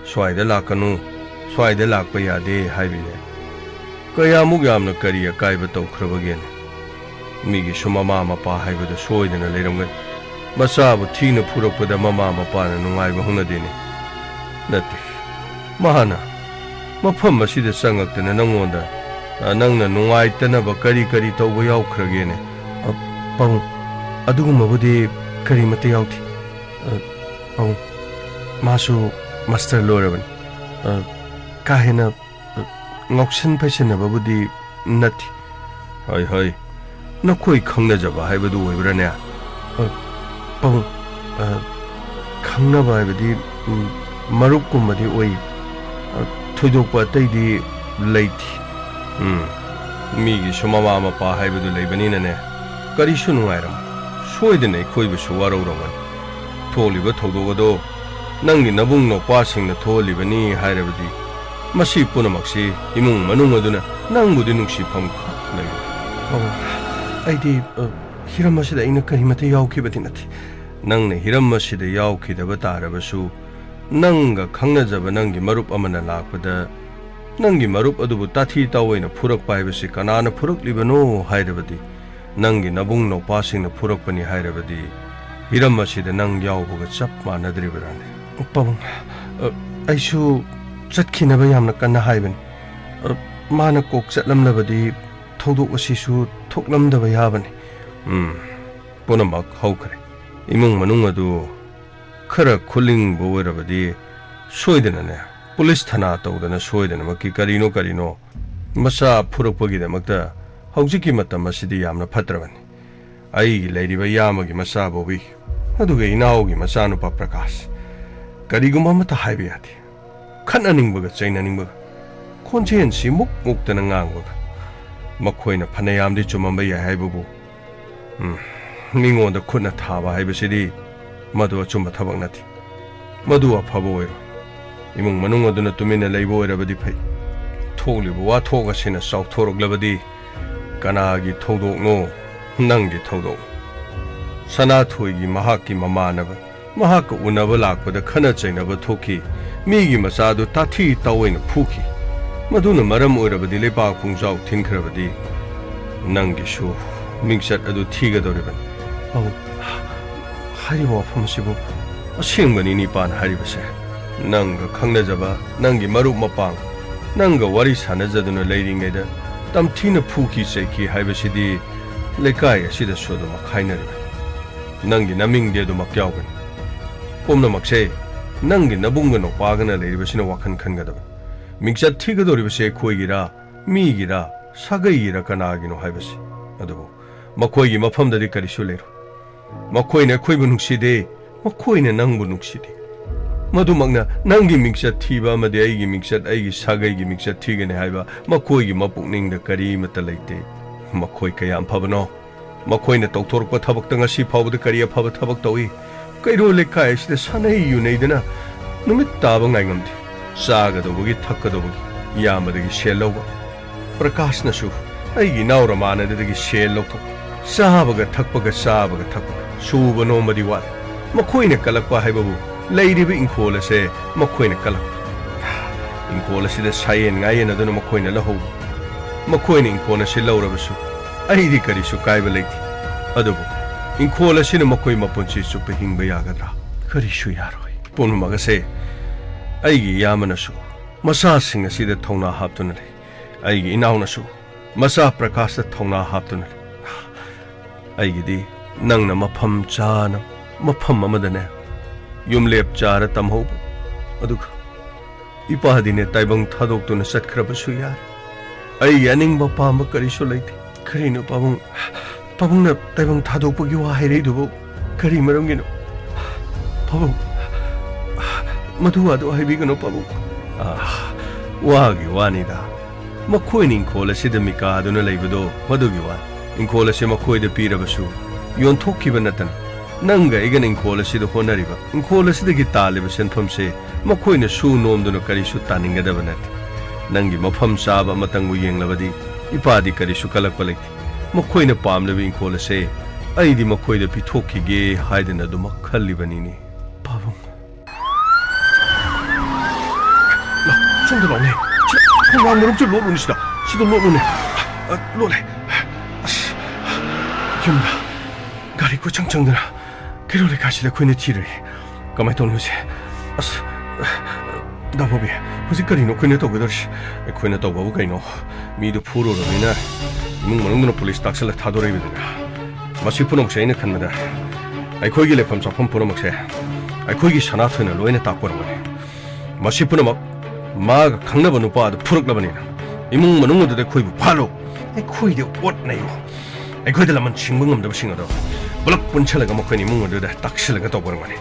"ꯁ꯭ꯋꯥꯏꯗ ꯂꯥꯛꯀꯅꯨ, ꯁ꯭ꯋꯥꯏꯗ ꯂꯥꯛꯄ ꯌꯥꯗꯦ" ꯍꯥꯏꯕ ꯌꯥꯏ꯫ ꯀꯌꯥꯃꯨꯛ ꯌꯥꯝꯅ ꯀꯔꯤ ꯑꯀꯥꯏꯕ ꯇꯧꯈ꯭ꯔꯕꯒꯦꯅꯦ? ꯃꯤꯒꯤꯁꯨ ꯃꯃꯥ ꯃꯄꯥ ꯍꯥꯏꯕꯗꯨ ꯁꯣꯏꯗꯅ ꯂꯩꯔꯝꯒꯅꯤ꯫ ꯃꯆꯥꯕꯨ ꯊꯤꯅ ꯐꯨꯔꯛꯄꯗ ꯃꯃꯥ ꯃꯄꯥꯅ ꯅꯨꯡꯉꯥꯏꯕ ꯍꯧꯅꯗꯦꯅꯦ꯫ ꯅꯠꯇꯦ, ꯃꯍꯥꯛꯅ ꯃꯐꯝ ꯑꯁꯤꯗ ꯆꯪꯉꯛꯇꯅ ꯅꯪꯉꯣꯟꯗ, ꯑ, ꯅꯪꯅ ꯅꯨꯡꯉꯥꯏꯇꯅꯕ ꯀꯔꯤ ꯀꯔꯤ ꯇꯧꯕ ꯌꯥꯎꯈ꯭ꯔꯒꯦꯅꯦ? ꯑ, ꯄꯥꯕꯨꯡ, ꯑꯗꯨꯒꯨꯝꯕꯕꯨꯗꯤ ꯀꯔꯤꯃꯠꯇ ꯌꯥꯎꯗꯦ꯫ ꯑ, ꯄꯥꯕꯨꯡ, ꯃꯥꯁꯨ ꯃꯥꯁꯇꯔ ꯂꯣꯏꯔꯕꯅꯤ꯫ ꯑ, ꯀꯥ ꯍꯦꯟꯅ, ꯑ, ꯉꯥꯎꯁꯤꯟ ꯐꯩꯁꯤꯟꯅꯕꯕꯨꯗꯤ ꯅꯠꯇꯦ꯫ ꯍꯣꯏ, ꯍꯣꯏ, ꯅꯈꯣꯏ ꯈꯪꯅꯖꯕ ꯍꯥꯏꯕꯗꯨ ꯑꯣꯏꯕ꯭ꯔꯥꯅꯦ? ꯑ, ꯄꯥꯕꯨꯡ, ꯑ, ꯈꯪꯅꯕ ꯍꯥꯏꯕꯗꯤ, ꯎꯝ, ꯃꯔꯨꯞꯀꯨꯝꯕꯗꯤ ꯑꯣꯏ꯫ ꯑ, ꯊꯣꯏꯗꯣꯛꯄ ꯑꯇꯩꯗꯤ ꯂꯩꯇꯦ꯫ ꯎꯝ, ꯃꯤꯒꯤꯁꯨ ꯃꯃꯥ ꯃꯄꯥ ꯍꯥꯏꯕꯗꯨ ꯂꯩꯕꯅꯤꯅꯅꯦ, ꯀꯔꯤꯁꯨ ꯅꯨꯡꯉꯥꯏꯔꯝꯃꯣꯏ꯫ ꯁꯣꯏꯗꯅ ꯑꯩꯈꯣꯏꯕꯨꯁꯨ ꯋꯥꯔꯧꯔꯝꯒꯅꯤ꯫ ꯊꯣꯛꯂꯤꯕ ꯊꯧꯗꯣꯛ ꯑꯗꯣ ꯅꯪꯒꯤ ꯅꯕꯨꯡ ꯅꯧꯄꯥꯁꯤꯡꯅ ꯊꯣꯛꯍꯜꯂꯤꯕꯅꯤ ꯍꯥꯏꯔꯕꯗꯤ, ꯃꯁꯤ ꯄꯨꯝꯅꯃꯛꯁꯤ ꯏꯃꯨꯡ ꯃꯅꯨꯡ ꯑꯗꯨꯅ ꯅꯪꯕꯨꯗꯤ ꯅꯨꯡꯁꯤꯐꯝ ꯈꯛ ꯂꯩ꯫ ꯑꯣ, ꯑꯩꯗꯤ, ꯑ, ꯍꯤꯔꯝ ꯑꯁꯤꯗ ꯑꯩꯅ ꯀꯔꯤꯃꯠꯇ ꯌꯥꯎꯈꯤꯕꯗꯤ ꯅꯠꯇꯦ꯫ ꯅꯪꯅ ꯍꯤꯔꯝ ꯑꯁꯤꯗ ꯌꯥꯎꯈꯤꯗꯕ ꯇꯥꯔꯕꯁꯨ, ꯅꯪꯒ ꯈꯪꯅꯖꯕ ꯅꯪꯒꯤ ꯃꯔꯨꯞ ꯑꯃꯅ ꯂꯥꯛꯄꯗ, ꯅꯪꯒꯤ ꯃꯔꯨꯞ ꯑꯗꯨꯕꯨ ꯇꯥꯊꯤ ꯇꯥꯑꯣꯏꯅ ꯐꯨꯔꯛꯄ ꯍꯥꯏꯕꯁꯤ ꯀꯅꯥꯅ ꯐꯨꯔꯛꯂꯤꯕꯅꯣ ꯍꯥꯏꯔꯕꯗꯤ, ꯅꯪꯒꯤ ꯅꯕꯨꯡ ꯅꯧꯄꯥꯁꯤꯡꯅ ꯐꯨꯔꯛꯄꯅꯤ ꯍꯥꯏꯔꯕꯗꯤ, ꯍꯤꯔꯝ ꯑꯁꯤꯗ ꯅꯪ ꯌꯥꯎꯕꯒ ꯆꯞ ꯃꯥꯟꯅꯗ꯭ꯔꯤꯕ꯭ꯔꯥꯅꯦ? ꯄꯥꯕꯨꯡ, ꯑ, ꯑꯩꯁꯨ ꯆꯠꯈꯤꯅꯕ ꯌꯥꯝꯅ ꯀꯟꯅ ꯍꯥꯏꯕꯅꯤ꯫ ꯑ, ꯃꯥꯅ ꯀꯣꯛ ꯆꯠꯂꯝꯂꯕꯗꯤ ꯊꯧꯗꯣꯛ ꯑꯁꯤꯁꯨ ꯊꯣꯛꯂꯝꯗꯕ ꯌꯥꯕꯅꯤ꯫ ꯎꯝ, ꯄꯨꯝꯅꯃꯛ ꯍꯧꯈ꯭ꯔꯦ꯫ ꯏꯃꯨꯡ ꯃꯅꯨꯡ ꯑꯗꯨ ꯈꯔ ꯈꯨꯂꯤꯡꯕ ꯑꯣꯏꯔꯕꯗꯤ ꯁꯣꯏꯗꯅꯅꯦ, ꯄꯨꯂꯤꯁ ꯊꯥꯅꯥ ꯇꯧꯗꯅ ꯁꯣꯏꯗꯅꯃꯛꯀꯤ ꯀꯔꯤꯅꯣ ꯀꯔꯤꯅꯣ ꯃꯆꯥ ꯐꯨꯔꯛꯄꯒꯤꯗꯃꯛꯇ ꯍꯧꯖꯤꯛꯀꯤ ꯃꯇꯝ ꯑꯁꯤꯗꯤ ꯌꯥꯝꯅ ꯐꯠꯇ꯭ꯔꯕꯅꯤ꯫ ꯑꯩꯒꯤ ꯂꯩꯔꯤꯕ ꯏꯌꯥꯝꯕꯒꯤ ꯃꯆꯥ ꯕꯣꯕꯤ, ꯑꯗꯨꯒ ꯏꯅꯥꯎꯒꯤ ꯃꯆꯥꯅꯨꯄꯥ ꯄ꯭ꯔꯀꯥꯁ, ꯀꯔꯤꯒꯨꯝꯕ ꯑꯃꯠꯇ ꯍꯥꯏꯕ ꯌꯥꯗꯦ꯫ ꯈꯠꯅꯅꯤꯡꯕꯒ ꯆꯩꯅꯅꯤꯡꯕꯒ, ꯈꯣꯟꯖꯦꯜꯁꯤ ꯃꯨꯛ ꯃꯨꯛꯇꯅ ꯉꯥꯡꯕꯒ꯫ ꯃꯈꯣꯏꯅ ꯐꯅꯌꯥꯝꯗꯤ ꯆꯨꯝꯃꯝꯕ ꯌꯥꯏ ꯍꯥꯏꯕꯕꯨ, ꯎꯝ, ꯃꯤꯉꯣꯟꯗ ꯈꯨꯠꯅ ꯊꯥꯕ ꯍꯥꯏꯕꯁꯤꯗꯤ ꯃꯗꯨ ꯑꯆꯨꯝꯕ ꯊꯕꯛ ꯅꯠꯇꯦ꯫ ꯃꯗꯨ ꯑꯐꯕ ꯑꯣꯏꯔꯣꯏ꯫ ꯏꯃꯨꯡ ꯃꯅꯨꯡ ꯑꯗꯨꯅ ꯇꯨꯃꯤꯟꯅ ꯂꯩꯕ ꯑꯣꯏꯔꯕꯗꯤ ꯐꯩ꯫ ꯊꯣꯛꯂꯤꯕ ꯋꯥꯊꯣꯛ ꯑꯁꯤꯅ ꯆꯥꯎꯊꯣꯔꯛꯂꯕꯗꯤ ꯀꯅꯥꯒꯤ ꯊꯧꯗꯣꯛꯅꯣ? ꯅꯪꯒꯤ ꯊꯧꯗꯣꯛ꯫ ꯁꯅꯥꯊꯣꯏꯒꯤ ꯃꯍꯥꯛꯀꯤ ꯃꯃꯥꯟꯅꯕ, ꯃꯍꯥꯛꯀ ꯎꯅꯕ ꯂꯥꯛꯄꯗ ꯈꯠꯅ ꯆꯩꯅꯕ ꯊꯣꯛꯈꯤ꯫ ꯃꯤꯒꯤ ꯃꯆꯥꯗꯨ ꯇꯥꯊꯤ ꯇꯥꯑꯣꯏꯅ ꯐꯨꯈꯤ꯫ ꯃꯗꯨꯅ ꯃꯔꯝ ꯑꯣꯏꯔꯕꯗꯤ ꯂꯩꯕꯥꯛ ꯄꯨꯡꯖꯥꯎ ꯊꯤꯟꯈ꯭ꯔꯕꯗꯤ ꯅꯪꯒꯤꯁꯨ ꯃꯤꯡꯆꯠ ꯑꯗꯨ ꯊꯤꯒꯗꯧꯔꯤꯕꯅꯤ꯫ ꯑꯧ, ꯍꯥꯏꯔꯤꯕ ꯋꯥꯐꯝ ꯑꯁꯤꯕꯨ ꯑꯁꯦꯡꯕꯅꯤꯅꯦ ꯏꯄꯥꯅ ꯍꯥꯏꯔꯤꯕꯁꯦ꯫ ꯅꯪꯒ ꯈꯪꯅꯖꯕ, ꯅꯪꯒꯤ ꯃꯔꯨꯞ ꯃꯄꯥꯡ, ꯅꯪꯒ ꯋꯥꯔꯤ ꯁꯥꯟꯅꯖꯗꯨꯅ ꯂꯩꯔꯤꯉꯩꯗ ꯇꯝꯊꯤꯅ ꯐꯨꯈꯤ ꯆꯩꯈꯤ ꯍꯥꯏꯕꯁꯤꯗꯤ ꯂꯩꯀꯥꯏ ꯑꯁꯤꯗꯁꯨ ꯑꯗꯨꯃꯛ ꯍꯥꯏꯅꯔꯤꯕꯅꯤ꯫ ꯅꯪꯒꯤ ꯅꯃꯤꯡꯗꯤ ꯑꯗꯨꯃꯛ ꯌꯥꯎꯒꯅꯤ꯫ ꯄꯨꯝꯅꯃꯛꯁꯦ ꯅꯪꯒꯤ ꯅꯕꯨꯡꯒ ꯅꯧꯄꯥꯒꯅ ꯂꯩꯔꯤꯕꯁꯤꯅ ꯋꯥꯈꯜ ꯈꯟꯒꯗꯕꯅꯤ꯫ ꯃꯤꯡꯆꯠ ꯊꯤꯒꯗꯧꯔꯤꯕꯁꯦ ꯑꯩꯈꯣꯏꯒꯤꯔꯥ, ꯃꯤꯒꯤꯔꯥ, ꯁꯥꯒꯩꯒꯤꯔꯥ, ꯀꯅꯥꯒꯤꯅꯣ ꯍꯥꯏꯕꯁꯤ꯫ ꯑꯗꯨꯕꯨ ꯃꯈꯣꯏꯒꯤ ꯃꯐꯝꯗꯗꯤ ꯀꯔꯤꯁꯨ ꯂꯩꯔꯣꯏ꯫ ꯃꯈꯣꯏꯅ ꯑꯩꯈꯣꯏꯕꯨ ꯅꯨꯡꯁꯤꯗꯦ, ꯃꯈꯣꯏꯅ ꯅꯪꯕꯨ ꯅꯨꯡꯁꯤꯗꯦ꯫ ꯃꯗꯨꯃꯛꯅ ꯅꯪꯒꯤ ꯃꯤꯡꯆꯠ ꯊꯤꯕ ꯑꯃꯗꯤ ꯑꯩꯒꯤ ꯃꯤꯡꯆꯠ, ꯑꯩꯒꯤ ꯁꯥꯒꯩꯒꯤ ꯃꯤꯡꯆꯠ ꯊꯤꯒꯅꯤ ꯍꯥꯏꯕ ꯃꯈꯣꯏꯒꯤ ꯃꯄꯨꯛꯅꯤꯡꯗ ꯀꯔꯤꯃꯠꯇ ꯂꯩꯇꯦ꯫ ꯃꯈꯣꯏ ꯀꯌꯥꯝ ꯐꯕꯅꯣ! ꯃꯈꯣꯏꯅ ꯇꯧꯊꯣꯔꯛꯄ ꯊꯕꯛꯇ ꯉꯁꯤ ꯐꯥꯎꯕꯗ ꯀꯔꯤ ꯑꯐꯕ ꯊꯕꯛ ꯇꯧꯏ? ꯀꯩꯔꯣꯜ ꯂꯩꯀꯥꯏ ꯑꯁꯤꯗ ꯁꯥꯟꯅꯩ ꯌꯨꯅꯩꯗꯅ ꯅꯨꯃꯤꯠ ꯇꯥꯕ ꯉꯥꯏꯉꯝꯗꯦ꯫ ꯆꯥꯒꯗꯧꯕꯒꯤ ꯊꯛꯀꯗꯧꯕꯒꯤ ꯏꯌꯥꯝꯕꯗꯒꯤ ꯁꯦꯜ ꯂꯧꯕ꯫ ꯄ꯭ꯔꯀꯥꯁꯅꯁꯨ ꯑꯩꯒꯤ ꯏꯅꯥꯎ ꯔꯃꯥꯅꯟꯗꯗꯒꯤ ꯁꯦꯜ ꯂꯧꯊꯣꯛꯄ꯫ ꯆꯥꯕꯒ ꯊꯛꯄꯒ ꯆꯥꯕꯒ ꯊꯛꯄꯒ ꯁꯨꯕ ꯅꯣꯝꯕꯗꯤ ꯋꯥꯠꯂꯤ꯫ ꯃꯈꯣꯏꯅ ꯀꯜꯂꯛꯄ ꯍꯥꯏꯕꯕꯨ ꯂꯩꯔꯤꯕ ꯏꯪꯈꯣꯜ ꯑꯁꯦ ꯃꯈꯣꯏꯅ ꯀꯜꯂꯛꯄ꯫ ꯏꯪꯈꯣꯜ ꯑꯁꯤꯗ ꯁꯥꯌꯦꯟ ꯉꯥꯌꯦꯟ ꯑꯗꯨꯅ ꯃꯈꯣꯏꯅ ꯂꯧꯍꯧꯕ꯫ ꯃꯈꯣꯏꯅ ꯏꯪꯈꯣꯜ ꯑꯁꯤ ꯂꯧꯔꯕꯁꯨ ꯑꯩꯗꯤ ꯀꯔꯤꯁꯨ ꯀꯥꯏꯕ ꯂꯩꯇꯦ꯫ ꯑꯗꯨꯕꯨ ꯏꯪꯈꯣꯜ ꯑꯁꯤꯅ ꯃꯈꯣꯏ ꯃꯄꯨꯟꯁꯤ ꯆꯨꯞꯄ ꯍꯤꯡꯕ ꯌꯥꯒꯗ꯭ꯔꯥ? ꯀꯔꯤꯁꯨ ꯌꯥꯔꯣꯏ꯫ ꯄꯨꯝꯅꯃꯛ ꯑꯁꯦ ꯑꯩꯒꯤ ꯏꯌꯥꯝꯕꯅꯁꯨ ꯃꯆꯥꯁꯤꯡ ꯑꯁꯤꯗ ꯊꯧꯅꯥ ꯍꯥꯞꯇꯨꯅ ꯂꯩ꯫ ꯑꯩꯒꯤ ꯏꯅꯥꯎꯅꯁꯨ ꯃꯆꯥ ꯄ꯭ꯔꯀꯥꯁꯇ ꯊꯧꯅꯥ ꯍꯥꯞꯇꯨꯅ ꯂꯩ꯫ ꯑꯩꯒꯤꯗꯤ ꯅꯪꯅ ꯃꯐꯝ ꯆꯥꯅ ꯃꯐꯝ ꯑꯃꯗꯅꯦ ꯌꯨꯝꯂꯦꯞ ꯆꯥꯔ ꯇꯝꯍꯧꯕ꯫ ꯑꯗꯨꯒ ꯏꯄꯥꯗꯤꯅꯦ ꯇꯥꯏꯕꯪ ꯊꯥꯗꯣꯛꯇꯨꯅ ꯆꯠꯈ꯭ꯔꯕꯁꯨ ꯌꯥꯔꯦ꯫ ꯑꯩꯒꯤ ꯑꯅꯤꯡꯕ ꯄꯥꯝꯕ ꯀꯔꯤꯁꯨ ꯂꯩꯇꯦ꯫ ꯀꯔꯤꯅꯣ ꯄꯥꯕꯨꯡ? ꯄꯥꯕꯨꯡꯅ ꯇꯥꯏꯕꯪ ꯊꯥꯗꯣꯛꯄꯒꯤ ꯋꯥ ꯍꯥꯏꯔꯛꯏꯗꯨꯕꯨ ꯀꯔꯤ ꯃꯔꯝꯒꯤꯅꯣ? ꯄꯥꯕꯨꯡ, ꯃꯗꯨ ꯋꯥꯗꯨ ꯍꯥꯏꯕꯤꯒꯅꯨ ꯄꯥꯕꯨꯡ꯫ ꯑꯥ, ꯋꯥꯒꯤ ꯋꯥꯅꯤꯗ꯫ ꯃꯈꯣꯏꯅ ꯏꯪꯈꯣꯜ ꯑꯁꯤꯗ ꯃꯤꯀꯥꯗꯨꯅ ꯂꯩꯕꯗꯣ ꯃꯗꯨꯒꯤ ꯋꯥꯅꯤ꯫ ꯏꯪꯈꯣꯜ ꯑꯁꯤ ꯃꯈꯣꯏꯗ ꯄꯤꯔꯕꯁꯨ ꯌꯣꯟꯊꯣꯛꯈꯤꯕ ꯅꯠꯇꯅ ꯅꯪꯒ ꯑꯩꯒꯅ ꯏꯪꯈꯣꯜ ꯑꯁꯤꯗ ꯍꯣꯠꯅꯔꯤꯕ, ꯏꯪꯈꯣꯜ ꯑꯁꯤꯗꯒꯤ ꯇꯥꯜꯂꯤꯕ ꯁꯦꯟꯐꯝꯁꯦ ꯃꯈꯣꯏꯅ ꯁꯨ ꯅꯣꯝꯗꯨꯅ ꯀꯔꯤꯁꯨ ꯇꯥꯅꯤꯡꯒꯗꯕ ꯅꯠꯇꯦ꯫ ꯅꯪꯒꯤ ꯃꯐꯝ ꯆꯥꯕ ꯑꯃꯇꯪꯕꯨ ꯌꯦꯡꯂꯕꯗꯤ ꯏꯄꯥꯗꯤ ꯀꯔꯤꯁꯨ ꯀꯜꯂꯛꯄ ꯂꯩꯇꯦ꯫ ꯃꯈꯣꯏꯅ ꯄꯥꯝꯂꯤꯕ ꯏꯪꯈꯣꯜ ꯑꯁꯦ ꯑꯩꯗꯤ ꯃꯈꯣꯏꯗ ꯄꯤꯊꯣꯛꯈꯤꯒꯦ ꯍꯥꯏꯗꯅ ꯑꯗꯨꯃꯛ ꯈꯜꯂꯤꯕꯅꯤꯅꯦ꯫ ꯄꯥꯕꯨꯡ꯫ ꯂꯥꯎ, ꯁꯣꯝꯗ ꯂꯥꯎꯅꯦ꯫ ꯁꯤꯗ ꯈꯣꯡꯅꯥꯡ ꯃꯔꯨꯝꯁꯨ ꯂꯣꯠꯂꯨꯅꯦ ꯁꯤꯗ꯫ ꯁꯤꯗ ꯂꯣꯠꯂꯨꯅꯦ꯫ ꯑ, ꯂꯣꯠꯂꯦ꯫ ꯑꯁ, ꯌꯨꯝꯗ ꯒꯥꯔꯤ ꯀꯣꯏꯆꯪ ꯆꯪꯗꯅ ꯀꯩꯔꯣꯜ ꯂꯩꯀꯥꯏꯁꯤꯗ ꯑꯩꯈꯣꯏꯅ ꯊꯤꯔꯦ꯫ ꯀꯃꯥꯏꯅ ꯇꯧꯅꯤ ꯍꯧꯖꯤꯛ? ꯑꯁ, ꯗꯥ ꯕꯣꯕꯤ, ꯍꯧꯖꯤꯛ ꯀꯔꯤꯅꯣ ꯑꯩꯈꯣꯏꯅ ꯇꯧꯒꯗꯧꯔꯤꯁꯦ? ꯑꯩꯈꯣꯏꯅ ꯇꯧꯕꯕꯨ ꯀꯩꯅꯣ? ꯃꯤꯗꯨ ꯐꯨꯔꯨꯔꯕꯅꯤꯅ ꯏꯃꯨꯡ ꯃꯅꯨꯡꯗꯨꯅ ꯄꯨꯂꯤꯁ ꯇꯥꯛꯁꯜꯂ ꯊꯥꯗꯣꯔꯛꯏꯕꯅꯤꯅ꯫ ꯃꯁꯤ ꯄꯨꯝꯅꯃꯛꯁꯦ ꯑꯩꯅ ꯈꯟꯕꯗ ꯑꯩꯈꯣꯏꯒꯤ ꯂꯩꯐꯝ ꯆꯥꯐꯝ ꯄꯨꯝꯅꯃꯛꯁꯦ ꯑꯩꯈꯣꯏꯒꯤ ꯁꯅꯥꯊꯣꯏꯅ ꯂꯣꯏꯅ ꯇꯥꯛꯄ ꯑꯣꯏꯔꯝꯒꯅꯤ꯫ ꯃꯁꯤ ꯄꯨꯝꯅꯃꯛ ꯃꯥꯒ ꯈꯪꯅꯕ ꯅꯨꯄꯥ ꯑꯗꯨ ꯐꯨꯔꯛꯂꯕꯅꯤꯅ ꯏꯃꯨꯡ ꯃꯅꯨꯡ ꯑꯗꯨꯗ ꯑꯩꯈꯣꯏꯕꯨ ꯐꯥꯍꯜꯂꯨ꯫ ꯑꯩꯈꯣꯏꯗ ꯑꯣꯠꯅꯩꯌꯨ꯫ ꯑꯩꯈꯣꯏꯗ ꯂꯃꯟ ꯁꯤꯡꯕ ꯉꯝꯗꯕꯁꯤꯡ ꯑꯗꯣ ꯄꯨꯂꯞ ꯄꯨꯟꯁꯤꯜꯂꯒ ꯃꯈꯣꯏꯅ ꯏꯃꯨꯡ ꯑꯗꯨꯗ ꯇꯛꯁꯤꯜꯂꯒ ꯇꯧꯕ ꯑꯣꯏꯔꯝꯒꯅꯤ꯫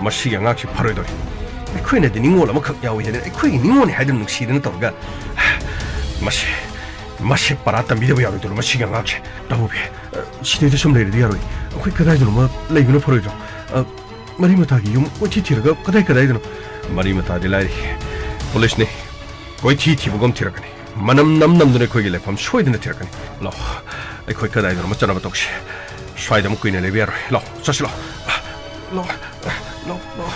ꯃꯁꯤꯒꯤ ꯑꯉꯥꯡꯁꯤ ꯐꯔꯣꯏꯗꯧꯔꯤ꯫ ꯑꯩꯈꯣꯏꯅꯗꯤ ꯅꯤꯡꯉꯣꯜ ꯑꯃꯈꯛ ꯌꯥꯎꯏ ꯍꯥꯏꯗꯅ ꯑꯩꯈꯣꯏꯒꯤ ꯅꯤꯡꯉꯣꯜꯅꯤ ꯍꯥꯏꯗꯅ ꯅꯨꯡꯁꯤꯗꯅ ꯇꯧꯔꯒ ꯃꯁꯤ, ꯃꯁꯤ ꯄꯔꯥ ꯇꯝꯕꯤꯗꯕ ꯌꯥꯔꯣꯏꯗꯧꯔꯤ ꯃꯁꯤꯒꯤ ꯑꯉꯥꯡꯁꯦ꯫ ꯇꯥꯃꯣꯕꯤ, ꯑ, ꯁꯤꯗꯩꯗ ꯁꯨꯝ ꯂꯩꯔꯗꯤ ꯌꯥꯔꯣꯏ꯫ ꯑꯩꯈꯣꯏ ꯀꯗꯥꯏꯗꯅꯣꯃ ꯂꯩꯕꯅ ꯐꯔꯣꯏꯗ꯭ꯔꯣ? ꯑ, ꯃꯔꯤ ꯃꯇꯥꯒꯤ ꯌꯨꯝ ꯀꯣꯏꯊꯤ ꯊꯤꯔꯒ ꯀꯗꯥꯏ ꯀꯗꯥꯏꯗꯅꯣ? ꯃꯔꯤ ꯃꯇꯥꯗꯤ ꯂꯥꯏꯔꯤ꯫ ꯄꯨꯂꯤꯁꯅꯤ꯫ ꯀꯣꯏꯊꯤ ꯊꯤꯕꯒꯨꯝ ꯊꯤꯔꯛꯀꯅꯤ꯫ ꯃꯅꯝ ꯅꯝ ꯅꯝꯗꯨꯅ ꯑꯩꯈꯣꯏꯒꯤ ꯂꯩꯐꯝ ꯁꯣꯏꯗꯅ ꯊꯤꯔꯛꯀꯅꯤ꯫ ꯂꯥꯛꯑꯣ, ꯑꯩꯈꯣꯏ ꯀꯗꯥꯏꯗꯅꯣꯃ ꯆꯠꯅꯕ ꯇꯧꯁꯤ꯫ ꯁ꯭ꯋꯥꯏꯗ ꯑꯃꯨꯛ ꯀꯨꯏꯅ ꯂꯩꯕ ꯌꯥꯔꯣꯏ꯫ ꯂꯥꯛꯑꯣ, ꯆꯠꯁꯤ ꯂꯥꯛꯑꯣ꯫ ꯂꯥꯛꯑꯣ, ꯂꯥꯛꯑꯣ, ꯂꯥꯛꯑꯣ꯫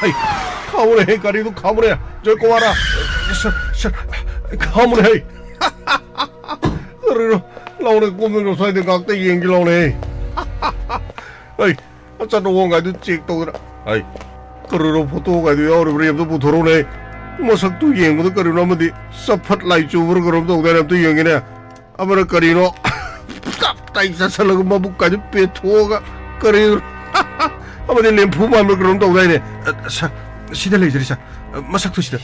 ꯍꯩ, ꯈꯥꯝꯃꯨꯅꯦꯍꯦ, ꯒꯥꯔꯤꯗꯨ ꯈꯥꯝꯃꯨꯅꯦ, ꯖꯣꯏꯀꯨꯃꯥꯔ꯫ ꯁꯔ, ꯁꯔ, ꯈꯥꯝꯃꯨꯅꯦꯍꯦ꯫ ꯀꯔꯤꯅꯣ? ꯂꯥꯎꯅꯦ, ꯀꯨꯝꯗꯅ ꯁ꯭ꯋꯥꯏꯗ ꯉꯥꯛꯇ ꯌꯦꯡꯒꯦ ꯂꯥꯎꯅꯦ꯫ ꯍꯩ, ꯑꯆꯠ ꯑꯋꯣꯡꯒꯥꯏꯗꯨ ꯆꯦꯛ ꯇꯧꯗꯅ꯫ ꯍꯩ, ꯀꯔꯤꯅꯣ ꯐꯣꯇꯣꯒꯥꯏꯗꯨ ꯌꯥꯎꯔꯤꯕ꯭ꯔꯥ ꯑꯝꯇ ꯄꯨꯊꯣꯔꯛꯎꯅꯦ꯫ ꯃꯁꯛꯇꯨ ꯌꯦꯡꯕꯗ ꯀꯔꯤꯅꯣ ꯑꯃꯗꯤ ꯆꯐꯠ ꯂꯥꯏ ꯆꯨꯕ꯭ꯔꯥ ꯀꯔꯤꯅꯣꯝ ꯇꯧꯗꯥꯏꯅꯦ, ꯑꯝꯇ ꯌꯦꯡꯒꯦꯅꯦ꯫ ꯑꯃꯅ ꯀꯔꯤꯅꯣ ꯇꯞ ꯇꯥꯏ ꯆꯥꯁꯜꯂꯒ ꯃꯕꯨꯛ ꯀꯥꯏꯗꯨ ꯄꯦꯊꯣꯛꯑꯒ ꯀꯔꯤꯅꯣ ꯑꯃꯗꯤ ꯂꯦꯝꯐꯨ ꯃꯥꯟꯕ꯭ꯔꯥ ꯀꯩꯅꯣꯝ ꯇꯧꯗꯥꯏꯅꯦ꯫ ꯑ, ꯁꯥꯔ, ꯁꯤꯗ ꯂꯩꯖꯔꯤ, ꯁꯥꯔ꯫ ꯑ, ꯃꯁꯛꯇꯨ ꯁꯤꯗ꯫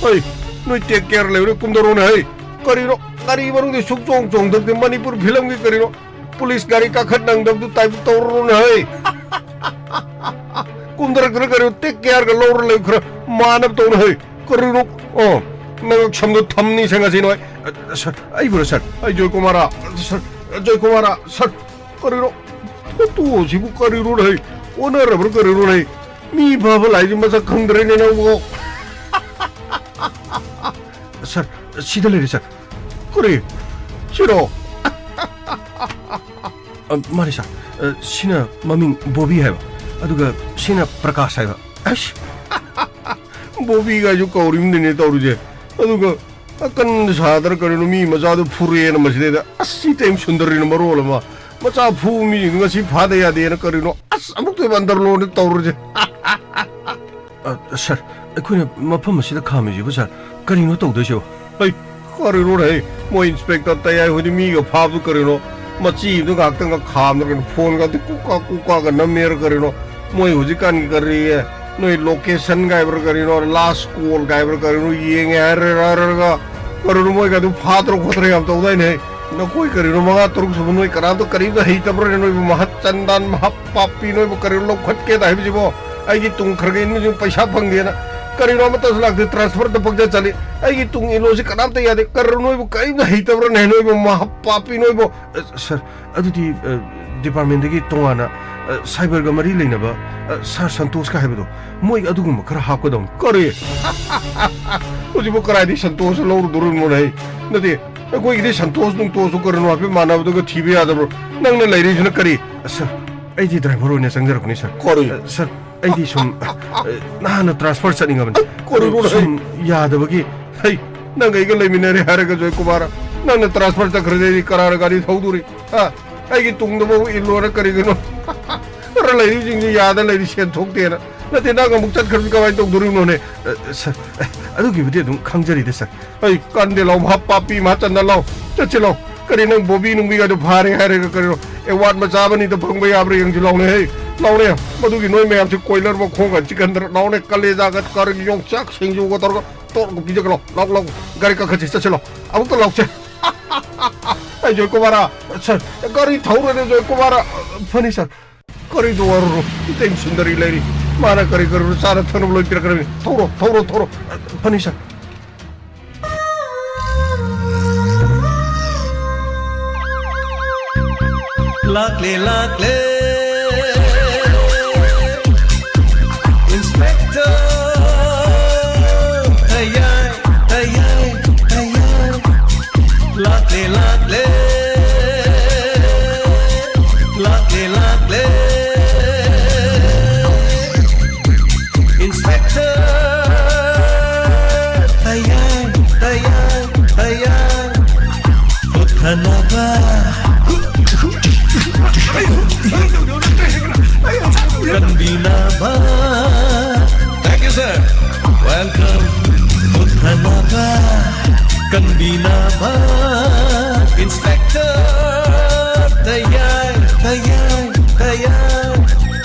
ꯍꯩ, ꯅꯣꯏ ꯇꯦꯛ ꯀꯦꯌꯔ ꯂꯩꯕꯅ ꯀꯨꯝꯊꯔꯣꯅꯦ, ꯍꯩ꯫ ꯀꯔꯤꯅꯣ? ꯒꯥꯔꯤ ꯃꯅꯨꯡꯗ ꯁꯨꯛꯆꯣꯡ ꯆꯣꯡꯗꯕꯗꯤ ꯃꯅꯤꯄꯨꯔ ꯐꯤꯂꯝꯒꯤ ꯀꯔꯤꯅꯣ? ꯄꯨꯂꯤꯁ ꯒꯥꯔꯤ ꯀꯥꯈꯠ ꯅꯪꯗꯕꯗꯨ ꯇꯥꯏꯞ ꯇꯧꯔꯨꯅꯦ, ꯍꯩ꯫ ꯀꯨꯝꯊꯔꯛꯇꯅ ꯀꯔꯤꯅꯣ? ꯇꯦꯛ ꯀꯦꯌꯔꯒ ꯂꯧꯔ ꯂꯩ ꯈꯔ ꯃꯥꯟꯅꯕ ꯇꯧꯅ, ꯍꯩ꯫ ꯀꯔꯤꯅꯣ? ꯑꯣ꯫ ꯅꯉꯛꯁꯝꯗꯣ ꯊꯝꯅꯤ ꯁꯦ ꯉꯁꯤ ꯅꯣꯏ꯫ ꯑ, ꯁꯥꯔ, ꯑꯩꯕꯨꯔꯣ ꯁꯥꯔ? ꯑꯩ ꯖꯣꯏꯀꯨꯃꯥꯔ꯫ ꯁꯥꯔ, ꯖꯣꯏꯀꯨꯃꯥꯔ, ꯁꯥꯔ, ꯀꯔꯤꯅꯣ? ꯐꯣꯇꯣꯁꯤꯕꯨ ꯀꯔꯤꯅꯣꯅꯦ? ꯑꯣꯟꯅꯔꯕ꯭ꯔꯥ ꯀꯔꯤꯅꯣꯅꯦ? ꯃꯤ ꯐꯕ ꯂꯥꯏꯁꯤ ꯃꯁꯛ ꯈꯪꯗ꯭ꯔꯦꯅꯦ ꯅꯪꯕꯨ꯫ ꯁꯥꯔ, ꯁꯤꯗ ꯂꯩꯔꯦ ꯁꯥꯔ꯫ ꯀꯔꯤ? ꯁꯤꯔꯣ? ꯑ, ꯃꯥꯅꯦ ꯁꯥꯔ꯫ ꯑ, ꯁꯤꯅ ꯃꯃꯤꯡ ꯕꯣꯕꯤ ꯍꯥꯏꯕ, ꯑꯗꯨꯒ ꯁꯤꯅ ꯄ꯭ꯔꯀꯥꯁ ꯍꯥꯏꯕ꯫ ꯑꯁ! ꯕꯣꯕꯤꯒꯥꯏꯁꯨ ꯀꯧꯔꯤꯕꯅꯤꯅꯦ ꯇꯧꯔꯤꯁꯦ꯫ ꯑꯗꯨꯒ ꯑꯀꯟ ꯁꯥꯗ꯭ꯔ ꯀꯔꯤꯅꯣ, ꯃꯤ ꯃꯆꯥꯗꯨ ꯐꯨꯔꯦꯅ ꯃꯁꯤꯗꯩꯗ꯫ ꯑꯁ, ꯁꯤ ꯇꯦꯝ ꯁꯨꯟꯗꯔꯤꯅ ꯃꯔꯣꯜ ꯑꯃ꯫ ꯃꯆꯥ ꯐꯨ ꯃꯤꯁꯤꯡꯗꯨ ꯉꯁꯤ ꯐꯥꯗ ꯌꯥꯗꯦꯅ ꯀꯔꯤꯅꯣ? ꯑꯁ, ꯑꯃꯨꯛꯇꯣꯏꯕ ꯑꯟꯗꯔꯂꯣꯅꯤ ꯇꯧꯔꯤꯁꯦ꯫ ꯑ, ꯁꯥꯔ, ꯑꯩꯈꯣꯏꯅ ꯃꯐꯝ ꯑꯁꯤꯗ ꯈꯥꯝꯃꯤꯁꯤꯕꯨ, ꯁꯥꯔ, ꯀꯔꯤꯅꯣ ꯇꯧꯗꯣꯏꯁꯤꯕꯣ? ꯍꯩ, ꯀꯔꯤꯅꯣꯅꯦ? ꯃꯣꯏ ꯏꯟꯁꯄꯦꯛꯇꯔ ꯇꯌꯥꯏ ꯍꯣꯏꯗꯤ ꯃꯤꯒ ꯐꯥꯕꯗꯨ ꯀꯔꯤꯅꯣ? ꯃꯆꯤꯗꯨ ꯉꯥꯛꯇꯪꯒ ꯈꯥꯝꯗ꯭ꯔ ꯀꯩꯅꯣ? ꯐꯣꯟꯒꯗꯤ ꯀꯨꯀꯥ ꯀꯨꯀꯥꯒ ꯅꯝꯃꯦꯔ ꯀꯔꯤꯅꯣ? ꯃꯣꯏ ꯍꯧꯖꯤꯛꯀꯥꯟꯒꯤ ꯀꯔꯤ, ꯅꯣꯏ ꯂꯣꯀꯦꯁꯟ ꯍꯥꯏꯕ꯭ꯔꯥ ꯀꯔꯤꯅꯣ, ꯂꯥꯁ ꯀꯣꯜ ꯍꯥꯏꯕ꯭ꯔꯥ ꯀꯔꯤꯅꯣ, ꯌꯦꯡꯉꯦ ꯍꯥꯏꯔ-, ꯍꯥꯏꯔꯒ ꯀꯔꯤꯅꯣ, ꯃꯣꯏꯒ ꯑꯗꯨꯝ ꯐꯥꯗ꯭ꯔꯣ ꯈꯣꯠꯇ꯭ꯔꯣ ꯌꯥꯝ ꯇꯧꯗꯥꯏꯅꯦ? ꯅꯈꯣꯏ ꯀꯔꯤꯅꯣ, ꯃꯉꯥ ꯇꯔꯨꯛ ꯁꯨꯕ ꯅꯣꯏ ꯀꯅꯥꯝꯇ ꯀꯔꯤꯝꯇ ꯍꯩꯇꯕ꯭ꯔꯥꯅꯦ? ꯅꯣꯏꯕꯨ ꯃꯍꯠ ꯆꯟꯗꯥꯟ ꯃꯍꯥ ꯄꯥꯄꯤ, ꯅꯣꯏꯕꯨ ꯀꯔꯤꯅꯣ ꯂꯧꯈꯠꯀꯦꯗ ꯍꯥꯏꯕꯁꯤꯕꯣ? ꯑꯩꯒꯤ ꯇꯨꯡ ꯈꯔ ꯈꯔ ꯏꯟꯕꯁꯤꯡ ꯄꯩꯁꯥ ꯐꯪꯗꯦꯅ ꯀꯔꯤꯅꯣ ꯑꯃꯠꯇꯁꯨ ꯂꯥꯛꯇꯦ, ꯇ꯭ꯔꯥꯟꯁꯐꯔꯗ ꯄꯪꯆꯠ ꯆꯠꯂꯤ꯫ ꯑꯩꯒꯤ ꯇꯨꯡ ꯏꯜꯂꯣꯁꯤ ꯀꯅꯥꯝꯇ ꯌꯥꯗꯦ꯫ ꯀꯔꯤꯅꯣ, ꯅꯣꯏꯕꯨ ꯀꯔꯤꯝꯇ ꯍꯩꯇꯕ꯭ꯔꯥꯅꯦ? ꯅꯣꯏꯕꯨ ꯃꯍꯥ ꯄꯥꯄꯤ, ꯅꯣꯏꯕꯨ꯫ ꯑ, ꯁꯥꯔ, ꯑꯗꯨꯗꯤ, ꯑ, ꯗꯤꯄꯥꯔꯠꯃꯦꯟꯗꯒꯤ ꯇꯣꯉꯥꯟꯅ, ꯑ, ꯁꯥꯏꯕꯔꯒ ꯃꯔꯤ ꯂꯩꯅꯕ, ꯑ, ꯁꯥꯔ ꯁꯟꯇꯣꯁꯀ ꯍꯥꯏꯕꯗꯣ, ꯃꯣꯏ ꯑꯗꯨꯒꯨꯝꯕ ꯈꯔ ꯍꯥꯞꯀꯗꯧꯅꯤ꯫ ꯀꯔꯤ? ꯍꯧꯖꯤꯛꯄꯨ ꯀꯗꯥꯏꯗꯒꯤ ꯁꯟꯇꯣꯁ ꯂꯧꯔꯨꯗꯣꯔꯤꯕꯅꯣꯅꯦ? ꯅꯠꯇꯦ, ꯑꯩꯈꯣꯏꯒꯤꯗꯤ ꯁꯟꯇꯣꯁ ꯅꯨꯡꯇꯣꯁꯁꯨ ꯀꯔꯤꯅꯣ ꯍꯥꯏꯐꯦꯠ ꯃꯥꯟꯅꯕꯗꯨꯒ ꯊꯤꯕ ꯌꯥꯗꯕ꯭ꯔꯣ? ꯅꯪꯅ ꯂꯩꯔꯤꯁꯤꯅ ꯀꯔꯤ? ꯑ, ꯁꯥꯔ, ꯑꯩꯗꯤ ꯗ꯭ꯔꯥꯏꯚꯔ ꯑꯣꯏꯅ ꯆꯪꯖꯔꯛꯄꯅꯤ, ꯁꯥꯔ꯫ ꯀꯔꯤ? ꯑ, ꯁꯥꯔ, ꯑꯩꯗꯤ ꯁꯨꯝ, ꯑ, ꯅꯍꯥꯟꯅ ꯇ꯭ꯔꯥꯟꯁꯐꯔ ꯆꯠꯅꯤꯡꯉꯕꯅꯤ꯫ ꯀꯔꯤꯅꯣ, ꯑꯗꯨ ꯁꯨꯝ ꯌꯥꯗꯕꯒꯤ꯫ ꯍꯩ, ꯅꯪ ꯑꯩꯒ ꯂꯩꯃꯤꯟꯅꯔꯦ ꯍꯥꯏꯔꯒ, ꯖꯣꯏꯀꯨꯃꯥꯔ, ꯅꯪꯅ ꯇ꯭ꯔꯥꯟꯁꯐꯔ ꯆꯠꯈ꯭ꯔꯗꯤ ꯑꯩꯗꯤ ꯀꯅꯥꯅ ꯒꯥꯔꯤ ꯊꯧꯗꯣꯔꯤ? ꯍꯥ? ꯑꯩꯒꯤ ꯇꯨꯡꯗꯐꯥꯎ ꯏꯜꯂꯣꯅ ꯀꯔꯤꯒꯤꯅꯣ? ꯈꯔ ꯂꯩꯔꯤꯁꯤꯡꯁꯤ ꯌꯥꯗ ꯂꯩꯔꯤ, ꯁꯦꯟ ꯊꯣꯛꯇꯦꯅ꯫ ꯅꯠꯇꯦ, ꯅꯪ ꯑꯃꯨꯛ ꯆꯠꯈ꯭ꯔꯗꯤ ꯀꯃꯥꯏꯅ ꯇꯧꯗꯣꯔꯤꯕꯅꯣꯅꯦ? ꯑ, ꯁꯥꯔ, ꯑ, ꯑꯗꯨꯒꯤꯕꯨꯗꯤ ꯑꯗꯨꯝ ꯈꯪꯖꯔꯤꯗ, ꯁꯥꯔ꯫ ꯑꯩ ꯀꯥꯟꯗꯦ ꯂꯥꯎ, ꯃꯍꯥ ꯄꯥꯄꯤ, ꯃꯍꯥ ꯆꯟꯗ ꯂꯥꯎ, ꯆꯠꯁꯤ ꯂꯥꯎ꯫ ꯀꯔꯤ ꯅꯪ ꯕꯣꯕꯤ ꯅꯨꯡꯕꯤꯒꯗꯣ ꯐꯥꯔꯦ ꯍꯥꯏꯔꯒ ꯀꯔꯤꯅꯣ? ꯑꯦꯋꯥꯔꯗ ꯃꯆꯥ ꯑꯃꯅꯤꯗ ꯐꯪꯕ ꯌꯥꯕ꯭ꯔꯥ ꯌꯦꯡꯁꯤ ꯂꯥꯎꯅꯦ, ꯍꯩ, ꯂꯥꯎꯅꯦ꯫ ꯃꯗꯨꯒꯤ ꯅꯣꯏ ꯃꯌꯥꯝꯁꯦ ꯀꯣꯏꯂꯔ ꯃꯈꯣꯡꯒ ꯆꯤꯛꯍꯟꯗꯅ ꯂꯥꯎꯅꯦ, ꯀꯂꯦꯖꯥꯒ ꯀꯔꯤ ꯌꯣꯡꯆꯥꯛ ꯁꯤꯡꯖꯨꯒ ꯇꯧꯔꯒ ꯇꯧꯔꯒ ꯄꯤꯖꯒꯦ ꯂꯥꯎ, ꯂꯥꯎ, ꯂꯥꯎ꯫ ꯒꯥꯔꯤ ꯀꯥꯈꯠꯁꯤ, ꯆꯠꯁꯤ ꯂꯥꯎ, ꯑꯃꯨꯛꯇ ꯂꯥꯎꯁꯦ꯫ ꯑꯩ ꯖꯣꯏꯀꯨꯃꯥꯔ, ꯁꯥꯔ, ꯒꯥꯔꯤ ꯊꯧꯔꯅꯦ ꯖꯣꯏꯀꯨꯃꯥꯔ꯫ ꯐꯅꯤ ꯁꯥꯔ, ꯀꯔꯤꯗꯣ ꯋꯥꯔꯨꯔꯣ, ꯏꯇꯩ ꯁꯨꯟꯗꯔꯤ ꯂꯩꯔꯤ, ꯃꯥꯅ ꯀꯔꯤ ꯀꯔꯤꯅꯣ ꯆꯥꯅ ꯊꯛꯅꯕ ꯂꯣꯏ ꯄꯤꯔꯛꯀꯅꯤ꯫ ꯊꯧꯔꯣ, ꯊꯧꯔꯣ, ꯊꯧꯔꯣ꯫ ꯐꯅꯤ ꯁꯥꯔ꯫ ꯂꯥꯛꯂꯦ, ꯂꯥꯛꯂꯦ, Inspector. ꯇꯌꯥꯏ, ꯇꯌꯥꯏ, ꯇꯌꯥꯏ. ꯂꯥꯛꯂꯦ, ꯂꯥꯛꯂꯦ, ꯂꯥꯛꯂꯦ, ꯂꯥꯛꯂꯦ, Inspector. Tayai, Tayai, ꯇꯌꯥꯏ. ꯍꯨꯠꯊꯅꯕ, ꯀꯟꯕꯤꯅꯕ. Thank you, sir. Welcome. ꯍꯨꯠꯊꯅꯕ, ꯀꯟꯕꯤꯅꯕ, Inspector. Tayai, Tayai, ꯇꯌꯥꯏ.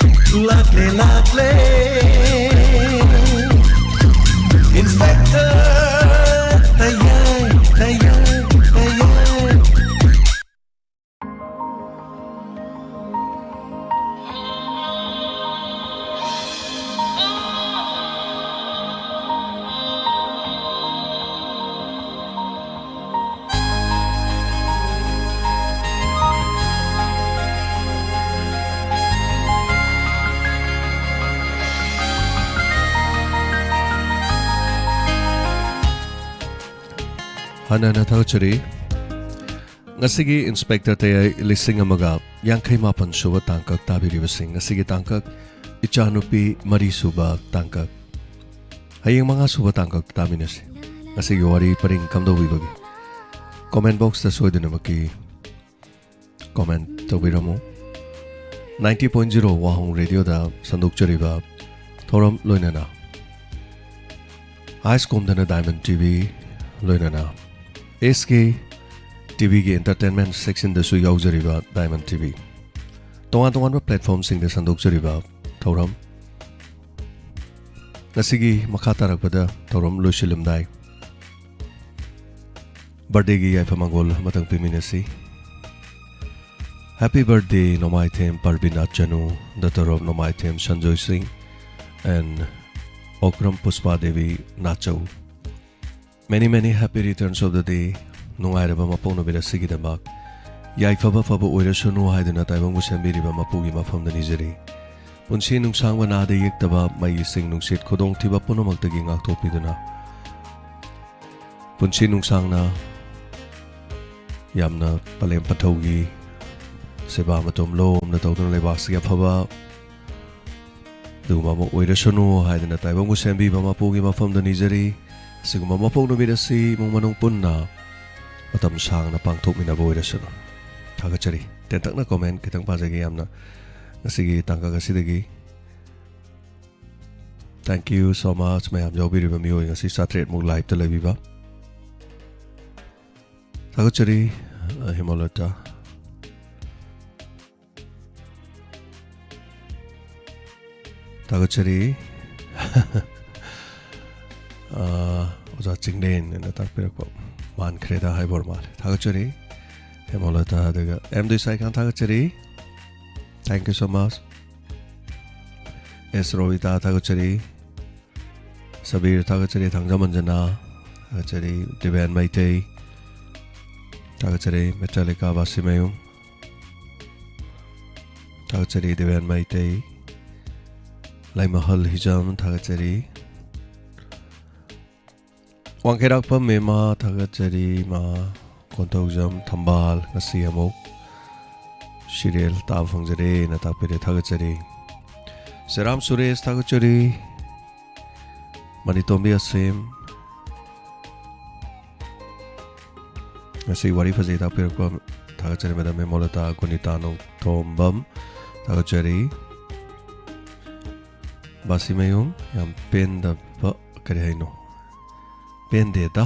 ꯂꯥꯛꯂꯦ, ꯂꯥꯛꯂꯦ, Inspector. ꯇꯌꯥꯏ, ꯇꯌꯥꯏ, ꯇꯌꯥꯏ. ꯍꯟꯅ ꯍꯟꯅ ꯊꯥꯒꯠꯆꯔꯤ꯫ ꯉꯁꯤꯒꯤ Inspector ꯇꯌꯥꯏ ꯂꯤꯁꯤꯡ ꯑꯃꯒ ꯌꯥꯡꯈꯩ ꯃꯥꯄꯟ ꯁꯨꯕ ꯇꯥꯡꯀꯛ ꯇꯥꯕꯤꯔꯤꯕꯁꯤꯡ, ꯉꯁꯤꯒꯤ ꯇꯥꯡꯀꯛ ꯏꯆꯥꯅꯨꯄꯤ ꯃꯔꯤ ꯁꯨꯕ ꯇꯥꯡꯀꯛ꯫ ꯍꯌꯦꯡ ꯃꯉꯥ ꯁꯨꯕ ꯇꯥꯡꯀꯛ ꯇꯥꯃꯤꯟꯅꯁꯤ꯫ ꯉꯁꯤꯒꯤ ꯋꯥꯔꯤ ꯄꯔꯤꯡ ꯀꯝꯗꯧꯕꯤꯕꯒꯦ? Comment box ꯇ ꯁꯣꯏꯗꯅꯃꯛꯀꯤ comment ꯇꯧꯕꯤꯔꯝꯃꯨ꯫ Ninety point zero ꯋꯥꯍꯣꯡ ꯔꯦꯗꯤꯑꯣꯗ ꯁꯟꯗꯣꯛꯆꯔꯤꯕ ꯊꯧꯔꯝ ꯂꯣꯏꯅꯅ ꯍꯥꯏ ꯁ꯭ꯀꯨꯝꯗꯅ Diamond ꯇꯤ ꯚꯤ, ꯂꯣꯏꯅꯅ ꯑꯦꯁ ꯀꯦ ꯇꯤ ꯚꯤꯒꯤ entertainment section ꯗꯁꯨ ꯌꯥꯎꯖꯔꯤꯕ Diamond ꯇꯤ ꯚꯤ, ꯇꯣꯉꯥꯟ ꯇꯣꯉꯥꯟꯕ platform ꯁꯤꯡꯗ ꯁꯟꯗꯣꯛꯆꯔꯤꯕ ꯊꯧꯔꯝ꯫ ꯉꯁꯤꯒꯤ ꯃꯈꯥ ꯇꯥꯔꯛꯄꯗ ꯊꯧꯔꯝ ꯂꯣꯏꯁꯤꯜꯂꯝꯗꯥꯏ birthday ꯒꯤ ꯌꯥꯏꯐ ꯃꯪꯒꯣꯜ ꯑꯃꯇꯪ ꯄꯤꯃꯤꯟꯅꯁꯤ꯫ Happy birthday, Nomaithem Parbina Chanu, daughter of Nomaithem Sanjoy Singh and Okram Pushpa Devi Nachau. Many, many happy returns of the day. ꯅꯨꯡꯉꯥꯏꯔꯕ ꯃꯄꯣꯛ ꯅꯨꯃꯤꯠ ꯑꯁꯤꯒꯤꯗꯃꯛ ꯌꯥꯏꯐꯕ ꯐꯕ ꯑꯣꯏꯔꯁꯅꯨ ꯍꯥꯏꯗꯨꯅ ꯇꯥꯏꯕꯪꯕꯨ ꯁꯦꯝꯕꯤꯔꯤꯕ ꯃꯄꯨꯒꯤ ꯃꯐꯝꯗ ꯅꯤꯖꯔꯤ꯫ ꯄꯨꯟꯁꯤ ꯅꯨꯡꯁꯥꯡꯕ, ꯅꯥꯗ ꯌꯦꯛꯇꯕ, ꯃꯩ ꯏꯁꯤꯡ ꯅꯨꯡꯁꯤꯠ ꯈꯨꯗꯣꯡꯊꯤꯕ ꯄꯨꯝꯅꯃꯛꯇꯒꯤ ꯉꯥꯛꯊꯣꯛꯄꯤꯗꯨꯅ, ꯄꯨꯟꯁꯤ ꯅꯨꯡꯁꯥꯡꯅ ꯌꯥꯝꯅ ꯄꯂꯦꯝ ꯄꯟꯊꯧꯒꯤ ꯁꯦꯕꯥ ꯃꯇꯣꯝ ꯂꯣꯝꯅ ꯇꯧꯗꯨꯅ ꯂꯩꯕꯥꯛꯁꯤꯒꯤ ꯑꯐꯕ ꯑꯗꯨꯒꯨꯝꯕ ꯑꯃ ꯑꯣꯏꯔꯁꯅꯨ ꯍꯥꯏꯗꯅ ꯇꯥꯏꯕꯪꯕꯨ ꯁꯦꯝꯕꯤꯕ ꯃꯄꯨꯒꯤ ꯃꯐꯝꯗ ꯅꯤꯖꯔꯤ꯫ ꯑꯁꯤꯒꯨꯝꯕ ꯃꯄꯣꯛ ꯅꯨꯃꯤꯠ ꯑꯁꯤ ꯏꯃꯨꯡ ꯃꯅꯨꯡ ꯄꯨꯟꯅ ꯃꯇꯝ ꯁꯥꯡꯅ ꯄꯥꯡꯊꯣꯛꯃꯤꯟꯅꯕ ꯑꯣꯏꯔꯁꯅꯨ꯫ ꯊꯥꯒꯠꯆꯔꯤ꯫ ꯇꯦꯟꯇꯛꯅ comment ꯈꯤꯇꯪ ꯄꯥꯖꯒꯦ꯫ ꯌꯥꯝꯅ ꯉꯁꯤꯒꯤ ꯇꯥꯡꯀꯛ ꯑꯁꯤꯗꯒꯤ thank you so much ꯃꯌꯥꯝ ꯌꯥꯎꯕꯤꯔꯤꯕ ꯃꯤꯑꯣꯏ ꯉꯁꯤ ꯆꯥꯇ꯭ꯔꯦꯠꯃꯨꯛ live ꯇ ꯂꯩꯕꯤꯕ꯫ ꯊꯥꯒꯠꯆꯔꯤ, ꯑ, ꯍꯦꯃꯂꯇꯥ꯫ ꯊꯥꯒꯠꯆꯔꯤ꯫ ꯑ, ꯑꯣꯖꯥ ꯆꯤꯡꯂꯦꯟ ꯑꯅ ꯇꯥꯛꯄꯤꯔꯛꯄ ꯃꯥꯟꯈ꯭ꯔꯦꯗ ꯍꯥꯏꯕ ꯑꯣꯏꯔ ꯃꯥꯜꯂꯦ꯫ ꯊꯥꯒꯠꯆꯔꯤ ꯍꯦꯃꯂꯇꯥ꯫ ꯑꯗꯨꯒ ꯑꯦꯝ ꯗꯤꯁꯥꯏꯈꯥꯟ ꯊꯥꯒꯠꯆꯔꯤ꯫ Thank you so much꯫ ꯑꯦꯁ ꯔꯣꯍꯤꯇꯥ ꯊꯥꯒꯠꯆꯔꯤ꯫ ꯁꯕꯤꯔ ꯊꯥꯒꯠꯆꯔꯤ꯫ ꯊꯥꯡꯖꯝ ꯑꯟꯖꯅꯥ ꯊꯥꯒꯠꯆꯔꯤ꯫ ꯗꯤꯕꯦꯟ ꯃꯩꯇꯩ ꯊꯥꯒꯠꯆꯔꯤ꯫ ꯃꯦꯇꯥꯂꯤꯀꯥ ꯕꯥꯁꯤꯃꯌꯨꯝ ꯊꯥꯒꯠꯆꯔꯤ꯫ ꯗꯤꯕꯦꯟ ꯃꯩꯇꯩ꯫ ꯂꯩꯃꯍꯜ ꯍꯤꯖꯝ ꯊꯥꯒꯠꯆꯔꯤ꯫ ꯋꯥꯡꯈꯩꯔꯥꯛꯄꯝ ꯃꯦꯃꯥ ꯊꯥꯒꯠꯆꯔꯤ꯫ ꯃꯥ ꯀꯣꯟꯊꯧꯖꯝ ꯊꯝꯕꯥꯜ ꯉꯁꯤ ꯑꯃꯨꯛ serial ꯇꯥꯕ ꯐꯪꯖꯔꯦꯅ ꯇꯥꯛꯄꯤꯔꯦ꯫ ꯊꯥꯒꯠꯆꯔꯤ꯫ ꯁꯦꯔꯥꯝ ꯁꯨꯔꯦꯁ ꯊꯥꯒꯠꯆꯔꯤ꯫ ꯃꯅꯤꯇꯣꯝꯕꯤ ꯑꯁꯦꯝ꯫ ꯉꯁꯤ ꯋꯥꯔꯤ ꯐꯖꯩ ꯇꯥꯛꯄꯤꯔꯛꯄ ꯊꯥꯒꯠꯆꯔꯤ꯫ ꯃꯦꯗꯥꯝ ꯍꯦꯃꯂꯇꯥ꯫ ꯒꯨꯅꯤꯇꯥ ꯅꯣꯡꯊꯣꯝꯕꯝ ꯊꯥꯒꯠꯆꯔꯤ꯫ ꯕꯥꯁꯤꯃꯌꯨꯝ ꯌꯥꯝ ꯄꯦꯟꯗꯕ ꯀꯔꯤ ꯍꯥꯏꯅꯣ? ꯄꯦꯟꯗꯦꯗ꯫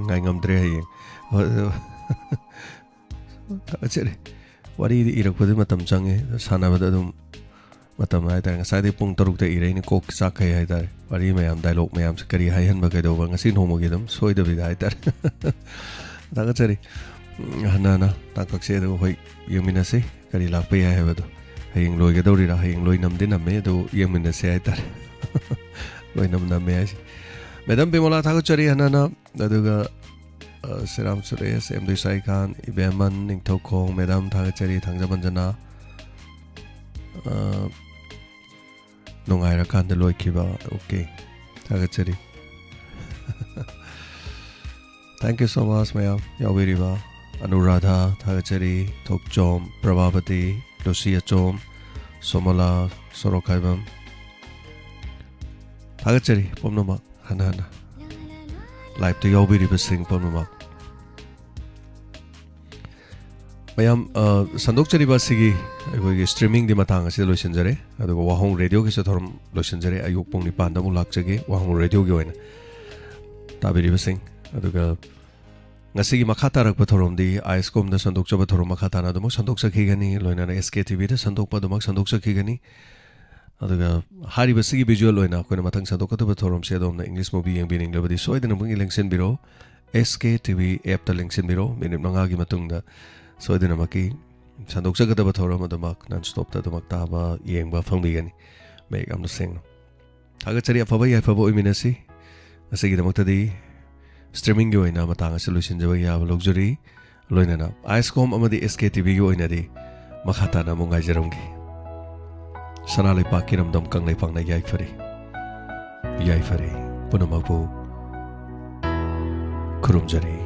ꯉꯥꯏ ꯉꯝꯗ꯭ꯔꯦ ꯍꯌꯦꯡ꯫ ꯊꯥꯒꯠꯆꯔꯤ꯫ ꯋꯥꯔꯤꯗꯤ ꯏꯔꯛꯄꯗꯤ ꯃꯇꯝ ꯆꯪꯉꯦ, ꯁꯥꯟꯅꯕꯗ ꯑꯗꯨꯝ ꯃꯇꯝ ꯍꯥꯏꯇꯥꯔꯦ꯫ ꯉꯁꯥꯏꯗꯩ ꯄꯨꯡ ꯇꯔꯨꯛꯇ ꯏꯔꯛꯏꯅꯦ, ꯀꯣꯛ ꯆꯥꯛꯈꯩ ꯍꯥꯏꯇꯥꯔꯦ꯫ ꯋꯥꯔꯤ ꯃꯌꯥꯝ, dialogue ꯃꯌꯥꯝꯁꯦ ꯀꯔꯤ ꯍꯥꯏꯍꯟꯕ ꯀꯩꯗꯧꯕ, ꯉꯁꯤ ꯅꯣꯡꯃꯒꯤ ꯑꯗꯨꯝ ꯁꯣꯏꯗꯕꯤꯗ ꯍꯥꯏꯇꯥꯔꯦ꯫ ꯊꯥꯒꯠꯆꯔꯤ꯫ ꯎꯝ, ꯍꯟꯅ ꯍꯟꯅ ꯇꯥꯡꯀꯛꯁꯦ ꯑꯗꯨ ꯑꯩꯈꯣꯏ ꯌꯦꯡꯃꯤꯟꯅꯁꯤ꯫ ꯀꯔꯤ ꯂꯥꯛꯄ ꯌꯥꯏ ꯍꯥꯏꯕꯗꯣ꯫ ꯍꯌꯦꯡ ꯂꯣꯏꯒꯗꯧꯔꯤꯔꯥ? ꯍꯌꯦꯡ ꯂꯣꯏꯅꯝꯗꯤ ꯅꯝꯃꯦ, ꯑꯗꯨ ꯌꯦꯡꯃꯤꯟꯅꯁꯦ ꯍꯥꯏꯇꯥꯔꯦ꯫ ꯂꯣꯏꯅꯝ ꯅꯝꯃꯦ ꯍꯥꯏꯁꯦ꯫ ꯃꯦꯗꯥꯝ ꯕꯤꯃꯣꯂꯥ ꯊꯥꯒꯠꯆꯔꯤ ꯍꯟꯅ ꯍꯟꯅ꯫ ꯑꯗꯨꯒ ꯁꯤꯔꯥꯝ ꯁꯨꯔꯦꯁ, ꯑꯦꯝ ꯗꯤ ꯁꯥꯏ ꯈꯥꯟ, ꯏꯕꯦꯝꯃꯟ, ꯅꯤꯡꯊꯧꯈꯣꯡ, ꯃꯦꯗꯥꯝ, ꯊꯥꯒꯠꯆꯔꯤ, ꯊꯥꯡꯖꯃꯟꯖꯅ, ꯑ, ꯅꯨꯡꯉꯥꯏꯔꯀꯥꯟꯗ ꯂꯣꯏꯈꯤꯕ꯫ ꯑꯣꯀꯦ, ꯊꯥꯒꯠꯆꯔꯤ꯫ Thank you so much ꯃꯌꯥꯝ ꯌꯥꯎꯕꯤꯔꯤꯕ꯫ ꯑꯅꯨꯔꯥꯙꯥ, ꯊꯥꯒꯠꯆꯔꯤ꯫ ꯊꯣꯛꯆꯣꯝ, ꯄ꯭ꯔꯚꯥꯕꯇꯤ, ꯂꯨꯁꯤ ꯑꯆꯣꯝ, ꯁꯣꯃꯣꯂꯥ, ꯁꯣꯔꯣꯛꯈꯥꯏꯕꯝ, ꯊꯥꯒꯠꯆꯔꯤ ꯄꯨꯝꯅꯃꯛ꯫ ꯍꯟꯅ ꯍꯟꯅ ꯂꯥꯏꯞꯇ ꯌꯥꯎꯕꯤꯔꯤꯕꯁꯤꯡ ꯄꯨꯝꯅꯃꯛ꯫ ꯃꯌꯥꯝ, ꯑ, ꯁꯟꯗꯣꯛꯆꯔꯤꯕ ꯑꯁꯤꯒꯤ ꯑꯩꯈꯣꯏꯒꯤ ꯁ꯭ꯇ꯭ꯔꯤꯃꯤꯡꯒꯤ ꯃꯇꯥꯡ ꯑꯁꯤꯗ ꯂꯣꯏꯁꯤꯟꯖꯔꯦ꯫ ꯑꯗꯨꯒ ꯋꯥꯍꯣꯡ ꯔꯦꯗꯤꯑꯣꯒꯤꯁꯨ ꯊꯧꯔꯝ ꯂꯣꯏꯁꯤꯟꯖꯔꯦ꯫ ꯑꯌꯨꯛ ꯄꯨꯡ ꯅꯤꯄꯥꯟꯗ ꯑꯃꯨꯛ ꯂꯥꯛꯆꯒꯦ ꯋꯥꯍꯣꯡ ꯔꯦꯗꯤꯑꯣꯒꯤ ꯑꯣꯏꯅ꯫ ꯇꯥꯕꯤꯔꯤꯕꯁꯤꯡ, ꯑꯗꯨꯒ ꯉꯁꯤꯒꯤ ꯃꯈꯥ ꯇꯥꯔꯛꯄ ꯊꯧꯔꯝꯗꯤ ꯑꯥꯏ ꯑꯦꯁ ꯀꯣꯝꯗ ꯁꯟꯗꯣꯛꯆꯕ ꯊꯧꯔꯝ ꯃꯈꯥ ꯇꯥꯅ ꯑꯗꯨꯃꯛ ꯁꯟꯗꯣꯛꯆꯈꯤꯒꯅꯤ꯫ ꯂꯣꯏꯅꯅ ꯑꯦꯁ ꯀꯦ ꯇꯤ ꯚꯤꯗ ꯁꯟꯗꯣꯛꯄ ꯑꯗꯨꯃꯛ ꯁꯟꯗꯣꯛꯆꯈꯤꯒꯅꯤ꯫ ꯑꯗꯨꯒ ꯍꯥꯏꯔꯤꯕꯁꯤꯒꯤ ꯚꯤꯖꯨꯑꯦꯜ ꯑꯣꯏꯅ ꯑꯩꯈꯣꯏꯅ ꯃꯊꯪ ꯁꯟꯗꯣꯛꯀꯗꯕ ꯊꯧꯔꯝꯁꯤ ꯑꯗꯣꯝꯅ ꯏꯪꯂꯤꯁ ꯃꯨꯚꯤ ꯌꯦꯡꯕꯤꯅꯤꯡꯂꯕꯗꯤ ꯁꯣꯏꯗꯅꯃꯛ ꯂꯦꯡꯁꯤꯟꯕꯤꯔꯣ꯫ ꯑꯦꯁ ꯀꯦ ꯇꯤ ꯚꯤ ꯑꯦꯞꯇ ꯂꯦꯡꯁꯤꯟꯕꯤꯔꯣ꯫ ꯃꯤꯅꯤꯠ ꯃꯉꯥꯒꯤ ꯃꯇꯨꯡꯗ ꯁꯣꯏꯗꯅꯃꯛꯀꯤ ꯁꯟꯗꯣꯛꯆꯒꯗꯕ ꯊꯧꯔꯝ ꯑꯗꯨꯃꯛ ꯅꯟ ꯁ꯭ꯇꯣꯞꯇ ꯑꯗꯨꯃꯛ ꯇꯥꯕ, ꯌꯦꯡꯕ ꯐꯪꯕꯤꯒꯅꯤ꯫ ꯃꯌꯦꯛ ꯌꯥꯝꯅ ꯁꯦꯡꯅ꯫ ꯊꯥꯒꯠꯆꯔꯤ, ꯑꯐꯕ ꯌꯥꯏꯐꯕ ꯑꯣꯏꯃꯤꯟꯅꯁꯤ꯫ ꯉꯁꯤꯒꯤꯗꯃꯛꯇꯗꯤ ꯁ꯭ꯇ꯭ꯔꯤꯃꯤꯡꯒꯤ ꯑꯣꯏꯅ ꯃꯇꯥꯡ ꯑꯁꯤ ꯂꯣꯏꯁꯤꯟꯖꯕ ꯌꯥꯕ ꯂꯧꯖꯔꯤ꯫ ꯂꯣꯏꯅꯅ ꯑꯥꯏ ꯑꯦꯁ ꯀꯣꯝ ꯑꯃꯗꯤ ꯑꯦꯁ ꯀꯦ ꯇꯤ ꯚꯤꯒꯤ ꯑꯣꯏꯅꯗꯤ ꯃꯈꯥ ꯇꯥꯅ ꯑꯃꯨꯛ ꯉꯥꯏꯖꯔꯝꯒꯦ꯫ ꯁꯅꯥ ꯂꯩꯄꯥꯛꯀꯤ ꯏꯔꯝꯗꯝ ꯀꯪꯂꯩꯄꯥꯛꯅ ꯌꯥꯏꯐꯔꯦ, ꯌꯥꯏꯐꯔꯦ, ꯄꯨꯝꯅꯃꯛꯄꯨ ꯈꯨꯔꯨꯝꯖꯔꯤ꯫